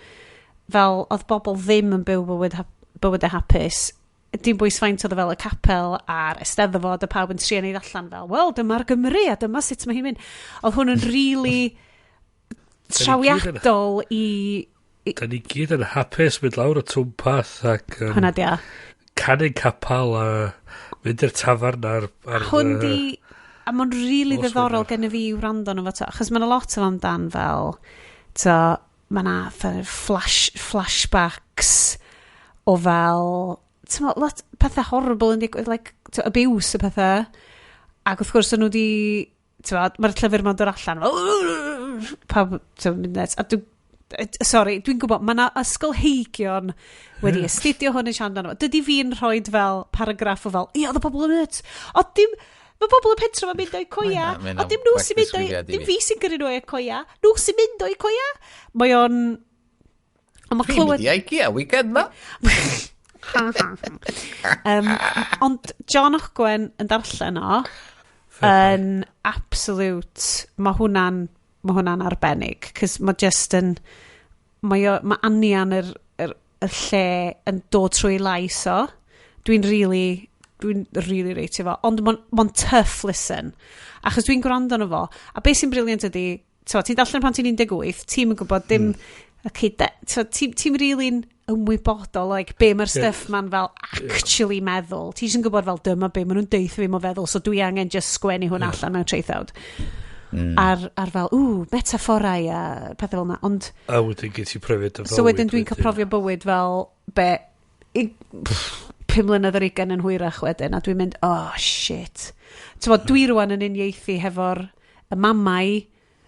Fel, oedd bobl ddim yn byw bywydau hapus. Dim bwys faint oedd o fel y capel a'r eisteddfod a pawb yn trio neud allan fel, wel, dyma'r Gymru a dyma sut mae hi'n mynd. Oedd hwn yn really trawiadol i Da ni gyd yn hapus mynd lawr y twmpath ac Hwnna di o. canu capel a mynd i'r tafarn ar Hwn di... A mae'n really Nos ddiddorol Wener. gen i fi i wrando arno fo to, achos mae'n lot o amdan fel, to, mae na flashbacks o fel, ti'n mo, lot pethau horrible yn digwydd, like, to, abuse y pethau. Ac wrth gwrs, o'n nhw di, ti'n mo, mae'r llyfr ma'n dod allan, fel, pawb, ti'n mynd nuts. A dwi, sorry, dwi'n gwybod, mae yna ysgolheigion wedi astudio hwn yn siarad amdano fo. Dydy fi'n rhoi fel paragraff o fel, ie, oedd y bobl yn nuts. O, dim, mae bobl y pentre ma'n mynd o'i coia. Mae hynna- O, dim nhw well sy'n mynd o'i, disgrifiad i dim fi. fi sy'n gyrru nhw o'i coia. Nhw sy'n mynd o'i coia. Mae o'n... Ond mae Dwi'n clywed mynd i IKEA weekend ma. Ond John Ogwen yn darllen o yn absolute, mae hwnna'n arbennig, cos mae just yn mae anian yr lle yn dod trwy lais o. Dwi'n really dwi really reitio fo. Ond mae'n ma tough listen. Achos dwi'n gwrando arno fo. A beth sy'n brilliant ydy, ti'n darllen pan ti'n 18, ti'n yn gwybod dim... Okay, ti'n ti really'n ymwybodol, like, be mae'r stuff ma'n fel actually meddwl. Ti jyst yn gwybod fel dyma be maen nhw'n deutha fi mae'n feddwl, so dwi angen just sgwennu hwn allan mewn traethawd. Ar fel, ww, metaphorau a pethau fel yna. Ond, A wedyn gen ti profiad o fywyd. So wedyn dwi'n cael profiad bywyd fel be, 5 mlynedd ar 20 yn hwyrach wedyn, a dwi'n mynd, oh shit. Ti'n dwi rwan yn uniaethu hefo'r y mamau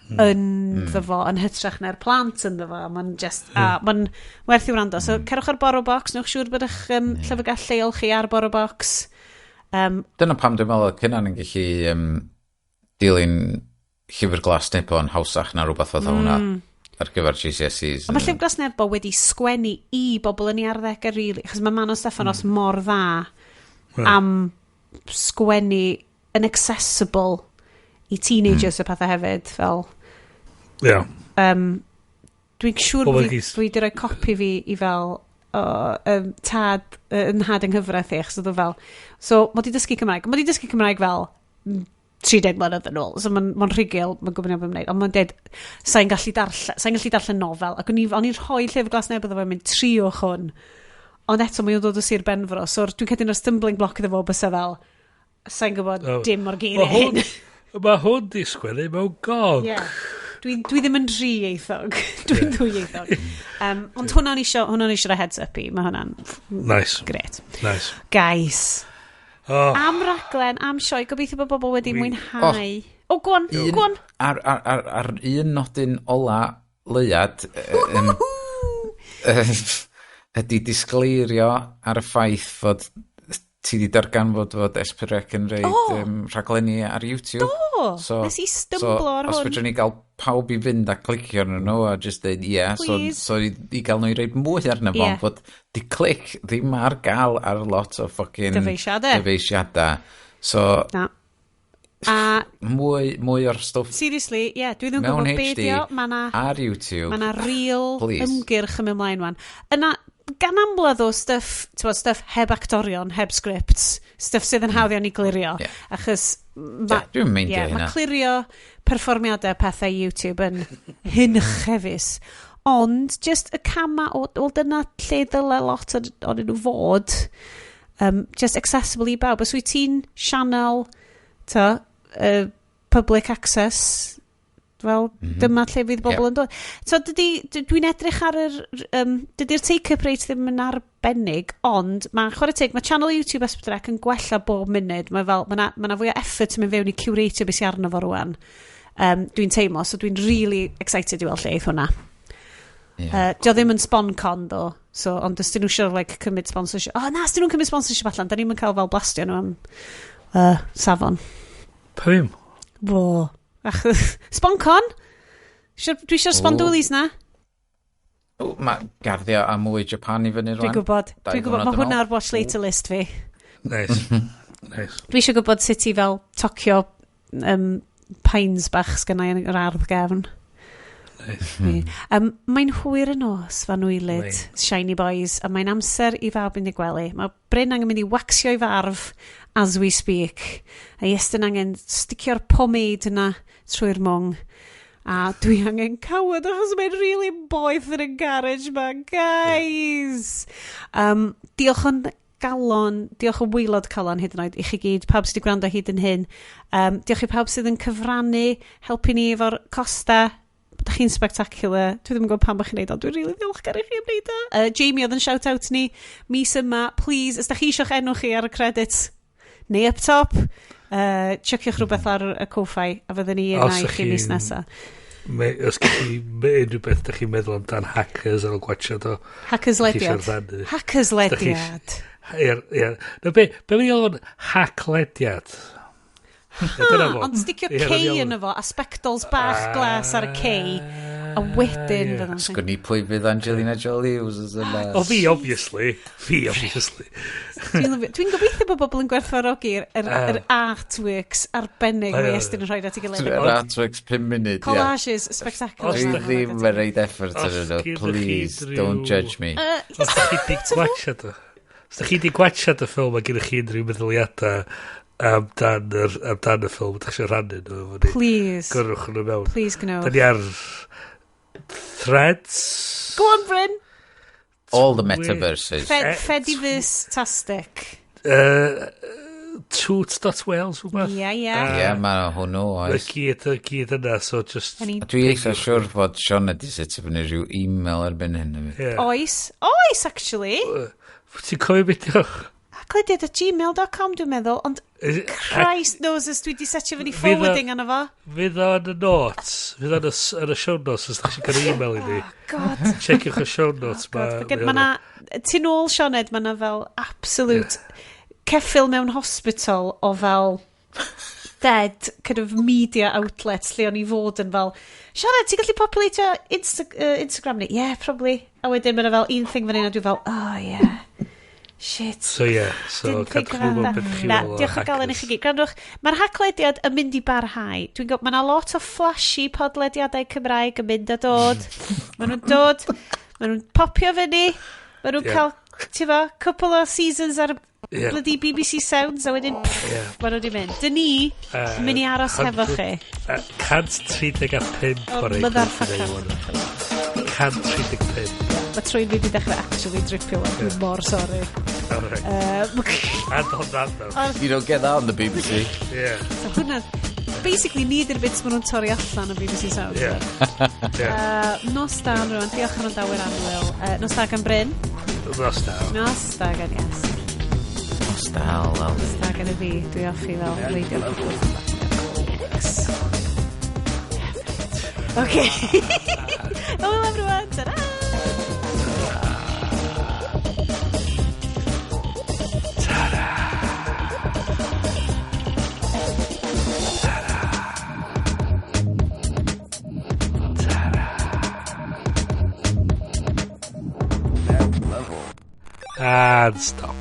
yn fo, yn hytrach na'r plant yn fo. Mae'n just, a mae'n werth i wrando. So cerwch ar BorrowBox, newch siŵr bod eich llyfrgell lleol chi ar BorrowBox. Dyna pam dwi'n meddwl oedd Cynan yn gallu dilyn Llyfr Glas Nebo yn hawsach na rhywbeth fatha hwnna ar gyfer GCSEs. Ond mae Llyfr Glas Nebo wedi sgwennu i bobl yn ei arddegau, really. Achos mae Manon Steffan mor dda am sgwennu yn accessible i teenagers a pethau hefyd. Fel, Dwi'n siŵr bod dwi wedi rhoi copi fi i fel tad, yn nhad yng nghyfraith i, achos oedd o fel... So, mod i dysgu Cymraeg. Mod i dysgu Cymraeg fel 30 mlynedd yn ôl. So, mae'n ma rhugl, mae'n gwybod beth mae'n wneud. Ond mae'n dweud, sa'n gallu darllen nofel. Ac o'n i'n rhoi Llyfr Glas Nebo iddo fo, mynd triwch hwn. Ond eto, mae'n dod o Sir Benfro. So, dwi'n credu yn stumbling block iddo fo bysa fel, sa'n gwybod dim o'r geiriau hyn. Mae hwn di sgwennu mewn gog. Yeah. Dwi ddim yn rhy ieithog. Dwi'n ddwy ieithog. Ond hwnna'n isio, hwnna'n isio rhoi heads up i. Mae hwnna'n Nice. Gret. Nice. Guys. Oh. Am raglen, am sioe. Gobeithio bod bobl wedi mwynhau. Oh, go on, go on. Ar un nodyn ola leiad ydy disgleirio ar y ffaith fod ti di darganfod fod S4C yn reid rhaglenni ar YouTube. Do, So, nes i stymblo ar os hwn. fedrwn ni gael pawb i fynd a clicio arnyn nhw a just deud ie, yeah, so, Please. so i gael nhw i reid mwy arno fo, fod di clic ddim ar gael ar lot o fucking Dyfeisiadau. dyfeisiadau. So, Na. A mwy o'r stwff seriously, ie, yeah, dwi ddim yn mewn gwybod be HD dio. Mae na, ar YouTube. ma' na real Please. ymgyrch yn mynd mlaen wan. Yna, gan amledd o stuff, ti'n bod, stuff heb actorion, heb scripts, stuff sydd yn hawdd iawn i glirio. Achos ma, Ie, dwi'n meindio ie, hynna. Mae clirio perfformiadau pethau YouTube yn hunllefus. Ond, just y cama o, wel, dyna lle dyle lot o'n nhw fod. Just accessible i bawb. Os wyt ti'n sianel, ta, public access, fel, dyma lle fydd bobl yn dod. So, dwi'n edrych ar yr, dydy'r take-up rate ddim yn arbennig, ond mae, chwarae teg, mae channel YouTube S4C yn gwella bob munud. Mae fel, mae na fwy o effort yn mynd fewn i curatio beth sy'n arno fo rwan. Dwi'n teimlo, so dwi'n really excited i weld lle eith hwnna. Ie. Dio ddim yn sponcon, ddo. So, ond os dyn nhw eisiau like, cymryd sponsorship... Oh, na, os dyn nhw'n cymryd sponsorship allan, da ni'n cael fel blastio nhw am safon. Pa ddim? Bo. Achos... Sponcon? Dwi eisiau'r spondwlis na. O, mae garddio a mwy Japan i fyny rwan. Dwi'n gwybod. Dau Dwi'n gwybod. ddiwrnod Mae yn hwnna ôl. ar watch later list fi. Nice. Nice. Dwi eisiau gwybod sut i fel tocio pines bach sgynna i yn yr ardd gefn. Nice. Mae'n hwyr y nos fan wylyd, Mae'n. Shiny Boys, a mae'n amser i fawb mynd i gwely. Mae Bryn angen mynd i waxio i farf as we speak. A Iestyn angen sticio'r pomade yna trwy'r mwng. A dwi angen cawod achos mae'n really boeth yn y garage ma, guys! Diolch yn galon, diolch yn waelod calon hyd yn oed i chi gyd, pawb sydd wedi gwrando hyd yn hyn. Diolch i pawb sydd yn cyfrannu, helpu ni efo'r costa. Dach chi'n spectacular. Dwi ddim yn gwybod pam bod chi'n neud o. Dwi'n rili ddiolchgar i chi am neud o. Jamie oedd yn shout-out ni mis yma. Please, os da chi eisiau'ch enw chi ar y credits neu up top, chuciwch rhywbeth ar y Ko-fi a fyddwn ni yna Os i ych chi mis chi'n- nesaf. Os chi unrhyw beth ydych chi'n meddwl amdan hackers ar ôl gwachio do. Hackers Dach chi lediad. isio rhannu. Hackers Dach chi lediad. Ie, ie. No, be mae'n iawn hacklediad? Ie, dyna fo. Ond sticio Ie, K dyna yn efo a spectols bach glas ar y K a wedyn ie. fydda'n Sgwn i pwy fydd Angelina Jolie wsos yma. O, fi, obviously. Fi, obviously. Dwi'n gobeithio bod bobl yn gwerthfawrogi'r yr artworks arbennig mae Estyn yn rhoi at ei gilydd. Yr artworks 5 munud, ie. Collages spectacular. Os Dwi dach- ddim yn reid effort Os ar nhw. gennych chi Please, unrhyw- don't judge me. Os da chi di gwachio do. Os da chi di gwachad y ffilm a gennych chi unrhyw meddyliadau amdan y ffilm, ydych chi eisiau rhannu nhw efo ni. Please. Gyrrwch nhw mewn. Please gnewch. Da ni ar Threads. Go on, Bryn! All the metaverses. Fediverse-tastic. Toot.wales, rhywbeth. Ie, ie. Ie, mae hwnnw, Mae oes. gyd yna, so just... Dwi eitha siwr fod Sean wedi setio fyny rhyw e-mail erbyn hyn. hefyd. Ie. Oes. Oes, actually. Ti'n cofio beth diolch? Haclediad@gmail.com dwi'n meddwl, ond Christ knows os dwi wedi setio fyny forwarding arno fo. Fydd o yn y notes, fydd o yn y show notes os ydych chi'n cael e-mail i ni. Oh, God. Checiwch y show notes. Oh, God. Ma na, tu nôl Sioned, mae na fel absolute ceffyl mewn hospital o fel dead kind of media outlets lle o'n i fod yn fel Sioned, ti'n gallu populatio Instagram ni? Yeah, probably. A wedyn mae na fel un thing fan hyn a dwi fel, oh yeah. Shit. So yeah, so Didn't think cadwch nhw about mewn that. beth chi Na, feddwl o diolch o galon i chi gyd. Gwrandwch, mae'r haclediad yn mynd i barhau. Dwi'n gwybod, mae yna lot o flashy podlediadau Cymraeg yn mynd a dod. Maen nhw'n dod, maen nhw'n popio fyny, maen nhw'n cael, ti'n fo, couple o seasons ar bloody BBC Sounds, a wedyn, pff, maen nhw wedi mynd. Dyn ni yn mynd i aros hefo chi. 135 Oh, o'r ei. motherfucker. 135. Mae trwy'n fi wedi dechrau actually dripio wan. Dwi'n mor sorry. Alright. And on that note. You don't get that on the BBC. Yeah. So hwnna, basically ni di'r bits maen nhw'n torri allan o BBC Sounds. Yeah. Yeah. Nos da rwan, diolch am dawyr annwyl. Nos da gan Bryn. Nos da. Nos da gan Yes. Nos da, lawr. Nos da gan y fi. Dwi off i fel radio. Okay. Hwyl everyone. Ta-ra! And stop.